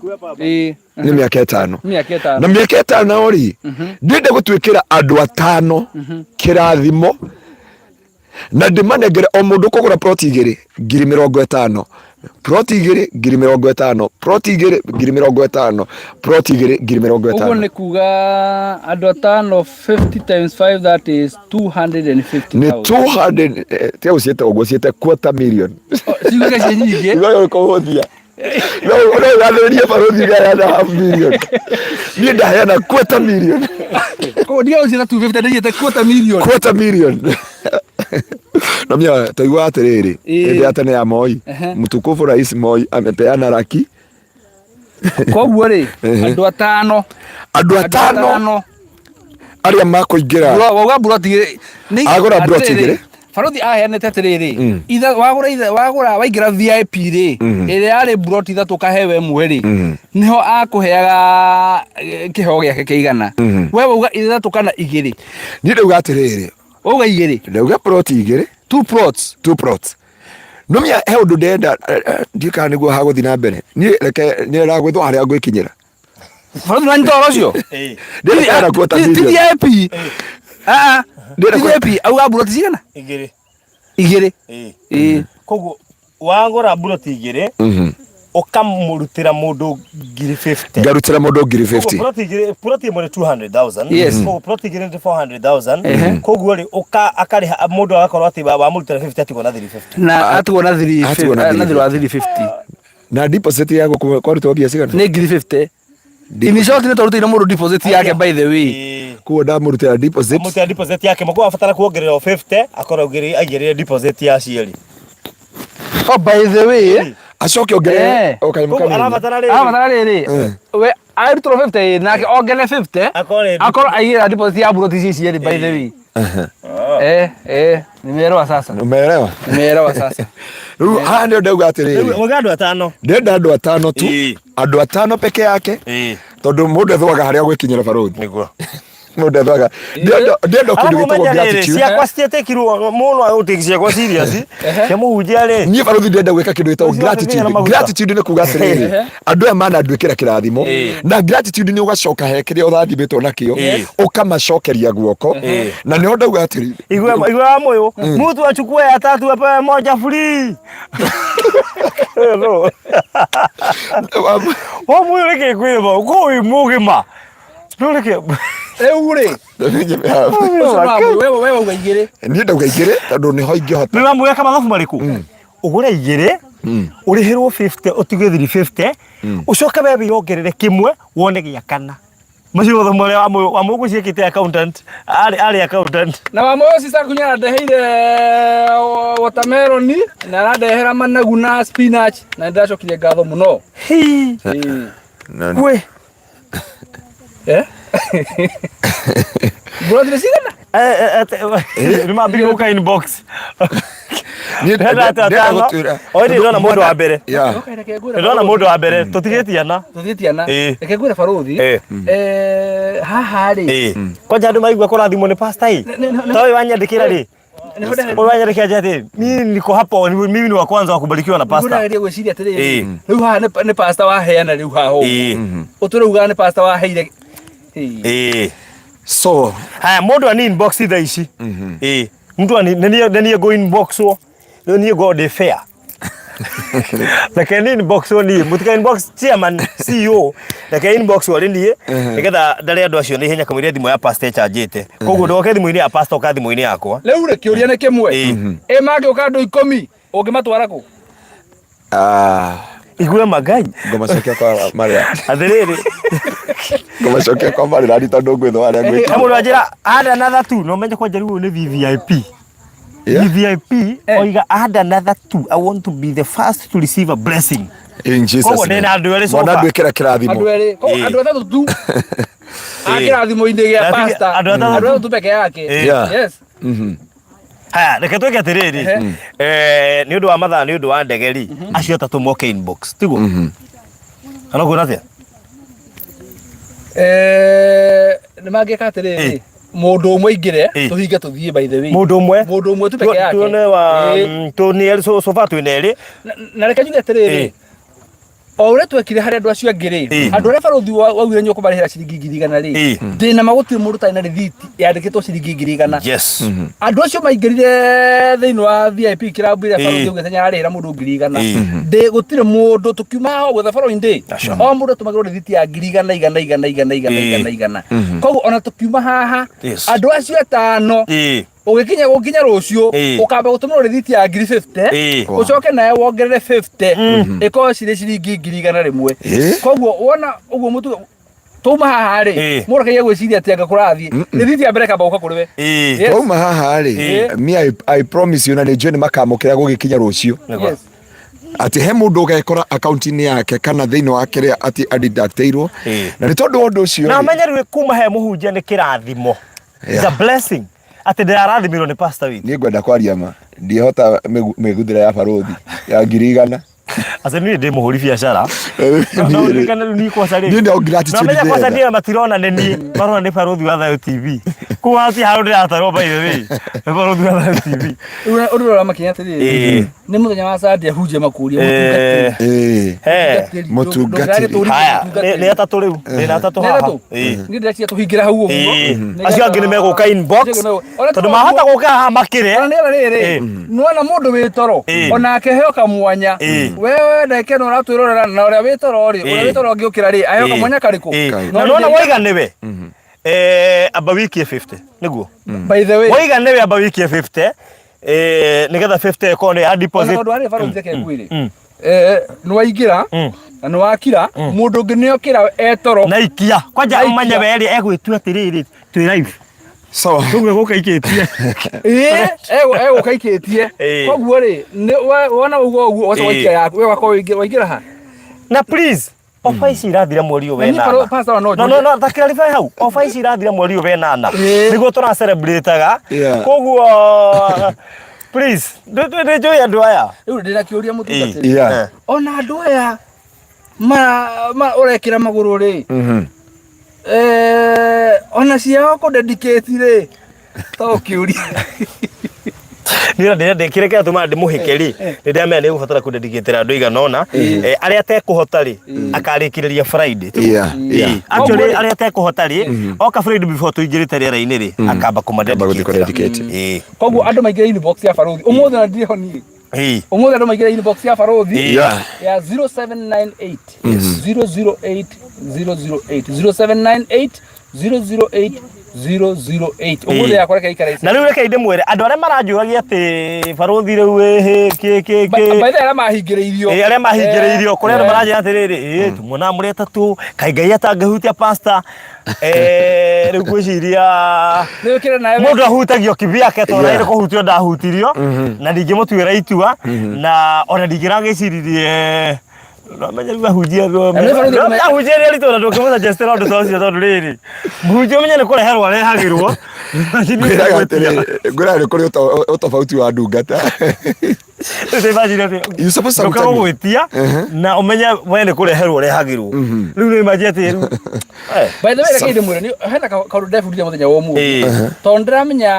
Nĩ mĩaka 5. Mĩaka 5. Na mĩaka 5 rĩ, ndĩrenda gũtuĩkĩra andũ atano kĩrathimo na ndĩmanengere o mũndũ kũgũra ploti igĩrĩ 50,000, ploti igĩrĩ 50,000, ploti igĩrĩ 50,000, ploti igĩrĩ ngiri mĩrongo Ũguo ĩtano. Nĩ kuga andũ atano, 50 times 5, that is 250,000. Nĩ 200, tiga gũciĩta ũguo, ciĩte quarter million. Ciuge ciĩ nyingĩ. No kũhũthia, no ũgathĩrĩrie barũthi gaheana half million, niĩ ndaheana quarter million. Koguo ndiga gũciĩta 250, ndĩciĩte quarter million. Quarter million. No mia twaigua atĩrĩrĩ, Ĩĩ. hĩndĩ ya tene ya Moi, Ehe. mtukufu Rais Moi amepeana laki Koguo rĩ, andũ atano. Andũ atano arĩa makũingĩra. Wauga mburoti igĩrĩ. Agũra mburoti igĩrĩ. Barothi aheanĩte atĩrĩrĩ, itha wagũra itha wagũra waingĩra VIP rĩ, ĩrĩa yarĩ mburoti ithatũ ũkaheo ĩmwe rĩ, nĩho akũheaga kĩheo gĩake kĩigana. We wauga ithatũ kana igĩrĩ? Niĩ ndauga atĩrĩrĩ, Wauga igĩrĩ? Ndauga ploti igĩrĩ. Two plots. Two plots. Nomia he ũndũ ndĩrenda, ndiũĩ kana nĩguo hagũthiĩ na mbere. Niĩ reke nĩragwĩthwo harĩa ngwĩkinyĩra. Barothi nĩwanyita ũhoro ũcio? Ndĩrenda kuota Ti million. VIP. Ah, Ndĩrenda ti VIP auga mburoti cigana? Igĩrĩ. Igĩrĩ. Ĩĩ. Ĩĩ. Koguo wagũra mburoti igĩrĩ ũkamũrutĩra mũndũ 50,000. Ngarutĩra mũndũ 50,000. Koguo ploti igĩrĩ, ploti ĩmwe nĩ 200,000. Yes. Koguo ploti igĩrĩ nĩ 400,000. Koguo rĩ ũka akarĩha mũndũ agakorwo atĩ wamũrutĩra 50 atigwo na 350. Na atigwo na 350. Atigwo na Na thirĩ wa 350. Na deposit ya gũkũ kwarutwo mbia cigana? Nĩ 50,000. In short nĩ twarutĩire mũndũ deposit yake by the way. Ĩĩ. Koguo ndamũrutĩra deposit. Amũrutĩra deposit yake mũkũ abatara kuongerera o 50 akorwo aigĩrĩire deposit ya cierĩ. Oh, by the way. Acoke ongerere Eh. o kanyamũ Koguo kanini. arabatara rĩrĩ. Arabatara rĩrĩ. We arutĩrwo 50 nake ongerere 50. Akorwo rĩ- Akorwo aigĩrĩra deposit ya mburoti ici cierĩ by the way. Eh, eh, nimeelewa sasa. Umeelewa? Nimeelewa sasa. Rĩu haha nĩo ndauga atĩrĩrĩ. Wauga andũ atano. Ndĩrenda andũ atano tu. Ĩĩ. Andũ atano peke yake. Ĩĩ. Tondũ mũndũ ethwaga harĩa gwĩkinyĩra barũthi. Nĩguo. Mũndũ ethwaga. Ndĩrenda ndĩrenda kĩndũ Arabu gĩtagwo ũmenye rĩrĩ, gratitude. ciakwa citiĩtĩkirwo mũno agũtĩki ciakwa serious. Cia mũhunjia rĩ. Niĩ barũthi ndĩrenda gwĩka kĩndũ gĩtagwo Ũcio na gratitude. maguta. Gratitude nĩ kuga atĩrĩrĩ, andũ aya mananduĩkĩra kĩrathimo. Na gratitude nĩ ũgacoka he kĩrĩa ũrathimĩtwo nakĩo, ũkamacokeria guoko. Na nĩho ndauga atĩrĩ, Igwe igwe wa moyo. Mtu achukue ya tatu apewe moja free. No. Wa moyo reke kwĩra ba ko wĩ mũgima. No reke. Rĩu rĩ, ũcio no amwe, we we wauga igĩrĩ. Niĩ ndauga igĩrĩ tondũ nĩho ingĩhota. Nĩ wamwĩra mathabu marĩkũ? Ũgũre igĩrĩ, ũrĩhĩrwo 50 ũtige 350, ũcoke we wĩongerere kĩmwe wone gĩa kana. Macio mothe marĩa wamũyũ gwĩciĩkĩte accountant, arĩ accountant. Na wa moyo sisa kunya arandeheire watermelon na arandehera managu na spinach na nĩndacokirie ngatho mũno. Hii. Ĩĩ. We. Eh? Mburoti nĩ cigana? Nĩ mambire gũka inbox. Niĩ Ndĩrenda atĩ ndĩrenda atano. gũtwĩra- O ĩndĩ ndĩrona mũndũ wa mbere. Yeah. Okay, reke ngwĩre Ndĩrona barũthi. mũndũ wa mbere tũtigĩtiana. Tũtigĩtiana. Ĩĩ. Reke ngwĩre barũthi. Ĩĩ. Haha rĩ. Ĩĩ. Kwanja andũ maigua kũrathimwo nĩ pastor ĩ. Ta ũyũ wanyandĩkĩra rĩ. Ũyũ wanyandĩkĩra nje atĩ mimi niko hapo, mimi ni wa kwanza wa kubarikiwa na pastor. Ndĩrageria gwĩciria atĩrĩrĩ. Ĩĩ. Rĩu haha nĩ pastor waheana rĩu haha ũguo. Ĩĩ. Ũtũre ugaga nĩ pastor waheire. Ĩĩ. Ĩĩ. So, Haya mũndũ ani inbox thaa ici. Ĩĩ. Mtu ani nĩ niĩ ngũ inbox wo. Nĩ niĩ ngorwo ndĩ fair. Reke ni inbox wo niĩ, mũtika inbox chairman CEO. Reke inbox wo rĩ niĩ nĩgetha ndare andũ acio na ihenya kamũira thimũ ya pastor ĩcanjĩte. Koguo ndũgoke thimũ-inĩ ya pastor ũka thimũ-inĩ yakwa. Rĩu rĩ kĩũria nĩ kĩmwe. Ĩĩ. Ĩ mangĩũka andũ ikũmi ũngĩmatwara kũ? Ah, Igue magai. Ngũmacokia kwa marĩa. Atĩrĩrĩ. Ngũmacokia kwa marĩa ni tondũ ngwĩthwo harĩa He ngwĩkinyia. mũndũ anjĩra add another two no menye kwanja rĩu ũyũ nĩ VVIP. Yeah. VVIP oiga add another two I want to be the first to receive a blessing. In Jesus Koguo ndĩna name. andũ erĩ so Mwana far. nduĩkĩra kĩrathimo. Andũ erĩ. Koguo Ĩĩ. andũ atatũ tu. A kĩrathimo-inĩ gĩa Ndatige- pastor. andũ atatũ Andũ atatũ peke yake. Ĩĩ. Yeah. Yes. Haya, reke twĩke atĩrĩrĩ. Eh, nĩ ũndũ wa mathaa nĩ ũndũ wa ndege rĩ, acio atatũ moke inbox, tiguo? Kana ũkuona atĩa? Eh, nĩ mangĩka atĩrĩrĩ. Ĩĩ. Mũndũ ũmwe aingĩre Ĩĩ. tũhinge tũthiĩ by the way. Mũndũ ũmwe. Mũndũ ũmwe tu peke yake. Tuone wa Ĩĩ. tũ nĩ erĩ so so far twĩna erĩ. Na reke njuge atĩrĩrĩ. Ĩĩ. O ũrĩa twekire harĩ andũ acio angĩ rĩ, Ĩĩ. andũ arĩa barũthi waugire nĩ ũkũmarĩhĩra ciringi 100,000 rĩ, Ĩĩ. ndĩna ma gũtirĩ mũndũ ũtarĩ na rĩthiti yandĩkĩtwo ciringi 100,000. Yes. Andũ acio maingĩrire thĩinĩ wa VIP kĩrabu ĩrĩa Ĩĩ. barũthi augĩte nĩararĩhĩra mũndũ 100,000. Ĩĩ. Ndĩ gũtirĩ mũndũ tũkiuma haha ũguo the following day, Aca. o mũndũ atũmagĩrwo rĩthiti ya 100,000 igana igana igana igana Ĩĩ. igana igana. Koguo ona tũkiuma haha, Yes. andũ acio atano Ĩĩ. ũgĩkinya gũkinya rũciũ Ĩĩ. ũkamba gũtũmĩrwo rĩthiti ya 50,000 Ĩĩ. ũcoke nawe wongerere 50 ĩkorwo cirĩ ciringi 100,100. Ĩĩ. Koguo wona ũguo mũtugo Twauma haha rĩ, mũndũ akagia gwĩciria atĩ anga kũrathiĩ. Rĩthiti ya mbere kamba gũka kũrĩ we. Yes. Twauma haha rĩ, me I promise you, na nĩ njũĩ nĩ makamũkĩra gũgĩkinya rũciũ, atĩ he mũndũ ũgekora akaunti-inĩ yake kana thĩinĩ wa kĩrĩa atĩ adiductĩirwo, na nĩ tondũ wa ũndũ ũcio Na rĩ, ũmenye rĩu kuma he mũhunjia nĩ kĩrathimo. It's a blessing atĩ ndĩrarathimirwo nĩ pastor witũ. Niĩ ngwenda kwaria ma, ndiĩhota mĩguthĩre ya barũthi ya 100,000. Aca niĩ ndĩ mũhũri biacara. No ũririkane rĩu niĩ kwaca rĩ. Niĩ no gratitude Na ũmenye kwaca ndĩrenda. niĩ matirona nĩ niĩ, marona nĩ barũthi wa Thayũ TV. Kũu hatirĩ handũ ndĩratarwo, by the way. Nĩ barũthi wa Thayũ TV. Rĩu ũndũ ũrĩa ũramakinya atĩrĩrĩ, nĩ mũthenya wa Sunday ahunjia makũria mũtungatĩri. Ĩĩ. Mũtungatĩri. Haya, nĩ atatũ rĩu. Ndĩ na atatũ Nĩ haha. atatũ? Niĩ ndĩreciria tũhingĩre hau ũguo. Acio angĩ nĩ megũka inbox tondũ mahota gũka haha makĩre. Ona nĩgetha rĩrĩ, nĩwona mũndũ wĩ toro, onake heo kamwanya. Wewe ndagĩka ĩno ũratwĩrorera na ũrĩa wĩ toro rĩ, ũrĩa wĩ toro angĩũkĩra rĩ, aheo kamwanya karĩkũ? Na nĩwona waiga nĩwe amba wikie 50 nĩguo. By the way, Waiga nĩwe amba wikie 50, nĩgetha 50 ĩkorwo nĩ ya ona deposit. tondũ harĩ barũthi reke ngwĩre, nĩwaingĩra na nĩwakira, mũndũ ũngĩ nĩokĩra etoro Na ikia kwanja. Na ikia. Ũmenye werĩ egwĩtua atĩrĩrĩ, twĩ live. Sawa. Koguo gũka ikĩtie. Ĩĩ, egũka ikĩtie. Koguo rĩ, wona ũguo ũguo ũgacoka waikia yaku, we ũgakorwo waingĩra ha. Na please, ofa ici irathira mweri ũyũ Na niĩ wenana. pastor no No, no, no, ta clarify hau, ofa ici irathira mweri ũyũ wenana, nĩguo tũra celebrate-aga. Koguo please, ndĩ njũĩ andũ aya. Rĩu ndĩna kĩũria, mũtungatĩri. Ona andũ aya ma ũrekĩra magũrũ rĩ, ona ciao kũ dedicate rĩ, to kĩũria. Niĩ ndĩrenda kĩrĩa kĩratũma ndĩmũhĩke rĩ, nĩ ndĩramenya nĩ gũbatara kũdedicatĩra andũ igana ũna. Arĩa atekũhota rĩ, akarĩkĩrĩria Friday. Actually, arĩa atekũhota rĩ, oka Friday before tũingĩrĩte rĩera-inĩ rĩ, akamba Akamba gũthiĩ kũmadedicatĩra. kũdedicate. Koguo andũ maingĩre inbox ya barũthi ũmũthĩ, na ndirĩ ho niĩ. Ũmũthĩ andũ maingĩre inbox ya barũthi ya 0798 008 008, 0798 008 008. Ũmũthĩ yakwa reke ikare. Na rĩu reke ndĩmwĩre andũ arĩa maranjũragia atĩ barũthi rĩu ĩhĩ kĩ kĩ kĩ. By the way, arĩa mahingĩrĩirio. Ĩ, arĩa mahingĩrĩirio, kũrĩ andũ maranjĩra atĩrĩrĩ, ĩ tumuonaga mũrĩ atatũ, kaĩ Ngai atangĩhutia pastor. Rĩu ngwĩciria Nĩ ũkĩre nawe. Mũndũ ahutagio kivyake, tondũ yeah. Kũhutio ndahutirio, na ndingĩmũtuĩra itua, na ona ndingĩragĩciririe menye rĩu ahunjia Na nĩ barũthi ahunjia rĩrĩa ritũ, na ndũngĩmũsuggestĩra ũndũ ta ũcio, tondũ rĩrĩ, mũhunjia ũmenye nĩ kũreherwo arehagĩrwo. Ngwĩraga atĩrĩrĩ, ngwĩraga nĩ kũrĩ ũtofauti wa ndungata. You supposed to Ndũka tell me. gũgwĩtia na ũmenye we nĩ kũreherwo ũrehagĩrwo. Rĩu nĩ imagine atĩ rĩu By the way, reke ndĩmwĩre, hena kaũndũ ndebundithia mũthenya wa ũmũthĩ, tondũ ndĩramenya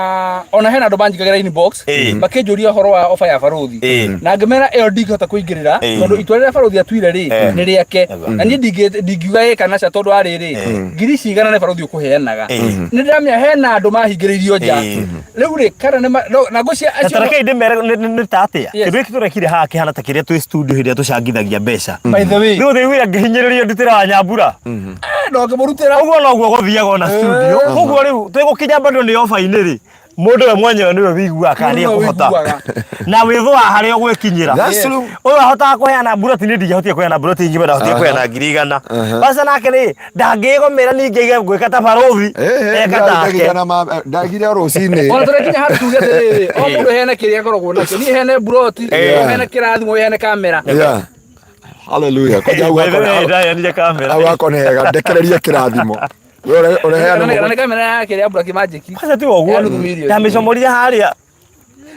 ona hena andũ manjikagĩra inbox makĩnjũria ũhoro wa ofa ya barũthi, na ngĩmera ĩyo ndingĩhota kũingĩrĩra, tondũ itua rĩrĩa barũthi atuire rĩ, nĩ rĩake, na niĩ ndingiuga ĩ kana ca, tondũ arĩrĩ ngiri cigana nĩ barũthi ũkũheanaga. Nĩ ndĩramenya hena andũ mahingĩrĩirio nja rĩu rĩ, kana nĩ na ngwĩciria Na acio tareke ndĩmere nĩ ta atĩa, Yes. kĩndũ gĩkĩ tũrekire haha kĩhana ta kĩrĩa twĩ studio hĩndĩ ĩrĩa tũcangithagia mbeca. By the way, Rĩu thĩ wĩra ngĩhinyĩrĩrio ndutĩra wa nyambura. Ndongĩmũrutĩra. Ũguo noguo gũthiaga ona studio. Koguo rĩu twĩgũkinya bado nĩ ofa-inĩ rĩ, mũndũ we mwenyewe nĩwe wĩiguaga kana Mũndũ nĩ nĩwe ekũhota wĩiguaga. Na wĩthũa harĩa ũgwĩkinyĩra. That's true. Ũyũ ahotaga kũheana mburoti, niĩ ndingĩahotire kũheana mburoti nyingĩ, ndahotire kũheana 100,000. Basa nake rĩ, ndangĩgomera ningĩ aige ngwĩka ta barũthi, eka take. Ndagire o rũcinĩ. Ona tũrekinya handũ tuge atĩrĩrĩ, o mũndũ heane kĩrĩa akoragwo nakĩo. Niĩ heane mburoti, heane kĩrathimo, heane kamera. Yeah. Hallelujah. Kwanja hau By the hakwa way, ndaheanire kamera. Hau hakwa nĩ hega, ndekererie kĩrathimo. We ũreheane Na mũgũnda. nĩ kamera ya kĩrĩa Black Magic. Kwanza tiga ũguo Ya nuthu milioni. Ndamĩcomorire harĩa.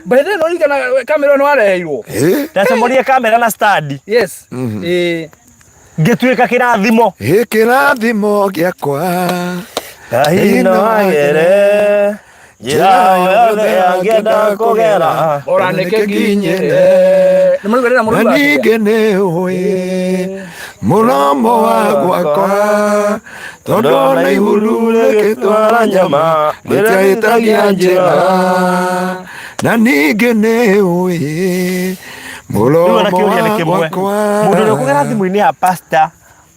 By the way, no ririkana kamera ĩyo nĩ wareheirwo. Ndacomorire kamera na stand. Yes. Ĩĩ. Ngĩtuĩka kĩrathimo. Ĩ kĩrathimo gĩakwa. Ngai no agere njĩra o yothe angĩenda kũgera. Ora nĩkĩ nginyĩre. Nĩ mũrugĩra Na mũruga. ningĩ nĩ ũĩ mũromo wa gwakwa, tondũ ona ihuru rĩgĩtwara nyama rĩtiahĩtagia njĩra, na ningĩ nĩ ũĩ Rĩu ona mũromo kĩũria nĩ wa kĩmwe, gwakwa. Mũndũ ũrĩa ũkũgera thimũ-inĩ ya pastor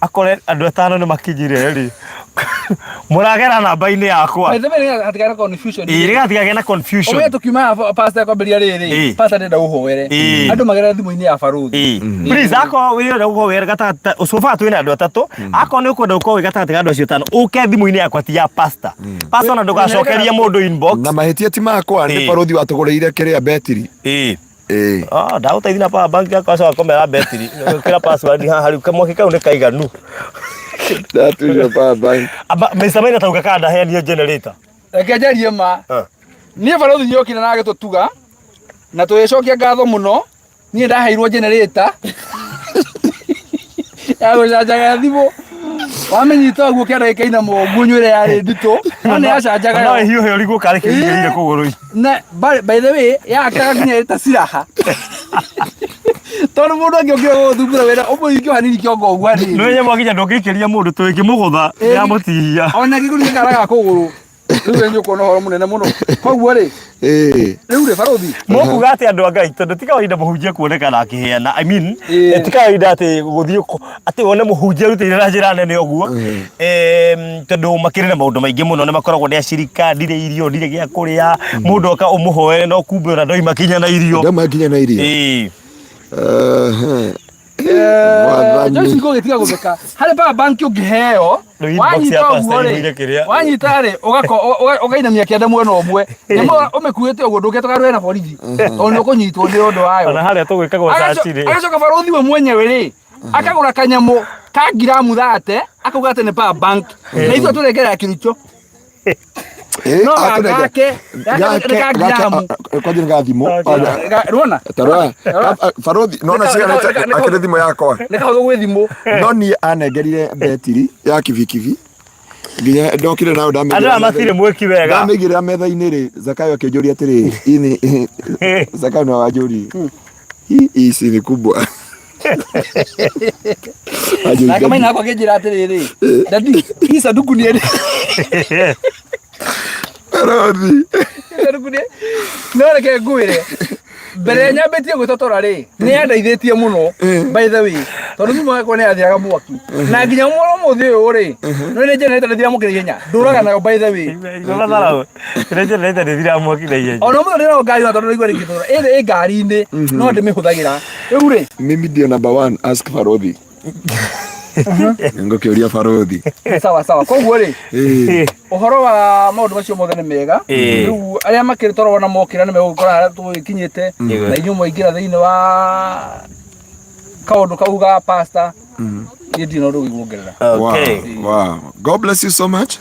akore andũ atano nĩ makinyire rĩ, Mũragera namba-inĩ yakwa. By the way, nĩgetha hatigagĩe na confusion. Ĩĩ, nĩgetha hatigagĩe na confusion. Ũmenye tũkiuma haha pastor kwambĩrĩria rĩrĩ, pastor ndĩrenda ũhoere. Andũ magerere thimũ-inĩ ya barũthi. Please, akorwo wĩrenda gũkorwo wĩ gatagatĩ, so far twĩna andũ atatũ, akorwo nĩ ũkwenda gũkorwo wĩ gatagatĩ ka andũ acio atano, ũke thimũ-inĩ yakwa ti ya pastor. Pastor ona ndũgacokerie mũndũ inbox. Na mahĩtia ti makwa, nĩ barũthi watũgũrĩire kĩrĩa betiri. Ĩĩ. Ah, ndagũteithia na power bank yakwa acoka komera betiri. Kĩra password haha rĩu kamwaki kau nĩ kaiganu. Ndatunywo power bank. Aba Mr. Maina tauga kana ndaheanire generator. Reke njarie ma. Ah. Niĩ barũthi nĩokire na agĩtũtuga na tũgĩcokia ngatho mũno. Niĩ ndaheirwo generator ya gũcanjaga thimũ. Wamĩnyita ũguo kĩanda gĩkainama ũguo nywĩre yarĩ nditũ no nĩ yacanjaga No ĩhiũhe ũrigwo karĩ kĩingĩrire kũgũrũ. Na by the way yakaga nginya ĩta silaha tondũ mũndũ angĩokire gũgũthumbũra wĩra ũmũringe o hanini kĩongo ũguo hanini. Nĩ nyamũ nginya ndũngĩikĩria mũndũ tũngĩmũgũtha yamũtihia. Ona gĩkũringa karaga kũgũrũ rĩu we nĩũkuona ũhoro mũnene mũno koguo rĩ rĩu rĩ barũthi. Mũkuga atĩ andũ a Ngai tondũ ti kawaida mũhunjia kuonekana akĩheana, I mean, ti kawaida atĩ gũthiĩ atĩ wone mũhunjia arutĩire na njĩra nene ũguo. Tondũ makĩrĩ na maũndũ maingĩ mũno nĩ makoragwo nĩ acirika, ndirĩ irio, ndirĩ gĩa kũrĩa, mũndũ oka ũmũhoere no kumbe ona ndoima kinya na irio. Ndoima kinya na irio. Ehe. Mwathani. Joyce Ngũgĩ tiga gũtheka harĩ power bank ũngĩheo Rĩu inbox ya wanyita pastor ũguo rĩ ĩihũire kĩrĩa. wanyita rĩ ũkainamia kĩande mwena ũmwe nyamũ ũmĩkuĩte ũguo ndũngĩtũka rũe na borithi tondũ nĩ ũkũnyitwo nĩ ũndũ wayo. Ona harĩa tũgwĩkagwo search rĩ. Agacoka barũthi we mwenyewe rĩ akagũra kanyamũ ka ngiramu thate akauga atĩ nĩ power bank na ithuĩ tũrengerera kĩrucho. No gake gake nĩ ka ngiramu. Kwanja nĩ ga thimũ. Ruona. Tarora. Barothi nona cigana akĩrĩ thimũ yakwa. Nĩ kahũthũ gwĩ thimũ. No niĩ anengerire betiri ya kibikibi nginya ndokire nayo ndamĩigĩrĩra. Andũ aya matirĩ mwĩki wega. Ndamĩigĩrĩra metha-inĩ rĩ, Zakayo akĩnjũria atĩrĩ, ini Zakayo nĩwe wanjũririe. Hii ici ni kubwa. Nake maina akwa akĩnjĩra atĩrĩrĩ, dadi, hii sanduku nĩ Barothi. Sanduku nĩ no reke ngwĩre mbere nyambĩtie gwĩtotora rĩ nĩ yandeithĩtie mũno by the way tondũ thimũ yakwa nĩ yathiraga mwaki na nginya ũmũthĩ ũyũ rĩ no nĩ generator ndĩthiraga mwaki na ihenya ndũraga nayo by the way Kĩrĩa generator ndĩthiraga mwaki na ihenya. Ona ũmũthĩ ndĩrago ngari na tondũ ndaigua rĩngĩ ĩrĩ ĩ ngari-inĩ no ndĩmĩhũthagĩra rĩu rĩ. Mimi ndio number one, ask Barothi. Ngũkĩũria Barothi. Sawa sawa, koguo rĩ ũhoro wa maũndũ macio mothe nĩ mega. Rĩu arĩa makĩrĩ toro wona mokĩra nĩ megũkora harĩa tũgĩkinyĩte na inyuĩ mwaingĩra thĩinĩ wa kaũndũ kau ga pastor niĩ ndirĩ na ũndũ ũngĩ kuongerera. Okay. Wow. God bless you so much.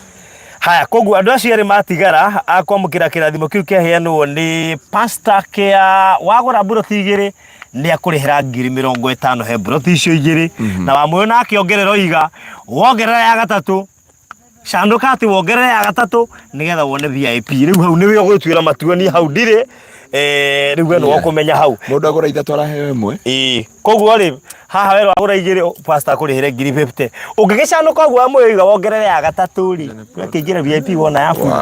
Haya, koguo andũ acio erĩ matigara a kwamũkĩra kĩrathimo kĩu kĩaheanwo nĩ pastor kĩa wagũra mburoti igĩrĩ nĩ akũrĩhĩra 50,000 he mburoti icio igĩrĩ na wamũyũ nake ongerera oiga wongerera ya gatatũ canũka atĩ wongerere ya gatatũ nĩgetha wone VIP rĩu hau nĩwe ũgwĩtuĩra matua niĩ hau ndirĩ rĩu we nĩwe ũkũmenya hau. Mũndũ agũra ithatũ araheo ĩmwe. Ĩĩ koguo rĩ haha werwo agũra igĩrĩ pastor akũrĩhĩre 50,000 ũngĩgĩcanũka ũguo wamũyũ wongerere ya gatatũ rĩ ũkĩingĩra VIP wona ya bure.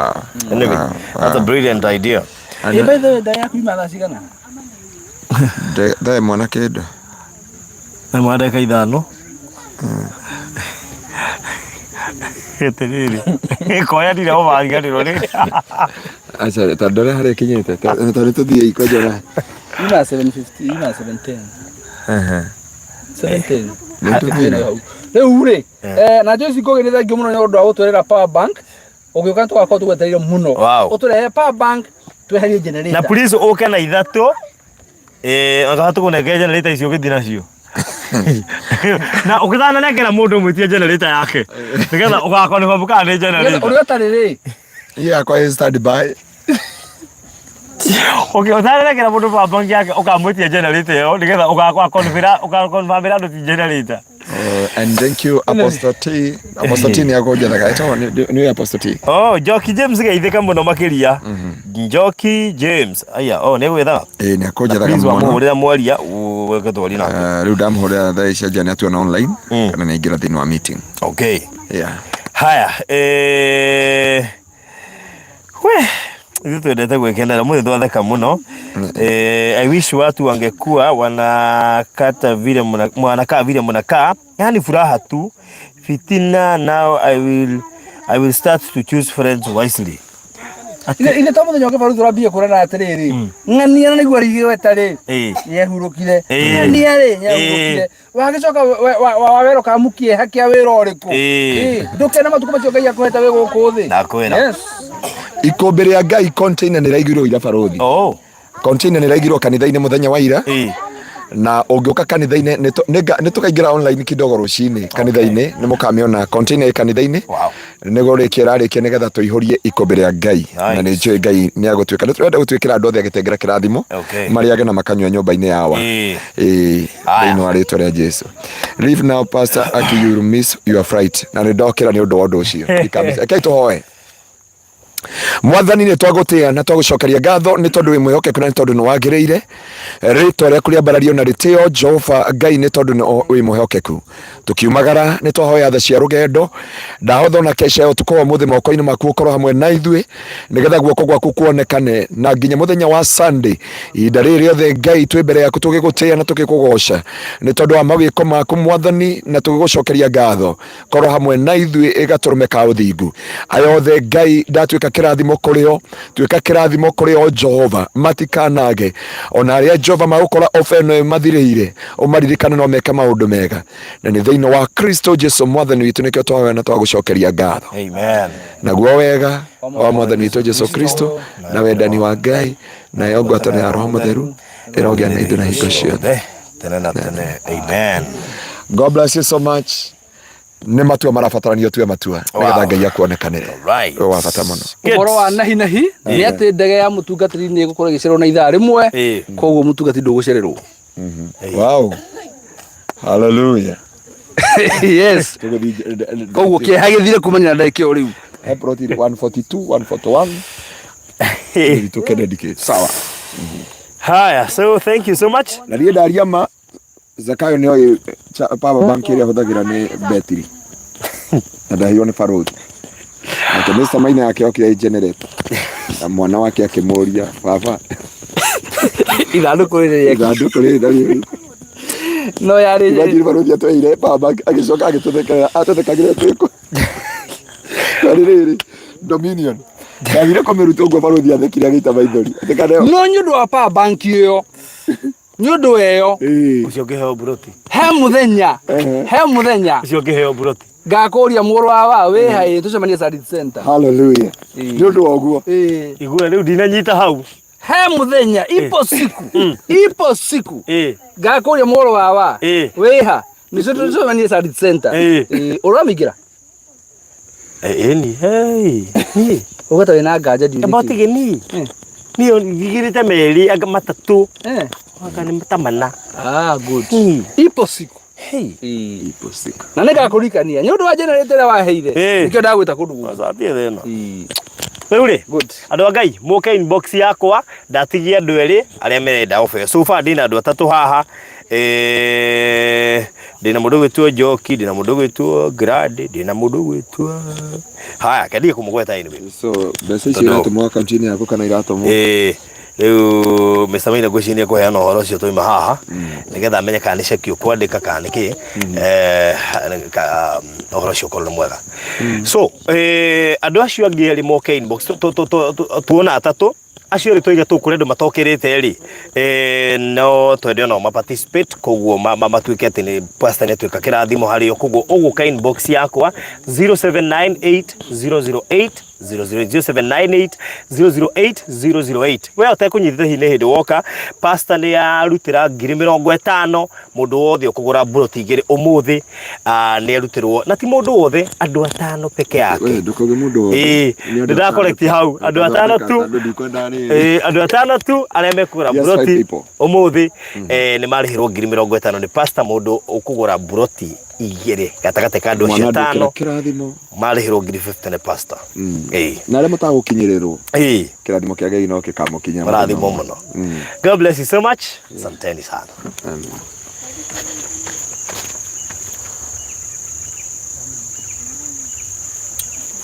Anyway, that's a brilliant idea. Ĩ by the way ndaya yaku ima thaa cigana? Thaa ĩmwe na kĩndũ. Na mwa ndagĩka ithano. Atĩrĩrĩ, koya ndirĩ ũmariganĩrwo nĩ. Aca ta ndore harĩa ĩkinyĩte ta nĩ tũthiĩ kwanja na. Ima 7:50, ima 7:10. 7:10. Nĩ tũthiĩ. Rĩu rĩ, na Joyce Ngũgĩ nĩ thengiũ mũno nĩ ũndũ wa gũtwerera power bank. Ũgĩũka tũgakorwo tũgwetereire mũno. Ũtũrehe power bank tweherie generator. Na please ũke na ithatũ. Anga tũkũnengere generator icio ũgĩthiĩ nacio. Na ũgĩtananengera mũndũ ũmwĩtie generator yake. Nĩgetha ũgakonfirm kana nĩ generator. Ũrĩa ũtarĩ rĩ. Hii yakwa ĩ stand by. Okay, ũtananengera mũndũ power bank yake ũkamwĩtia generator ĩyo nĩgetha ũgakonfirmĩra andũ ti generator. And thank you Apostle T. Apostle T nĩ akũnjethaga. Etagwo nĩ Apostle T. Oh, Njoki James geithĩka mũno makĩria. Njoki James. Aya, oh nĩ gwĩthaga. Ĩĩ nĩ akũnjethaga Please mũno. wamũhũrĩra mwaria weke twari nake. Rĩu ndamũhũrĩra thaa ici anja nĩ atuona online kana nĩ aingĩra thĩinĩ wa meeting. Okay. Yeah. Haya, we ithuĩ twendete gwĩkenera mũthĩ twatheka mũno. I wish watu wangekuwa wanakata vile mna, wanakaa vile mnakaa, yani furaha tu. Fitina now I will I will start to choose friends wisely. Ithe ithe to muthenya ũngĩ baruthi ũrambie kũrana atĩrĩrĩ ng'ania na nĩguo rigweta rĩ nĩehurũkire ng'ania rĩ nĩehurũkire wagĩcoka wawero ka mũkĩeha kĩa wĩra ũrĩkũ ndũkena matukũ macio Ngai akũhete wĩ gũkũ thĩ. Ndakwĩra. Yes. Ikũmbĩ rĩa Ngai container nĩ ĩraigirwo ira barũthi. Oh. Container nĩ ĩraigirwo kanitha-inĩ mũthenya wa ira. Na ũngĩũka kanitha-inĩ nĩ tũkaingĩra online kidogo rũcinĩ kanitha-inĩ nĩ mũkamĩona container ĩ kanitha-inĩ. Wow. Nĩ gũrĩkia ĩrarĩkia nĩgetha tũihũrie ikũmbĩ rĩa Ngai. Nice. Na nĩ njũĩ Ngai nĩ agũtuĩka. Nĩ tũrenda gũtuĩkĩra andũ othe a Gĩtengera kĩrathimo. Okay. Marĩage na makanyua nyũmba-inĩ yawa. Ĩĩ. Haya. Thĩinĩ wa rĩtwa rĩa Jesu. Leave now Pastor Aki, you will miss your flight. Na nĩ ndokĩra nĩ ũndũ wa ũndũ ũcio. Ndikamĩca. Rekei tũhoe. Mwathani nĩ twagũtĩa na twagũcokeria ngatho nĩ tondũ wĩ mwĩhokeku na nĩ tondũ nĩ wagĩrĩire rĩtwa rĩaku rĩambarario na rĩtĩo Jehova Ngai nĩ tondũ nĩ wĩ mwĩhokeku. Tũkiumagara nĩ twahoya tha cia rũgendo ndahotha na kesha ya ũtukũ wa ũmũthĩ moko-inĩ maku ũkorwo hamwe na ithuĩ nĩgetha guoko gwaku kuonekane na nginya mũthenya wa Sunday ihinda rĩrĩ rĩothe Ngai twĩ mbere yaku tũgĩgũtĩĩa na tũgĩkũgoca nĩ tondũ wa mawĩko maku Mwathani na tũgĩgũcokeria ngatho korwo hamwe na ithuĩ ĩgatũrũme ka ũthingu aya othe Ngai ndatuĩka kĩrathimo kũrĩ o tuĩka kĩrathimo kũrĩ o Jehova matikanage ona arĩa Jehova magũkora ofa ĩno ĩmathirĩire ũmaririkane no meke maũndũ mega na nĩ thĩinĩ wa Kristo Jesu mwathani witũ nĩkĩo twahoya na twagũcokeria ngatho. Amen. Naguo wega wa mwathani witũ Jesu Kristo na wendani wa Ngai nayo ngwatanĩro ya Roho Mũtheru ĩrogĩa na ithuĩ na hingo ciothe tene na tene. Amen. God bless you so much. Nĩ matua marabatarania ũtue matua nĩgetha Ngai akuonekanĩre. Right. Wĩ wa bata mũno. Good. Ũhoro wa nahi nahi nĩ atĩ ndege ya mũtungatĩri nĩ ĩgũkorwo ĩgĩcererwo na ithaa rĩmwe koguo mũtungatĩri ndũgũcererwo. Wow. Hallelujah. Yes. Koguo kĩeha gĩthire kumania na ndagĩka ĩyo rĩu. He plot 142, 141. Tũke dedicate. Sawa. Haya, so thank you so much. Na niĩ ndaria ma Zakayo nĩ oĩ power bank ĩrĩa hũthagĩra nĩ betiri na ndaheirwo nĩ barũthi. Nake Mr. Maina yake okire ĩ generator na mwana wake akĩmũria baba Ithandũkũ rĩrĩ rĩake. Ithandũkũ rĩrĩ na rĩrĩ. No yarĩ. Imagine barũthi atweheire power bank agĩcoka agĩtũthekerera atũthekagĩra twĩkũ. Na rĩrĩ Dominion. Ndathire kũmĩruta ũguo barũthi athekire agĩita maithori. Atĩ kana No nĩ ũndũ wa power bank ĩyo. Nĩ ũndũ wa ĩyo. Ĩĩ. Ũcio ũngĩheo mburoti. He mũthenya. He mũthenya. Ũcio ũngĩheo mburoti. Ngakũria mũrũ wa wa wĩ ha ĩ tũcemanie Sarit Center. Hallelujah. Nĩ ũndũ wa ũguo. Ĩĩ. Igua rĩu ndinanyita hau. He mũthenya ipo siku. Ipo siku. Ĩĩ. Ngakũria mũrũ wa wa Ĩĩ. wĩ ha nĩcio tũcemanie Sarit Center. Ĩĩ. Ĩĩ. Ũramĩingĩra? Ĩni, hey. Niĩ. Ũgweta wĩna nganja ndiũĩ Amba nĩkĩ. ũtige niĩ. Niĩ njigĩrĩte merĩ anga matatũ. Eh. Anga nĩ ta mana. Ah, good. Hmm. Ipo siku. Hey. Ipo siku. Na nĩ ngakũririkania nĩ ũndũ wa generator ĩrĩa waheire. Eh. Nĩkĩo ndagwĩta kũndũ gũkũ. Acambie thĩna. Ĩĩ. Rĩu rĩ, Good. andũ a Ngai, mũke inbox yakwa, ndatigia andũ erĩ arĩa merenda offer. So far ndĩna andũ atatũ haha. Eh, ndĩna mũndũ ũgwĩtwo Njoki, ndĩna mũndũ ũgwĩtwo Grandi, ndĩna mũndũ ũgwĩtwo haya, kendige kũmũgweta anyway. So mbeca icio Tondũ- iratũmwo akaunti-inĩ yaku kana iratũmwo? Ĩĩ, rĩu Mr. Maina ngwĩciria nĩ ekũheana ũhoro ũcio twauma haha nĩgetha amenye kana nĩ ceki ũkwandĩka kana nĩ kĩ Eh, ka- ũhoro ũcio ũkorwo nĩ mwega so eh, andũ acio angĩ erĩ moke inbox tuona atatũ acio erĩ tũiga tũkũrĩ andũ matokĩrĩte rĩ eh, no twende onao ma participate koguo matuĩke atĩ nĩ pastor nĩ atuĩka kĩrathimo harĩ o koguo ũgũka inbox yakwa 0798 008 00798 008 008 we ũtekũnyitĩte hihi nĩ hĩndĩ woka pastor nĩ arutĩra 50,000 mũndũ wothe ũkũgũra mburoti igĩrĩ ũmũthĩ ah, nĩ arutĩrwo na ti mũndũ wothe andũ atano peke yake We, ndũkauge mũndũ wothe. Ĩĩ, Nĩ andũ nĩ ndacorrect atano. hau andũ atano tu Andũ ndikwenda rĩrĩ. Ĩĩ, andũ atano tu arĩa mekũgũra Just five mburoti people. ũmũthĩ eh, nĩ marĩhĩrwo 50,000 nĩ pastor mũndũ ũkũgũra mburoti igĩrĩ gatagatĩ ka andũ acio Mwana ndũkĩra atano kĩrathimo. marĩhĩrwo 50,000 nĩ pastor Ĩĩ. Na arĩa mũtagũkinyĩrĩrwo Ĩĩ, kĩrathimo kĩa Ngai no gĩkamũkinya. mũrathimwo mũno God bless you so much asanteni sana Amen.